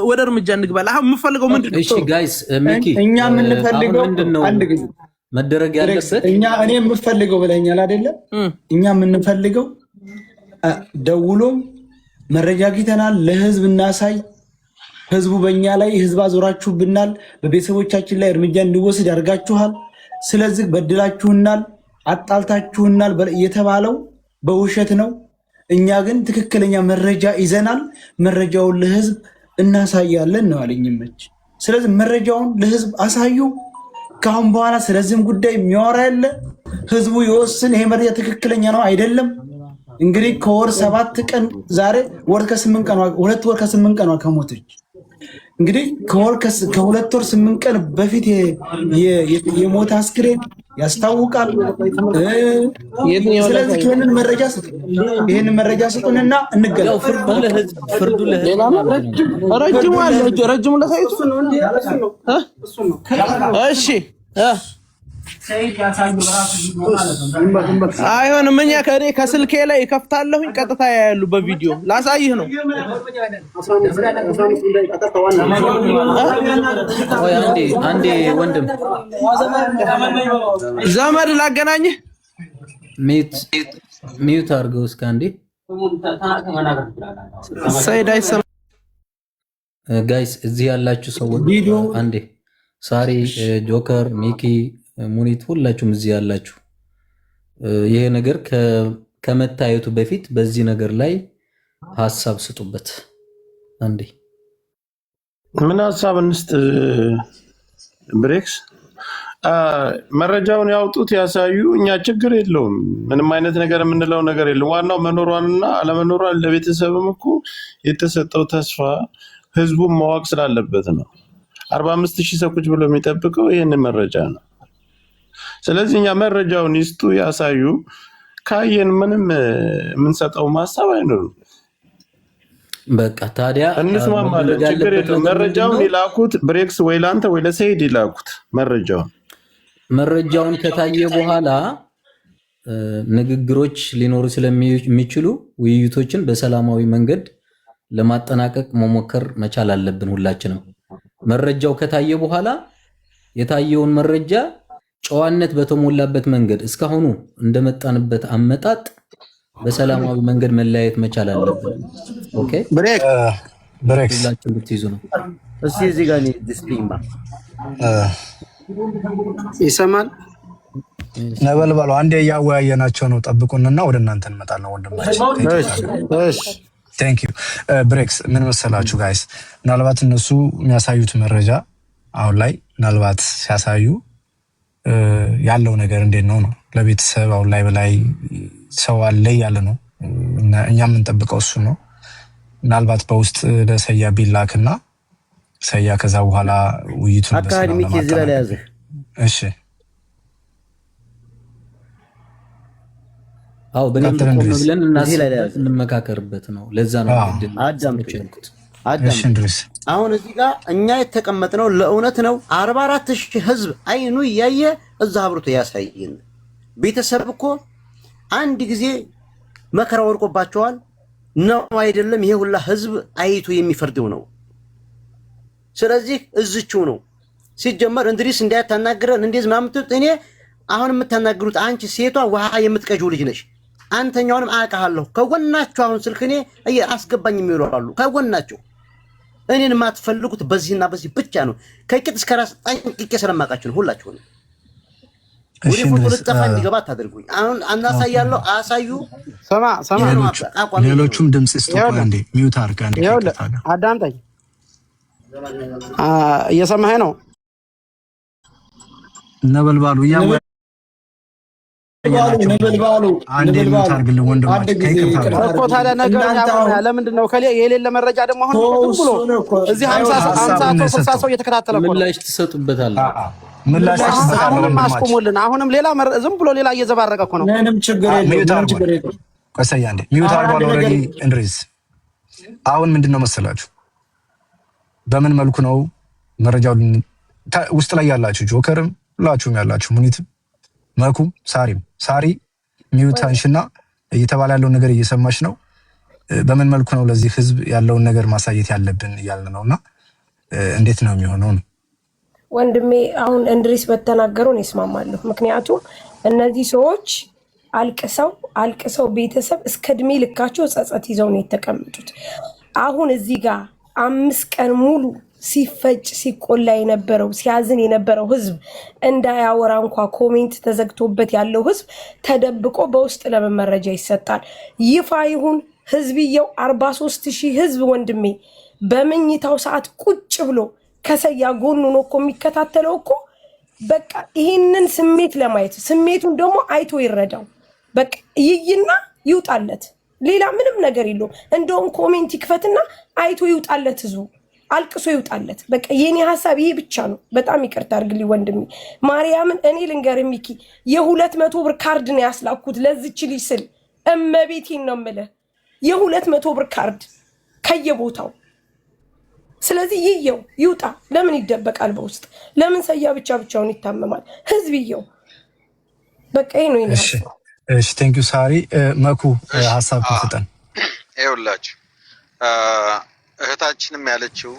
ወደ እርምጃ እንግባል። አሁን የምፈልገው ምንድን ነው? እሺ guys፣ ሚኪ እኛ የምንፈልገው አሁን ምንድን ነው አንድ ጊዜ መደረግ ያለበት? እኛ እኔ የምፈልገው ብለኛል አይደለም? እኛ የምንፈልገው ደውሎም መረጃ አግኝተናል፣ ለህዝብ እናሳይ። ህዝቡ በእኛ ላይ ህዝብ አዞራችሁብናል፣ በቤተሰቦቻችን ላይ እርምጃ እንዲወስድ አድርጋችኋል። ስለዚህ በድላችሁናል፣ አጣልታችሁናል የተባለው በውሸት ነው። እኛ ግን ትክክለኛ መረጃ ይዘናል። መረጃውን ለህዝብ እናሳያለን ነው ያለኝ መች። ስለዚህ መረጃውን ለህዝብ አሳዩ። ከአሁን በኋላ ስለዚህም ጉዳይ የሚያወራ ያለ ህዝቡ ይወስን። ይሄ መረጃ ትክክለኛ ነው አይደለም። እንግዲህ ከወር 7 ቀን፣ ዛሬ ወር ከ8 ቀኗ፣ 2 ወር ከ8 ቀኗ ከሞተች፣ እንግዲህ ከ2 ወር 8 ቀን በፊት የሞተ አስክሬን ያስታውቃል። ስለዚህ ይህንን መረጃ ስጡን፣ ይህንን መረጃ ስጡንና እንገናኝ። ፍርዱ ለህዝብ፣ ፍርዱ ለህዝብ ማለት ነው። ረጅሙ አለ፣ ረጅሙ ለሳይቱ። እሺ አይሆንም። እኛ ከእኔ ከስልኬ ላይ እከፍታለሁኝ፣ ቀጥታ ያያሉ። በቪዲዮ ላሳይህ ነው። ቆይ አንዴ አንዴ ወንድም። ዘመድ ላገናኝህ። Mute mute አድርገው እስከ አንዴ። ሰይድ አይሰማም። Guys፣ እዚህ ያላችሁ ሰዎች አንዴ፣ ሳሪ፣ ጆከር፣ ሚኪ፣ ሙኒት፣ ሁላችሁም እዚህ ያላችሁ ይሄ ነገር ከመታየቱ በፊት በዚህ ነገር ላይ ሀሳብ ስጡበት። አንዴ። ምን ሀሳብ እንስጥ? ብሬክስ። መረጃውን ያውጡት ያሳዩ፣ እኛ ችግር የለውም። ምንም አይነት ነገር የምንለው ነገር የለም። ዋናው መኖሯንና አለመኖሯን ለቤተሰብም እኮ የተሰጠው ተስፋ ህዝቡን ማወቅ ስላለበት ነው። 45,000 ሰው ቁጭ ብሎ የሚጠብቀው ይህንን መረጃ ነው። ስለዚህ እኛ መረጃውን ይስጡ ያሳዩ፣ ካየን ምንም የምንሰጠው ሀሳብ አይኖርም። በቃ ታዲያ እንስማማለን፣ መደረግ ችግር ያለበት የለውም። ነገር ምንድን መረጃውን ነው? ይላኩት ብሬክስ ወይ ለአንተ ወይ ለሰይድ ይላኩት መረጃውን። መረጃውን ከታየ በኋላ ንግግሮች ሊኖሩ ስለሚችሉ ውይይቶችን በሰላማዊ መንገድ ለማጠናቀቅ መሞከር መቻል አለብን ሁላችንም። መረጃው ከታየ በኋላ የታየውን መረጃ ጨዋነት በተሞላበት መንገድ እስካሁኑ እንደመጣንበት አመጣጥ በሰላማዊ መንገድ መለያየት መቻል አለብን። Okay። ብሬክ ብሬክስ ሁላችን ብትይዙ ነው። እስቲ እዚህ ጋር እኔ ድስፒማ ይሰማል። ነበልባሉ አንዴ እያወያየናቸው ነው። ጠብቁንና ወደ እናንተ እንመጣለን ወንድማችን። እሺ። Thank you ብሬክስ። ምን መሰላችሁ guys፣ ምናልባት እነሱ የሚያሳዩት መረጃ አሁን ላይ ምናልባት ሲያሳዩ ያለው ነገር እንዴት ነው ነው ለቤተሰብ አሁን ላይ በላይ ሰው አለ እያለ ነው። እኛ የምንጠብቀው እሱ ነው። ምናልባት በውስጥ ለሰያ ቢላክና ሰያ ከዛ በኋላ ውይይቱን አካሄድ በሰላም ሚኪ እዚህ ላይ ለማጠናቀቅ ለያዘህ። እሺ። አዎ፣ በእኔም ቀጥል ቆም እንድሪስ። ብለን እዚህ ላይ እናስብበት፣ ለያዘህ። እንመካከርበት ነው። ለዛ ነው እድል አዳምጡኝ ስጣቸው ያልኩት። እሺ አዳምጡኝ። እንድሪስ። አሁን እዚህ ጋር እኛ የተቀመጥነው ለእውነት ነው። 44,000 ህዝብ አይኑ እያየ እዛ አብርቶ ያሳየን። ቤተሰብ እኮ አንድ ጊዜ መከራ ወድቆባቸዋል ነው አይደለም? ይሄ ሁላ ህዝብ አይቶ የሚፈርደው ነው። ስለዚህ እዝችው ነው ሲጀመር። እንድሪስ እንዳታናግረን እንዴት ምናምን የምትሉት፣ እኔ አሁን የምታናግሩት አንቺ ሴቷ ውሃ የምትቀጂው ልጅ ነሽ። አንተኛውንም አውቃለሁ። ከጎናችሁ አሁን ስልክ እኔ አስገባኝ የሚሉ አሉ። ከጎናችሁ እኔን የማትፈልጉት በዚህና በዚህ ብቻ ነው። ከቂጥ እስከ ራስ ጠንቅቄ ስለማውቃችሁ ነው ሁላችሁንም። እሺ ወደ ፎቶ እንድሪስ። ልጠፋ እንዲገባ አታደርጉኝ። አሁን አናሳያለሁ፣ አሳዩ። ስማ ስማ፣ ይሄ ነው አቋሜ ነው። ሌሎቹም ድምፅ ይስጡ። ቆይ ይኸውልህ አንዴ mute አድርግ አንዴ ይኸውልህ፣ ከይቅርታ ጋር። አዳምጠኝ። እየሰማኸኝ ነው? ነበልባሉ ነበልባሉ እያወያየናቸው ነው። ነበልባሉ አንዴ mute ነበልባሉ አድርግልን አንድ ወንድማችን ጊዜ ከይቅርታ ይቅርታ ጋር። እኮ ታዲያ አድርግልኝ። ነገሩን እናንተ ያቆመ አሁን ለምንድን ነው? ከሌ የሌለ መረጃ ደግሞ አሁን ተው፣ ዝም ብሎ እሱን እኮ እዚህ 50 አይሆንም። 50 ሀሳቡን ሰው ነው 60 የሰጠው። ሰው እየተከታተለ እኮ ነው። ምላሽ ትሰጡበታላችሁ። ምላሽ ትሰጥበታለህ አሁንም ወንድማችን። አስቆሙልን። አሁንም ሌላ ዝም ብሎ ሌላ እየዘባረቀ እኮ ነው። ምንም ችግር የለውም። mute ምንም አድርጓል። ችግር የለውም። ቆይ አንዴ mute አሁን አድርጓል አንድ ነገር already እንድሪስ። አሁን ምንድን ነው መሰላችሁ፣ በምን መልኩ ነው መረጃው ውስጥ ላይ ያላችሁ ጆከርም ሁላችሁም ያላችሁ ሙኒትም መኩም ሳሪም፣ ሳሪ mute አንሽና እየተባለ ያለውን ነገር እየሰማሽ ነው። በምን መልኩ ነው ለዚህ ህዝብ ያለውን ነገር ማሳየት ያለብን እያልን ነው እና እንዴት ነው የሚሆነው ነው። ወንድሜ፣ አሁን እንድሪስ በተናገረው እኔ እስማማለሁ። ምክንያቱም እነዚህ ሰዎች አልቅሰው አልቅሰው ቤተሰብ እስከ እድሜ ልካቸው ጸጸት ይዘው ነው የተቀመጡት። አሁን እዚህ ጋር 5 ቀን ሙሉ ሲፈጭ ሲቆላ የነበረው፣ ሲያዝን የነበረው ህዝብ እንዳያወራ እንኳ comment ተዘግቶበት ያለው ህዝብ ተደብቆ በውስጥ ለምን መረጃ ይሰጣል? ይፋ ይሁን ህዝብየው። 43,000 ህዝብ ወንድሜ በመኝታው ሰዓት ቁጭ ብሎ ከሰያ ጎኑ ነው እኮ የሚከታተለው እኮ። በቃ ይህንን ስሜት ለማየት፣ ስሜቱን ደግሞ አይቶ ይረዳው። በቃ ይይና ይውጣለት። ሌላ ምንም ነገር የለውም። እንደውም comment ይክፈትና አይቶ ይውጣለት፣ ህዝቡ አልቅሶ ይውጣለት። በቃ የኔ ሀሳብ ይሄ ብቻ ነው። በጣም ይቅርታ አድርግልኝ ወንድሜ። ማርያምን እኔ ልንገር ሚኪ፣ የ200 ብር ካርድ ነው ያስላኩት ለዚች ልጅ ስል፣ እመቤቴን ነው የምልህ፣ የ200 ብር ካርድ ከየቦታው። ስለዚህ ይየው ይውጣ። ለምን ይደበቃል በውስጥ? ለምን ሰያ ብቻ ብቻውን ይታመማል? ህዝብ ይየው። በቃ ይሄ ነው የኔ እሺ ሀሳብ። እሺ፣ thank you ሳሪ። መኩ እሺ ሀሳብ ስጠን። ይኸውላችሁ፣ እህታችንም ያለችው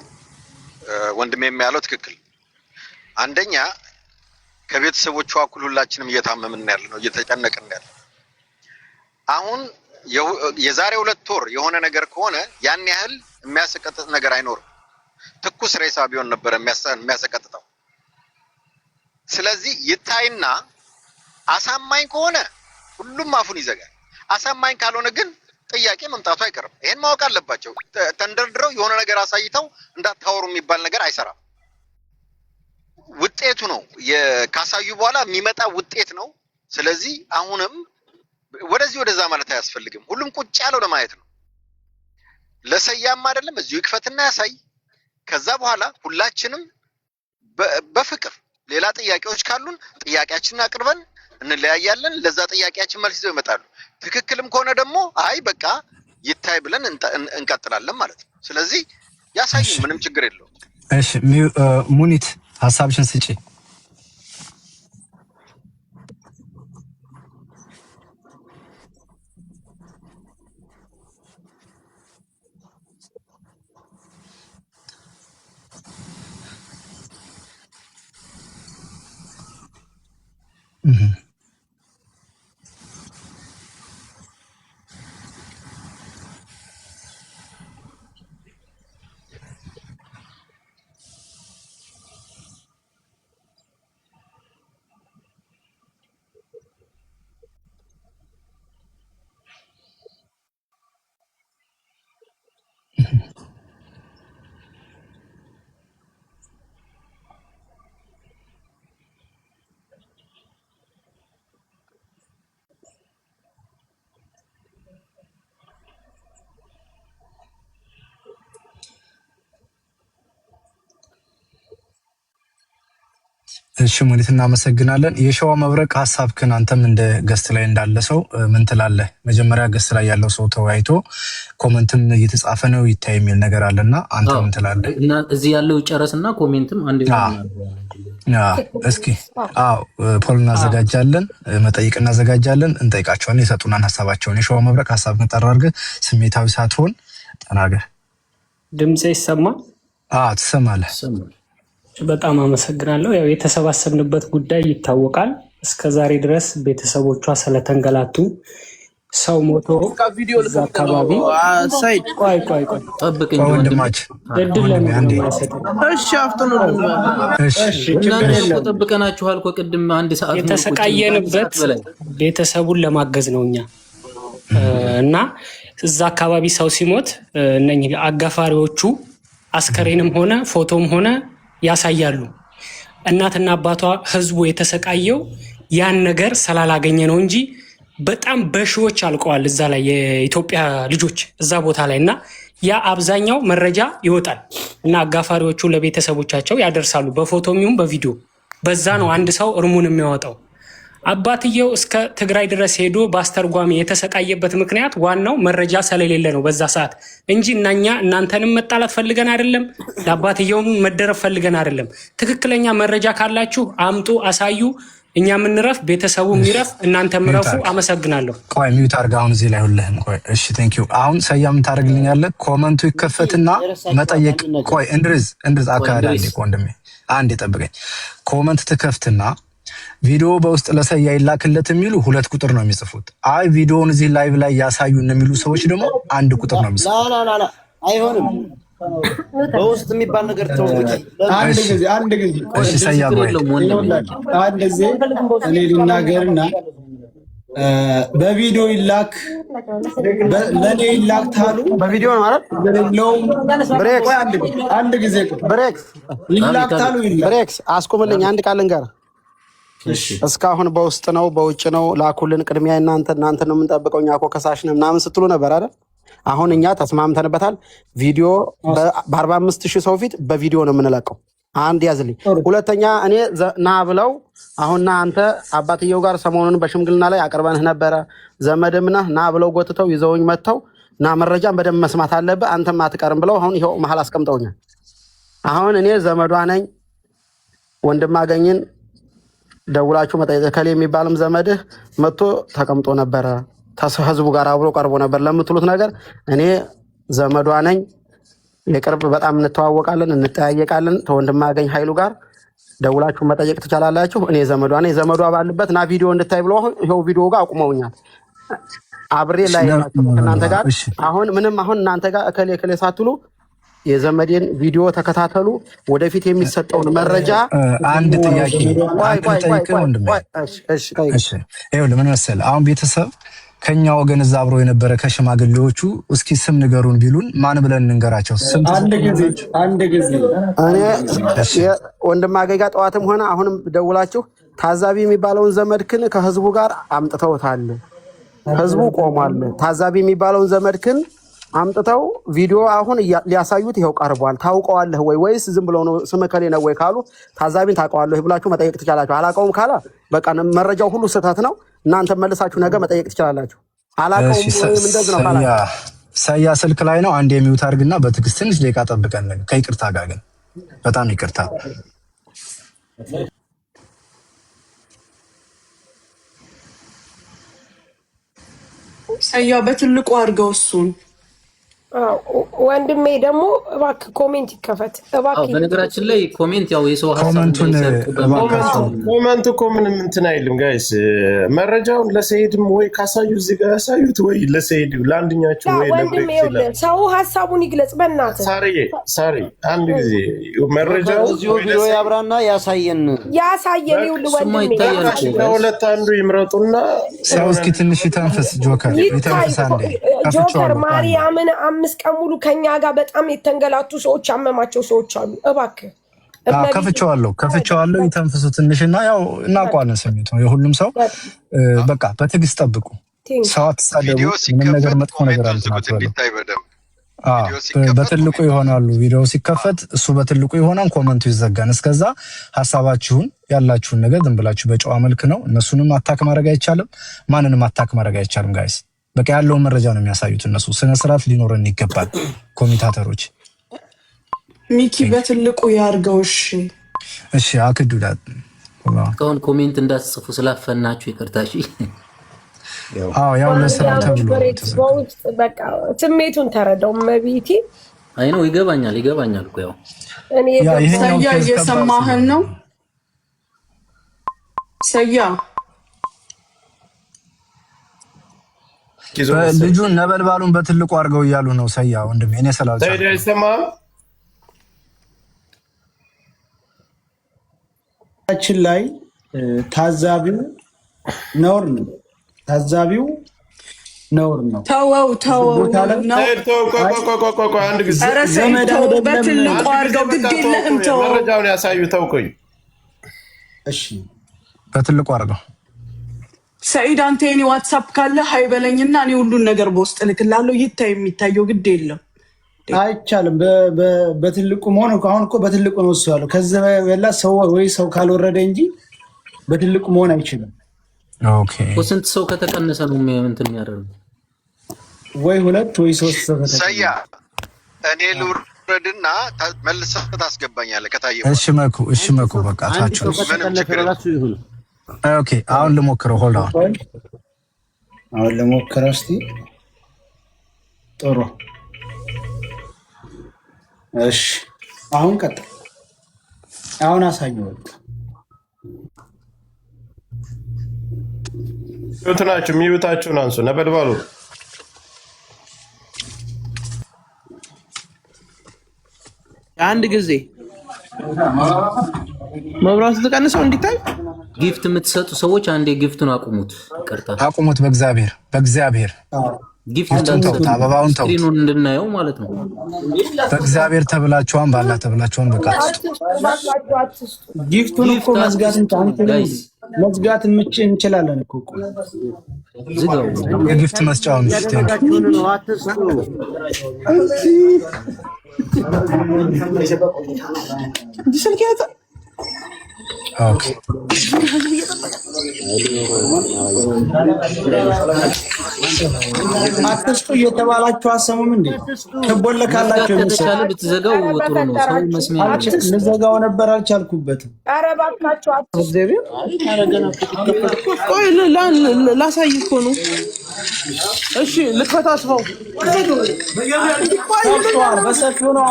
ወንድሜም ያለው ትክክል። አንደኛ ከቤተሰቦቿ እኩል ሁላችንም እየታመምን ያለ ነው፣ እየተጨነቅን ያለ። አሁን የዛሬ 2 ወር የሆነ ነገር ከሆነ ያን ያህል የሚያሰቀጥጥ ነገር አይኖርም። ትኩስ ሬሳ ቢሆን ነበረ የሚያሰቀጥጠው። ስለዚህ ይታይና አሳማኝ ከሆነ ሁሉም አፉን ይዘጋል። አሳማኝ ካልሆነ ግን ጥያቄ መምጣቱ አይቀርም። ይሄን ማወቅ አለባቸው። ተንደርድረው የሆነ ነገር አሳይተው እንዳታወሩ የሚባል ነገር አይሰራም። ውጤቱ ነው ካሳዩ በኋላ የሚመጣ ውጤት ነው። ስለዚህ አሁንም ወደዚህ ወደዛ ማለት አያስፈልግም። ሁሉም ቁጭ ያለው ለማየት ነው። ለሰያም አይደለም እዚሁ ይክፈትና ያሳይ። ከዛ በኋላ ሁላችንም በፍቅር ሌላ ጥያቄዎች ካሉን ጥያቄያችንን አቅርበን እንለያያለን። ለዛ ጥያቄያችን መልስ ይዘው ይመጣሉ። ትክክልም ከሆነ ደግሞ አይ በቃ ይታይ ብለን እንቀጥላለን ማለት ነው። ስለዚህ ያሳዩን፣ ምንም ችግር የለውም። እሺ ሙኒት ሀሳብሽን ስጪ። እሺ ሙኒት እናመሰግናለን። የሸዋ መብረቅ ሀሳብክን አንተም እንደ guest ላይ እንዳለ ሰው ምን ትላለህ? መጀመሪያ guest ላይ ያለው ሰው ተወያይቶ comment ም እየተጻፈ ነው ይታይ የሚል ነገር አለና አንተ ምን ትላለህ? እና እዚህ ያለው ጨረስና comment ም አንድ እስኪ አዎ poll እናዘጋጃለን፣ መጠይቅ እናዘጋጃለን፣ እንጠይቃቸዋለን፣ የሰጡናን ሀሳባቸውን። የሸዋ መብረቅ ሀሳብክን ጠራ አድርገህ ስሜታዊ ሳትሆን ተናገር። ድምፄ ይሰማል? ትሰማለህ። በጣም አመሰግናለሁ። ያው የተሰባሰብንበት ጉዳይ ይታወቃል። እስከ ዛሬ ድረስ ቤተሰቦቿ ስለተንገላቱ ሰው ሞቶ ቪዲዮ እዛ ልከፍት ነው። አካባቢ ሰይድ ቆይ ቆይ ቆይ ጠብቅ እንጂ ወንድሜ። ወንድማችን እድል ወንድሜ ለምን ነው አንዴ የማይሰጠው? እሺ አፍጥኑልን። እሺ ችግር እናንተ እኮ የለም። ጠብቀናችኋል እኮ ቅድም አንድ ሰዓት ሙሉ ቁጭ ከአንድ ሰዓት የተሰቃየንበት በላይ ቤተሰቡን ለማገዝ ነው እኛ እና እዛ አካባቢ ሰው ሲሞት እነኚህ አጋፋሪዎቹ አስከሬንም ሆነ ፎቶም ሆነ ያሳያሉ። እናትና አባቷ ህዝቡ የተሰቃየው ያን ነገር ስላላገኘ ነው እንጂ በጣም በሺዎች አልቀዋል እዛ ላይ የኢትዮጵያ ልጆች እዛ ቦታ ላይ እና ያ አብዛኛው መረጃ ይወጣል እና አጋፋሪዎቹ ለቤተሰቦቻቸው ያደርሳሉ፣ በፎቶም ይሁን በቪዲዮ። በዛ ነው አንድ ሰው እርሙን የሚያወጣው። አባትየው እስከ ትግራይ ድረስ ሄዶ በአስተርጓሚ የተሰቃየበት ምክንያት ዋናው መረጃ ስለሌለ ነው በዛ ሰዓት እንጂ እናኛ እናንተንም መጣላት ፈልገን አይደለም፣ ለአባትየውም መደረብ ፈልገን አይደለም። ትክክለኛ መረጃ ካላችሁ አምጡ፣ አሳዩ። እኛ የምንረፍ፣ ቤተሰቡ የሚረፍ፣ እናንተ mute ምረፉ። አድርግ። አመሰግናለሁ። ቆይ mute አድርግ። አሁን እዚህ ላይ ሁልህም ቆይ። እሺ thank you። አሁን ሰያ ምን ታደርግልኛለህ? comment ኡ ይከፈትና የረሳችኋት መጠየቅ። አንድ ነገር ቆይ እንድሪዝ እንድሪዝ ቆይ አካሄድ አንዴ እንድሪስ ቆይ ወንድሜ አንዴ ጠብቀኝ። comment ትከፍትና ቪዲዮ በውስጥ ለሰያ ይላክለት የሚሉ 2 ቁጥር ነው የሚጽፉት። አይ ቪዲዮውን እዚህ live ላይ ያሳዩን የሚሉ ሰዎች ደግሞ 1 ቁጥር ነው የሚጽፉት። لا لا لا አይሆንም። በውስጥ የሚባል ነገር ተው። አንድ እሺ ጊዜ አንድ ጊዜ ቆይ እሺ እንድሪስ ሰያ ችግር go ahead የለውም ወንድሜ። ይኸውላችሁ አንድ ጊዜ እኔ ልናገርና በቪዲዮ ይላክ ለእኔ ይላክ ታሉ በቪዲዮ ነው አይደል? የለውም። ብሬክስ ቆይ አንድ ጊዜ አንድ ጊዜ ቆይ ብሬክስ ይላክ አቤት ታሉ አቤት። ይላክ። ብሬክስ አስቁምልኝ። አንድ ቃል ልንገርህ። እሺ እስካሁን በውስጥ ነው በውጭ ነው ላኩልን፣ ቅድሚያ እናንተ ነው የምንጠብቀው፣ እኛ እኮ ከሳሽ ነን ምናምን ስትሉ ነበር አይደል? አሁን እኛ ተስማምተንበታል። ቪዲዮ በ45,000 ሰው ፊት በቪዲዮ ነው የምንለቀው። አንድ ያዝልኝ። ሁለተኛ እኔ ና ብለው አሁን ና አንተ አባትየው ጋር ሰሞኑን በሽምግልና ላይ አቅርበንህ ነበረ፣ ዘመድም ነህ ና ብለው ጎትተው ይዘውኝ መጥተው ና መረጃን በደንብ መስማት አለብህ አንተም አትቀርም ብለው አሁን ይኸው መሀል አስቀምጠውኛል። አሁን እኔ ዘመዷ ነኝ ወንድም አገኝን ደውላችሁ መጠየቅ እከሌ የሚባልም ዘመድህ መጥቶ ተቀምጦ ነበረ ህዝቡ ጋር አብሮ ቀርቦ ነበር ለምትሉት ነገር እኔ ዘመዷ ነኝ። የቅርብ በጣም እንተዋወቃለን፣ እንጠያየቃለን። ከወንድማገኝ ኃይሉ ጋር ደውላችሁ መጠየቅ ትችላላችሁ። እኔ ዘመዷ ነኝ። ዘመዷ ባሉበት ና ቪዲዮ እንድታይ ብሎ አሁን ይኸው ቪዲዮ ጋር አቁመውኛል። አብሬ ላይ ከእናንተ ጋር እሺ አሁን ምንም አሁን እናንተ ጋር እከሌ እከሌ ሳትሉ የዘመዴን ቪዲዮ ተከታተሉ። ወደፊት የሚሰጠውን መረጃ አንድ ጥያቄ ቆይ አንድ ቆይ ቆይ ልጠይቅህ ቆይ ወንድሜ። ቆይ እሺ እሺ ጠይቅ። እሺ ይኸውልህ ምን መሰለህ፣ አሁን ቤተሰብ ከኛ ወገን እዛ አብሮ የነበረ ከሽማግሌዎቹ እስኪ ስም ንገሩን ቢሉን ማን ብለን እንንገራቸው? ስም አንድ ጊዜ ትሰጡናላችሁ? አንድ ጊዜ እኔ እሺ ወንድም አገኝ ጋር ጠዋትም ሆነ አሁንም ደውላችሁ ታዛቢ የሚባለውን ዘመድክን ከህዝቡ ጋር አምጥተውታል። ህዝቡ ቆሟል። ታዛቢ የሚባለውን ዘመድክን አምጥተው ቪዲዮ አሁን ሊያሳዩት ይኸው ቀርቧል። ታውቀዋለህ ወይ ወይስ ዝም ብሎ ነው ስም እከሌ ነው ወይ ካሉ ታዛቢን ታውቀዋለህ ብላችሁ መጠየቅ ትችላላችሁ። አላውቀውም ካለ በቃ መረጃው ሁሉ ስህተት ነው። እናንተ መልሳችሁ ነገ መጠየቅ ትችላላችሁ። እሺ አላውቀውም ወይም እንደዚህ ነው ሰያ ካላችሁ ሰያ ስልክ ላይ ነው። አንድ የ mute አድርግና በትዕግስት ትንሽ ደቂቃ ጠብቀን ከይቅርታ ጋር ግን በጣም ይቅርታ። ሰያ በትልቁ አድርገው እሱን። አዎ፣ ወንድሜ ደግሞ እባክህ comment ይከፈት አዎ እባክህ። በነገራችን ላይ comment ያው የሰው ሀሳብ comment ኡን እንዳይሰርቁ በሚል እባካችሁ comment እኮ ምንም እንትን አይልም guys። መረጃውን ለሰይድም ወይ ካሳዩ እዚህ ጋር ያሳዩት ወይ ለሰይድ ለአንድኛችሁ ወይ ወንድሜ ለብሬክስ ይኸውልህ ይላል። ሰው ሀሳቡን ይግለጽ በእናትህ። ሳሪ ሳሪ አንድ ጊዜ ጆከር መረጃውን እዚሁ ወይ ቪዲዮ ለሰይድ ያብራና ያሳየን። ያሳየን። ይኸውልህ እሱማ ወንድሜ ይታያል በቃ እኮ guys። ከሁለት አንዱ ይምረጡና ሰው የሆነ እስኪ ትንሽ ይተንፍስ። ጆከር ይታይ ይተንፍስ አንዴ። ጆከር ከፍቼዋለሁ። አንዴ ማርያምን 5 ቀን ሙሉ ከኛ ጋር በጣም የተንገላቱ ሰዎች ያመማቸው ሰዎች አሉ። እባክህ አዎ እመቤቴ ከፍቼዋለሁ፣ ከፍቼዋለሁ። ይተንፍሱ ትንሽና ያው እናውቀዋለን ስሜቱ የሁሉም ሰው። በቃ በትዕግስት ጠብቁ። Thank ሰው አትሳደቡ። ቪዲዮ ምንም ነገር ሲከፈት መጥፎ ነገር comment ኡን ዝጉት አትበሉ። እንዲታይ በደንብ። አዎ ቪዲዮ ሲከፈት በትልቁ comment ኡን ይሆናሉ። ቪዲዮ ሲከፈት እሱ በትልቁ ይሆናል፣ comment ኡ ይዘጋን። እስከዛ ሀሳባችሁን ያላችሁን ነገር ዝም ብላችሁ በጨዋ መልክ ነው። እነሱንም attack ማድረግ አይቻልም፣ ማንንም attack ማድረግ አይቻልም። Guys በቃ ያለውን መረጃ ነው የሚያሳዩት እነሱ። ስነ ስርዓት ሊኖረን ይገባል commentator ኦች። ሚኪ በትልቁ ያርገው። እሺ እሺ አክዱዳት እስካሁን comment እንዳትጽፉ ስላፈናችሁ ይቅርታ። እሺ አዎ ያው ለስራው ማርያምን ተብሎ ነው ብሬክስ የተዘጋው። በውስጥ በቃ ስሜቱን ተረዳው። መቤቴ አይ ነው ይገባኛል፣ ይገባኛል እኮ ያው እኔ ያ የገባኝ ይሄኛው ሰያ case ከባድ እየሰማህን ስለሆነ ነው? ሰያ ይዞ መሰለኝ ልጁን ነበልባሉን በትልቁ አድርገው እያሉ ነው። ሰያ ወንድሜ እኔ ሰይድ ስላልቻልኩ ነው። አይሰማም። ችን ላይ ታዛቢው ነውር ነው። ታዛቢው ነውር ነው። ተወው እዚህ ተወው ቦታ ላይ ነው። ሰይድ ተው፣ ቆይ አይ ቆይ ቆይ ቆይ ቆይ አንድ ጊዜ ኧረ ሰይድ ዘመድ ተወው፣ አይደለም። በትልቁ አንድ ጊዜ አድርገው። በቃ ግድ ተው፣ የለህም ቆይ ተወው። መረጃውን ያሳዩ። ተው ቆይ እሺ በትልቁ አድርገው። ሰኢድ አንተ የኔ WhatsApp ካለ hi በለኝና እኔ ሁሉን ነገር በውስጥ እልክልሃለሁ። ይታይ የሚታየው ግድ የለም። አይቻልም። በትልቁ መሆን እኮ አሁን እኮ በትልቁ ነው እሱ ያለው። ከዚህ በላ ሰው ወይ ሰው ካልወረደ እንጂ በትልቁ መሆን አይችልም። Okay እኮ ስንት ሰው ከተቀነሰ ነው እንትን የሚያደርገው? ወይ ሁለት ወይ ሶስት ሰው ሰያ ከተቀነሰ እኔ ልውረድና መልሰህ ታስገባኛለህ ከታየ እሺ በኋላ መኩ፣ እሺ አንድ መኩ ሰው በቃ አንድ ታች ሰው ነው። ምንም ከተቀነሰ ችግር የለም። ራሱ ይሁን። Okay አሁን ልሞክረው። Hold on ቆይ አሁን ለሞከረ እስቲ። ጥሩ እሺ፣ አሁን ቀጥል። አሁን አሳየው። በቃ Mute ናችሁ፣ mute ኣችሁን አንሱ። ነበልባሉ አንድ ጊዜ መብራቱ ተቀንሰው እንዲታይ Gift የምትሰጡ ሰዎች አንዴ gift ኡን አቁሙት። ይቅርታ አቁሙት። በእግዚአብሔር በእግዚአብሔር Gift Gift ኡን ተውት፣ እንዳትሰጡ አበባውን ተውት። Screen ኡን እንድናየው ማለት ነው። በእግዚአብሔር ተብላችኋን፣ ባላ ተብላችኋን። በቃ አትስጡ። አትስጡ፣ እባካችሁ አትስጡ። Gift ኡን እኮ Gift መዝጋት አትስጡ አንችልም። Guys፣ መዝጋት እንችላለን እኮ እኮ ዝጋው። የ gift መስጫውን እሺ፣ thank እያደረጋችሁን ነው። አትስጡ። ስልክ ያዘ። Okay አትስጡ እየተባላችሁ አሰሙም እንዴ? አትስጡ። መዝጋት ትቦለካላችሁ የመሰለኝ። ከተቻለ ብትዘጋው ኧረ ጥሩ ነው። ሰው በፈጠራችሁ መስሚያ ነው። አትስጡ። ልዘጋው ነበር አልቻልኩበትም። ኧረ እባካችሁ አትስጡ። እግዚአብሔር ቆይ ላሳይ እኮ ነው። እሺ ልክፈት። አስፋው ከፍተዋል። በሰፊው ነው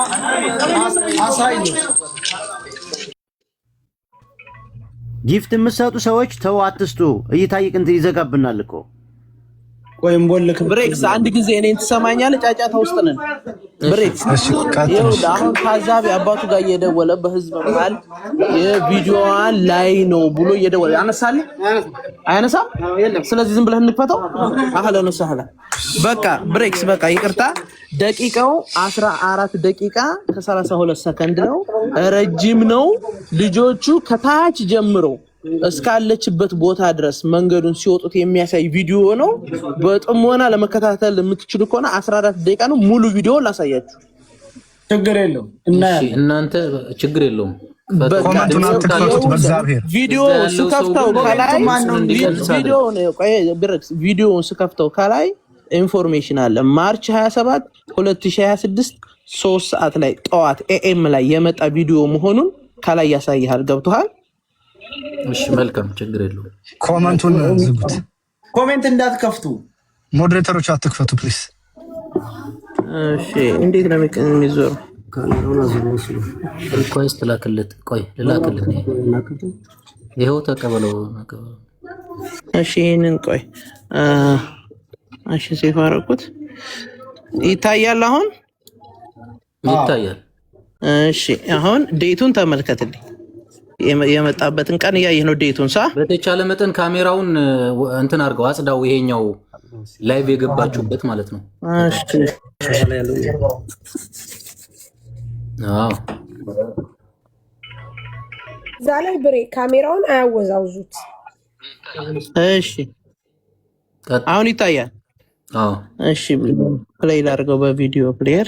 አሳየው። Gift የምትሰጡ ሰዎች ተው፣ አትስጡ። እይታይ እንትን ይዘጋብናል እኮ። ቆይ እንቦልክ። ብሬክስ፣ አንድ ጊዜ እኔን ትሰማኛለህ? ጫጫታ ውስጥ ነን። ብሬክስ፣ እሺ ቀጥል። እሺ። ይኸውልህ አሁን ታዛቢ አባቱ ጋር እየደወለ በህዝብ መሀል የቪዲዮዋን ላይ ነው ብሎ እየደወለ ያነሳልህ አያነሳም። ስለዚህ ዝም ብለህ እንክፈተው። أهلا وسهلا። በቃ ብሬክስ፣ በቃ ይቅርታ። ደቂቃው 14 ደቂቃ ከ32 ሰከንድ ነው። ረጅም ነው። ልጆቹ ከታች ጀምሮ እስካለችበት ቦታ ድረስ መንገዱን ሲወጡት የሚያሳይ ቪዲዮ ነው። በጥሞና ለመከታተል የምትችሉ ከሆነ 14 ደቂቃ ነው። ሙሉ ቪዲዮ ላሳያችሁ። ችግር የለውም እሺ እናያለን። እናንተ ችግር የለውም። በቃ ክፈተው። comment ኡን ድምፁ አትክፈቱት፣ ካለ በእግዚአብሔር። ቪዲዮ እዛ ያለው ሰው ስከፍተው ግን ከላይ comment ኡ ማን ነው ድምፁን እንዲቀንስ አድርግ። ቪዲዮውን ቆይ ብሬክስ፣ ቪዲዮውን ስከፍተው ከላይ information አለ። March 27 2026 3 ሰዓት ላይ ጠዋት AM ላይ የመጣ ቪዲዮ መሆኑን ከላይ ያሳይሃል። ገብቶሃል? እሺ መልካም፣ ችግር የለውም። comment ኡን ዝጉት። comment እንዳትከፍቱ። moderator ኦች አትክፈቱ please። እሺ፣ እንዴት ነው የሚዞረው? ካሜራውን አዙሮ እሱ ነው። request ላክለት። ቆይ ልላክልህ። ይኸው ተቀበለው። እሺ፣ ይሄንን ቆይ እሺ፣ save አደረኩት። ይታያል አሁን? ይታያል። እሺ፣ አሁን date ኡን ተመልከትልኝ። የመጣበትን ቀን እያየህ ነው። date ኡን ሳ በተቻለ መጠን ካሜራውን እንትን አድርገው አጽዳው። ይሄኛው live የገባችሁበት ማለት ነው። እሺ አዎ እዛ ላይ ብሬ ካሜራውን አያወዛውዙት። እሺ፣ ቀጥ አሁን ይታያል። አዎ እሺ፣ play ላድርገው በ video player።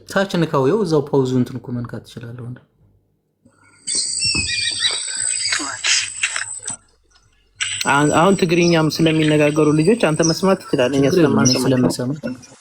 ታች ንካው። ይኸው እዛው pause ኡ እንትን እኮ መንካት ትችላለህ። ወንድም። አሁን ትግርኛም ስለሚነጋገሩ ልጆች አንተ መስማት ትችላለህ፣ እኛ ችግር የለውም። እኔ ስለማንሰማቸው። ስለምሰማ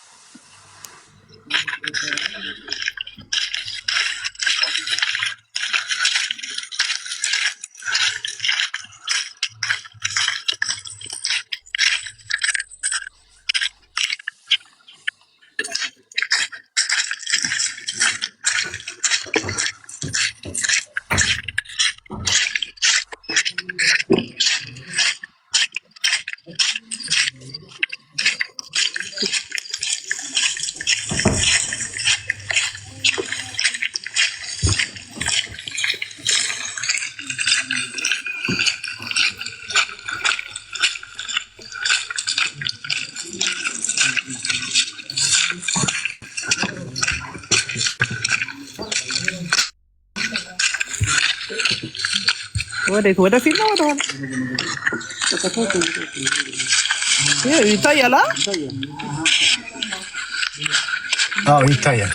ወዴት? ወደፊት ነው ወደኋላ? ይኸው ይታያል። አ? አዎ ይታያል።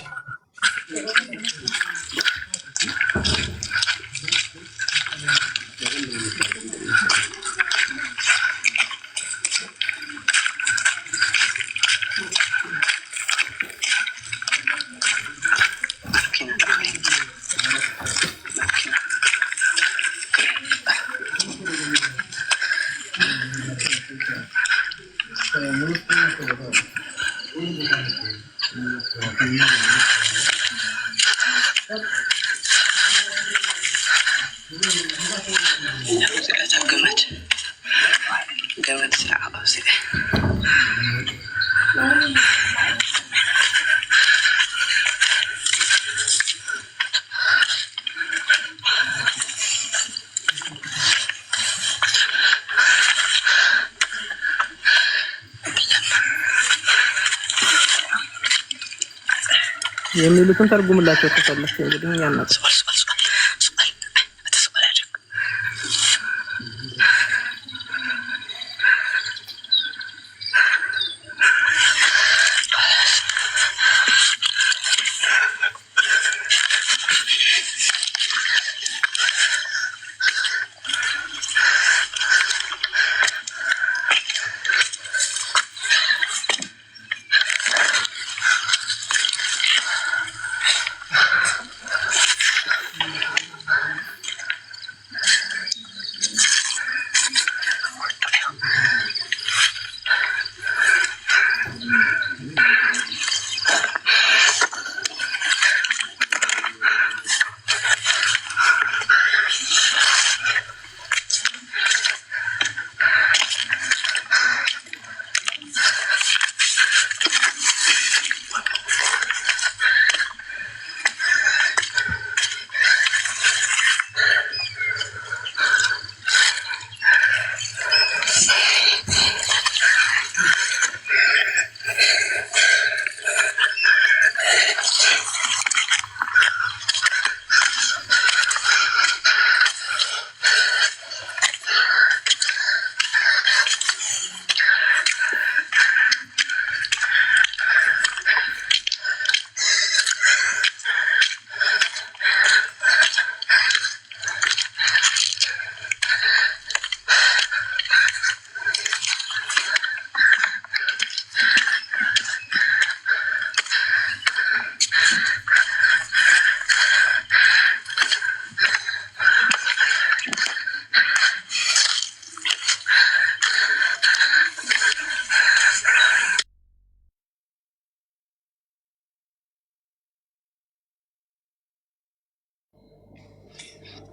የሚሉትን ተርጉምላቸው ከፈለክ እንግዲህ እኛ አናውቅም።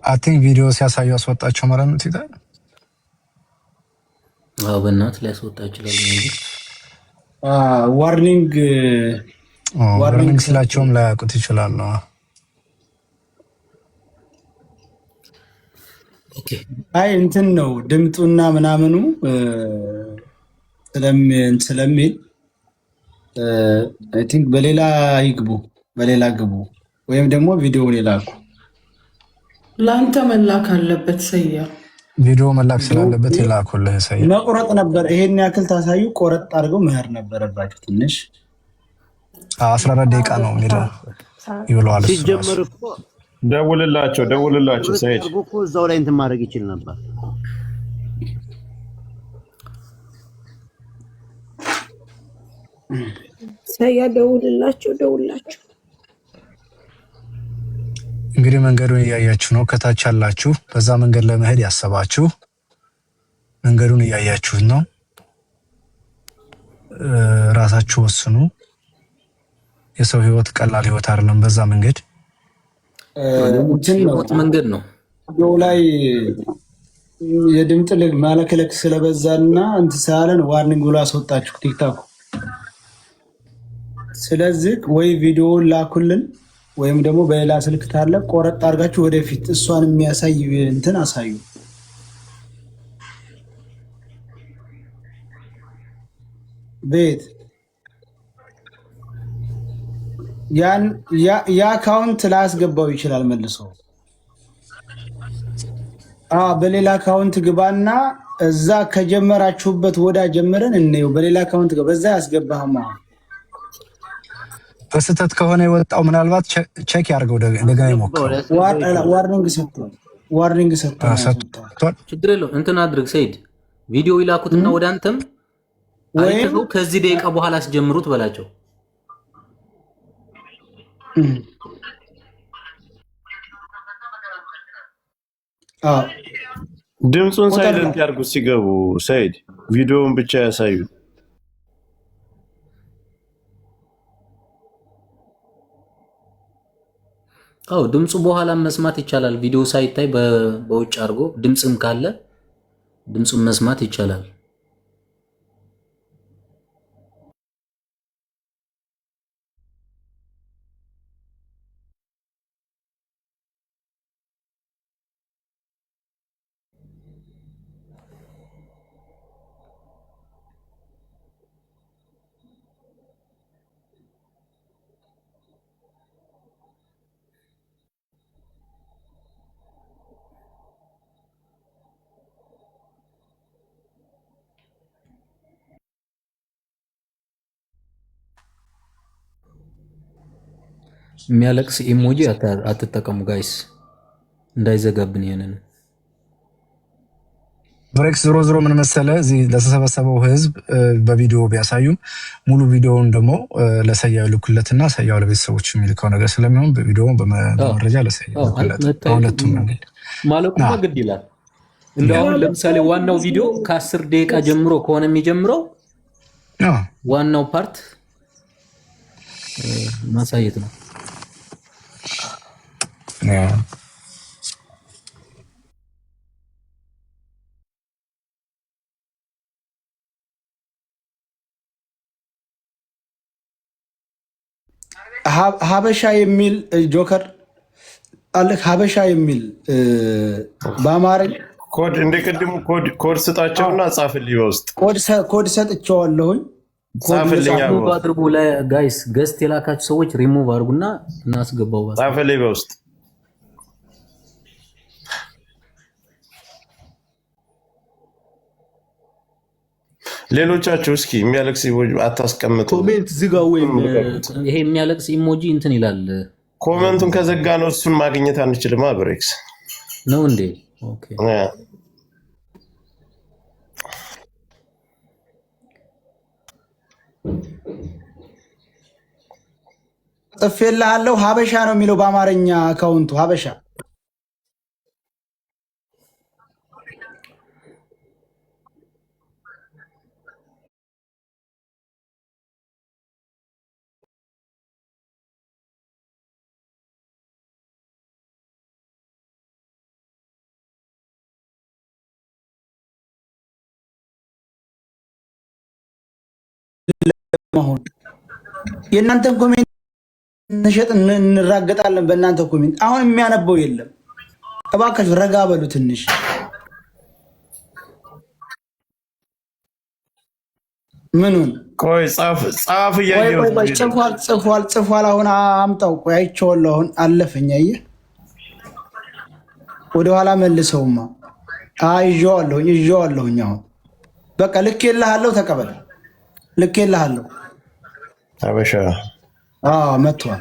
I think ቪዲዮ ሲያሳዩ አስወጣቸው ማለት ነው። ቲታ አዎ በእናት ሊያስወጣ ይችላል እንጂ warning warning ስላቸውም ላያውቁት ይችላሉ። okay አይ እንትን ነው ድምጡና ምናምኑ ስለሚል I think በሌላ ይግቡ፣ በሌላ ግቡ፣ ወይም ደግሞ ቪዲዮውን ይላኩ። ለአንተ መላክ አለበት ሰያ ቪዲዮ መላክ ስላለበት የላኩልህ ሰያ መቁረጥ ነበር። ይሄን ያክል ታሳዩ፣ ቆረጥ አድርገው መሄድ ነበረባቸው። ትንሽ 14 ደቂቃ ነው የሚለው ይብለዋል እሱ ራሱ። ሲጀመር እኮ ደውልላቸው፣ ደውልላቸው ቁርጥ ሰይድ። አድርጎ እኮ እዛው ላይ እንትን ማድረግ ይችል ነበር። ሰያ ደውልላቸው፣ ደውልላቸው። እንግዲህ መንገዱን እያያችሁ ነው። ከታች ያላችሁ በዛ መንገድ ለመሄድ ያሰባችሁ መንገዱን እያያችሁት ነው። ራሳችሁ ወስኑ። የሰው ህይወት ቀላል ህይወት አይደለም። በዛ መንገድ እንትን ነው የሞት መንገድ ነው። ቪዲዮው ላይ የድምፅ ማለክለክ ስለበዛና እንትን ስላለን warning ብሎ አስወጣችሁ ቲክታኩ። ስለዚህ ወይ ቪዲዮውን ላኩልን ወይም ደግሞ በሌላ ስልክ ታለ ቆረጥ አድርጋችሁ ወደፊት እሷን የሚያሳይ እንትን አሳዩ። ቤት ያን ያ account ላያስገባው ይችላል መልሶ። በሌላ account ግባና እዛ ከጀመራችሁበት ወዳ ጀምረን እንየው። በሌላ account ግባ፣ በዛ ያስገባህማ። በስህተት ከሆነ የወጣው ምናልባት check ያድርገው፣ እንደገና ይሞክረው። warning ሰጥቷል። warning ሰጥቷል። ሰጥቷል። ችግር የለውም። እንትን አድርግ ሰይድ፣ ቪዲዮ ይላኩትና ወደ አንተም ወይም አይተኸው ከዚህ ደቂቃ በኋላ አስጀምሩት በላቸው። አዎ ድምፁን ቁጥር silent ያድርጉት ሲገቡ። ሰይድ ቪዲዮውን ብቻ ያሳዩ። አዎ ድምፁ በኋላ መስማት ይቻላል። ቪዲዮ ሳይታይ በውጭ አድርጎ ድምፅም ካለ ድምፁን መስማት ይቻላል። የሚያለቅስ emoji አትጠቀሙ guys፣ እንዳይዘጋብን ይሄንን። ብሬክስ ዞሮ ዞሮ ምን መሰለ፣ እዚህ ለተሰበሰበው ህዝብ በቪዲዮ ቢያሳዩም ሙሉ ቪዲዮውን ደግሞ ለሰያው ልኩለትና ሰያው ለቤተሰቦች የሚልከው ነገር ስለሚሆን በቪዲዮ በመረጃ ለሰያው ልኩለት። መታየቱ በሁለቱም መንገድ ማለቁማ ግድ ይላል። እንደ አሁን ለምሳሌ ዋናው ቪዲዮ ከ10 ደቂቃ ጀምሮ ከሆነ የሚጀምረው ዋናው part ማሳየት ነው። ሀበሻ የሚል ጆከር አለ። ሀበሻ የሚል በአማርኛ ኮድ እንደ ቅድሙ ኮድ ስጣቸውና ጻፍልኝ በውስጥ ኮድ ሰጥቼዋለሁኝ። ኮድ ጻፍልኝ ሪሙቭ በውስጥ አድርጉ guys፣ guest የላካችሁ ሰዎች ሪሙቭ አድርጉና እናስገባው። ጻፍልኝ በውስጥ። ሌሎቻችሁ እስኪ የሚያለቅስ emoji አታስቀምጡ። comment ዝጋ ወይም ይሄ የሚያለቅስ emoji እንትን ይላል comment ኡን ከዘጋ ነው እሱን ማግኘት አንችልማ። ብሬክስ ነው እንዴ? okay ጽፌልሃለሁ። ሀበሻ ነው የሚለው በአማርኛ account ኡ ሀበሻ። አሁን የእናንተን comment እንሸጥ እንራገጣለን። በእናንተ comment አሁን የሚያነበው የለም። እባካችሁ ረጋ በሉ ትንሽ። ምኑን ቆይ ጻፍ ጻፍ ቆይ እያየሁት ቆይ ቆይ፣ ጽፏል ጽፏል ጽፏል። አሁን አምጣው። ቆይ አይቼዋለሁ። አሁን አለፈኝ። አየህ፣ ወደኋላ መልሰውማ። አይ ይዤዋለሁኝ ይዤዋለሁኝ። አሁን በቃ ልኬልሃለሁ፣ ተቀበል። ልኬልሃለሁ። አበሻ አዎ መጥቷል።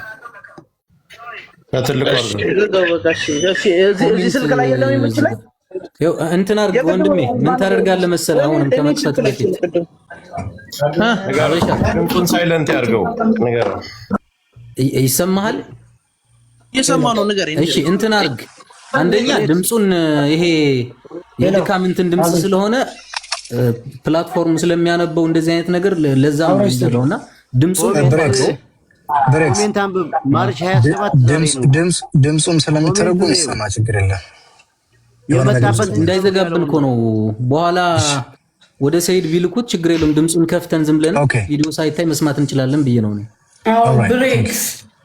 በትልቁ እሺ አድርገው። ዝጋው በቃ። እሺ እሺ፣ እዚህ ስልክ ላይ የለም ይመስላል። ይኸው እንትን አድርግ ወንድሜ፣ ምን ታደርጋለህ መሰለህ? አሁንም እኔ ከመክፈት ስልክ ላይ በፊት ቅድም አበሻ ድምፁን silent ያድርገው። ንገረው። ይሰማሃል? እየሰማ ነው። ንገረኝ። እሺ እንትን አድርግ። አንደኛ ድምፁን ይሄ የድካም እንትን ድምፅ ስለሆነ platform ስለሚያነበው እንደዚህ አይነት ነገር ለዛ ነው የሚዘጋው እና ድምፁን ብሬክስ ብሬክስ comment አንብብ። March 27 ዛሬ ነው። ድምፁም ስለሚተረጉም ይሰማ፣ ችግር የለም። የሆነ ነገር የመጣበት እንዳይዘጋብን እኮ ነው። በኋላ ወደ ሰይድ ቢልኩት ችግር የለውም። ድምፁን ከፍተን ዝም ብለን ቪዲዮ ሳይታይ መስማት እንችላለን ብዬ ነው እኔ። አዎ ብሬክስ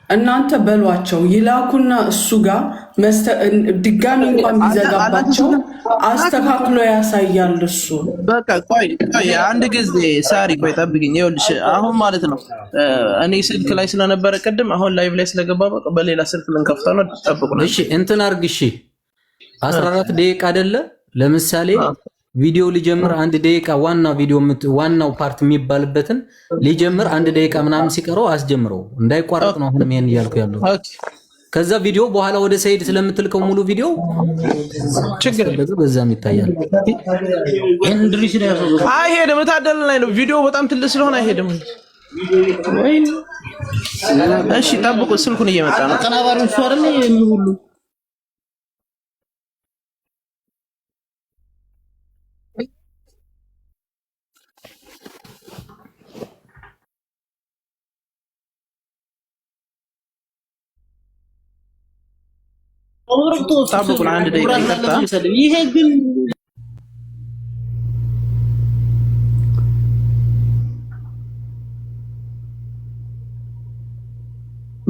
እናንተ በሏቸው ይላኩና እሱ ጋር ድጋሚ እንኳን ቢዘጋባቸው አስተካክሎ ያሳያል እሱ። በቃ ቆይ ቆይ አንድ ጊዜ ሳሪ ቆይ ጠብቂኝ። ይኸውልሽ አሁን ማለት ነው እኔ ስልክ ላይ ስለነበረ ቅድም፣ አሁን live ላይ ስለገባ በቃ በሌላ ስልክ ልንከፍተው ነው። ጠብቁን። እሺ እንትን አድርግ። እሺ 14 ደቂቃ አይደለ? ለምሳሌ ቪዲዮ ሊጀምር አንድ ደቂቃ ዋና ቪዲዮ ዋናው part የሚባልበትን ሊጀምር አንድ ደቂቃ ምናምን ሲቀረው አስጀምረው እንዳይቋረጥ ነው። አሁንም ይሄን እያልኩ ያለው ከዛ ቪዲዮ በኋላ ወደ ሰይድ ስለምትልከው ሙሉ ቪዲዮ ችግር በዛም ይታያል። አይሄድም። እታደለ ላይ ነው ቪዲዮ በጣም ትልቅ ስለሆነ አይሄድም። እሺ ጠብቁ፣ ስልኩን እየመጣ ነው። አቀናባሪው እሱ አይደል ሁሉ ጠብቁን አንድ ደቂቃ ይቅርታ። ይሄ ግን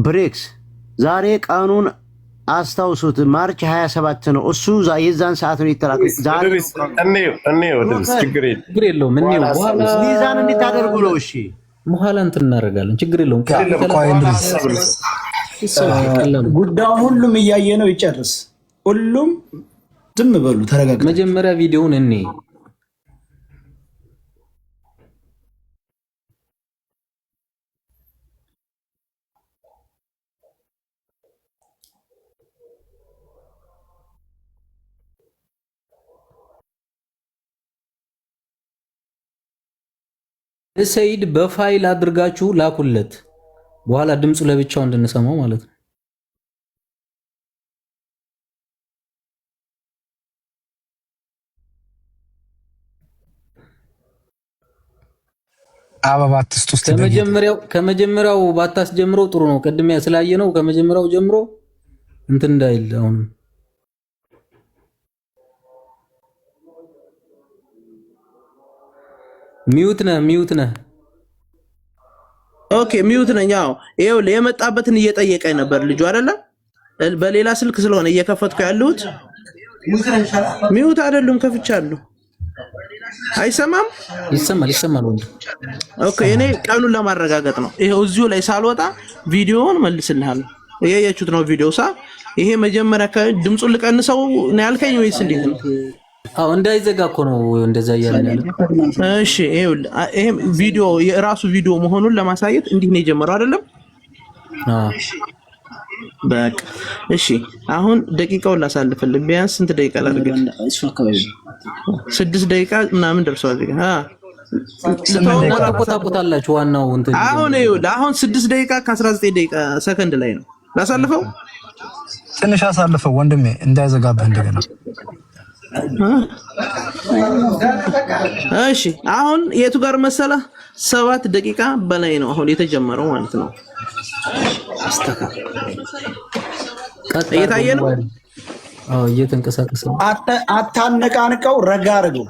ብሬክስ ዛሬ ቀኑን አስታውሱት። March 27 ነው እሱ የዛን ሰዓት ነው የተላከው። ዛሬ እድሪስ እንየው እንየው፣ እድሪስ ችግር የለም ችግር የለውም። እንየው በኋላ ሚዛን እንድታደርጉ ነው። እሺ በኋላ እንትን እናደርጋለን። ችግር የለውም። ጉዳዩን ሁሉም እያየ ነው። ይጨርስ። ሁሉም ዝም በሉ፣ ተረጋግጠው። መጀመሪያ ቪዲዮውን እኔ ሰይድ በፋይል አድርጋችሁ ላኩለት። በኋላ ድምፁ ለብቻው እንድንሰማው ማለት ነው። አበባ አትስጡ እስቲ በጌታ። ከመጀመሪያው ባታስጀምረው ጥሩ ነው። ቅድሚያ ስላየ ነው ከመጀመሪያው ጀምሮ እንትን እንዳይል። አሁንም mute ነህ፣ mute ነህ። Okay mute ነኝ። አዎ ይኸውልህ የመጣበትን እየጠየቀኝ ነበር ልጁ አይደለ? በሌላ ስልክ ስለሆነ እየከፈትኩ ያለሁት። Mute አይደሉም፣ ከፍቻለሁ። አይሰማም? ይሰማል፣ ይሰማል ወንድም። Okay እኔ ቀኑን ለማረጋገጥ ነው። ይሄው እዚሁ ላይ ሳልወጣ ቪዲዮውን መልስልሃለሁ። እያያችሁት ነው ቪዲዮ ሳ ይሄ መጀመሪያ ድምፁን ልቀንሰው ነው ያልከኝ ወይስ እንዴት ነው? አዎ እንዳይዘጋ እኮ ነው እንደዛ እያልን ያለው። እሺ ይኸውልህ ይሄ ቪዲዮ የራሱ ቪዲዮ መሆኑን ለማሳየት እንዲህ ነው የጀመረው አይደለም? አዎ በቃ እሺ፣ አሁን ደቂቃውን ላሳልፍልህ። ቢያንስ ስንት ደቂቃ ላድርግልህ? 6 ደቂቃ ምናምን ደርሷል። እዚህ ጋር እናንተ እኮ ታውቁታላችሁ። ዋናው እንትን አሁን ይኸውልህ አሁን 6 ደቂቃ ከ19 ደቂቃ ሰከንድ ላይ ነው። ላሳልፈው ትንሽ አሳልፈው ወንድሜ እንዳይዘጋብህ እንደገና። እሺ አሁን የቱ ጋር መሰለህ? 7 ደቂቃ በላይ ነው አሁን የተጀመረው ማለት ነው። እየታየ ነው። አዎ እየተንቀሳቀሰ ነው። አታነቃንቀው፣ ረጋ አድርገው።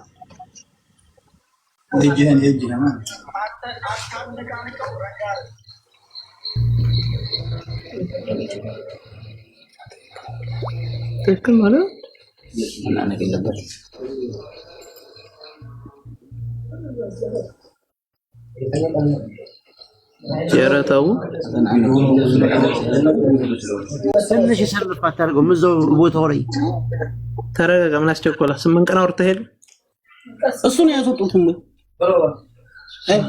ትክክል ማለት መናነቅ የለበትም። ኧረ ተው። ትንሽ የሰልፍ አታደርገውም እዛው ቦታው ላይ። ተረጋጋ። ምን አስቸኮላ? 8 ቀን አውርተህ ሄደ። እሱን ያስወጡትም ወይ? አይ፣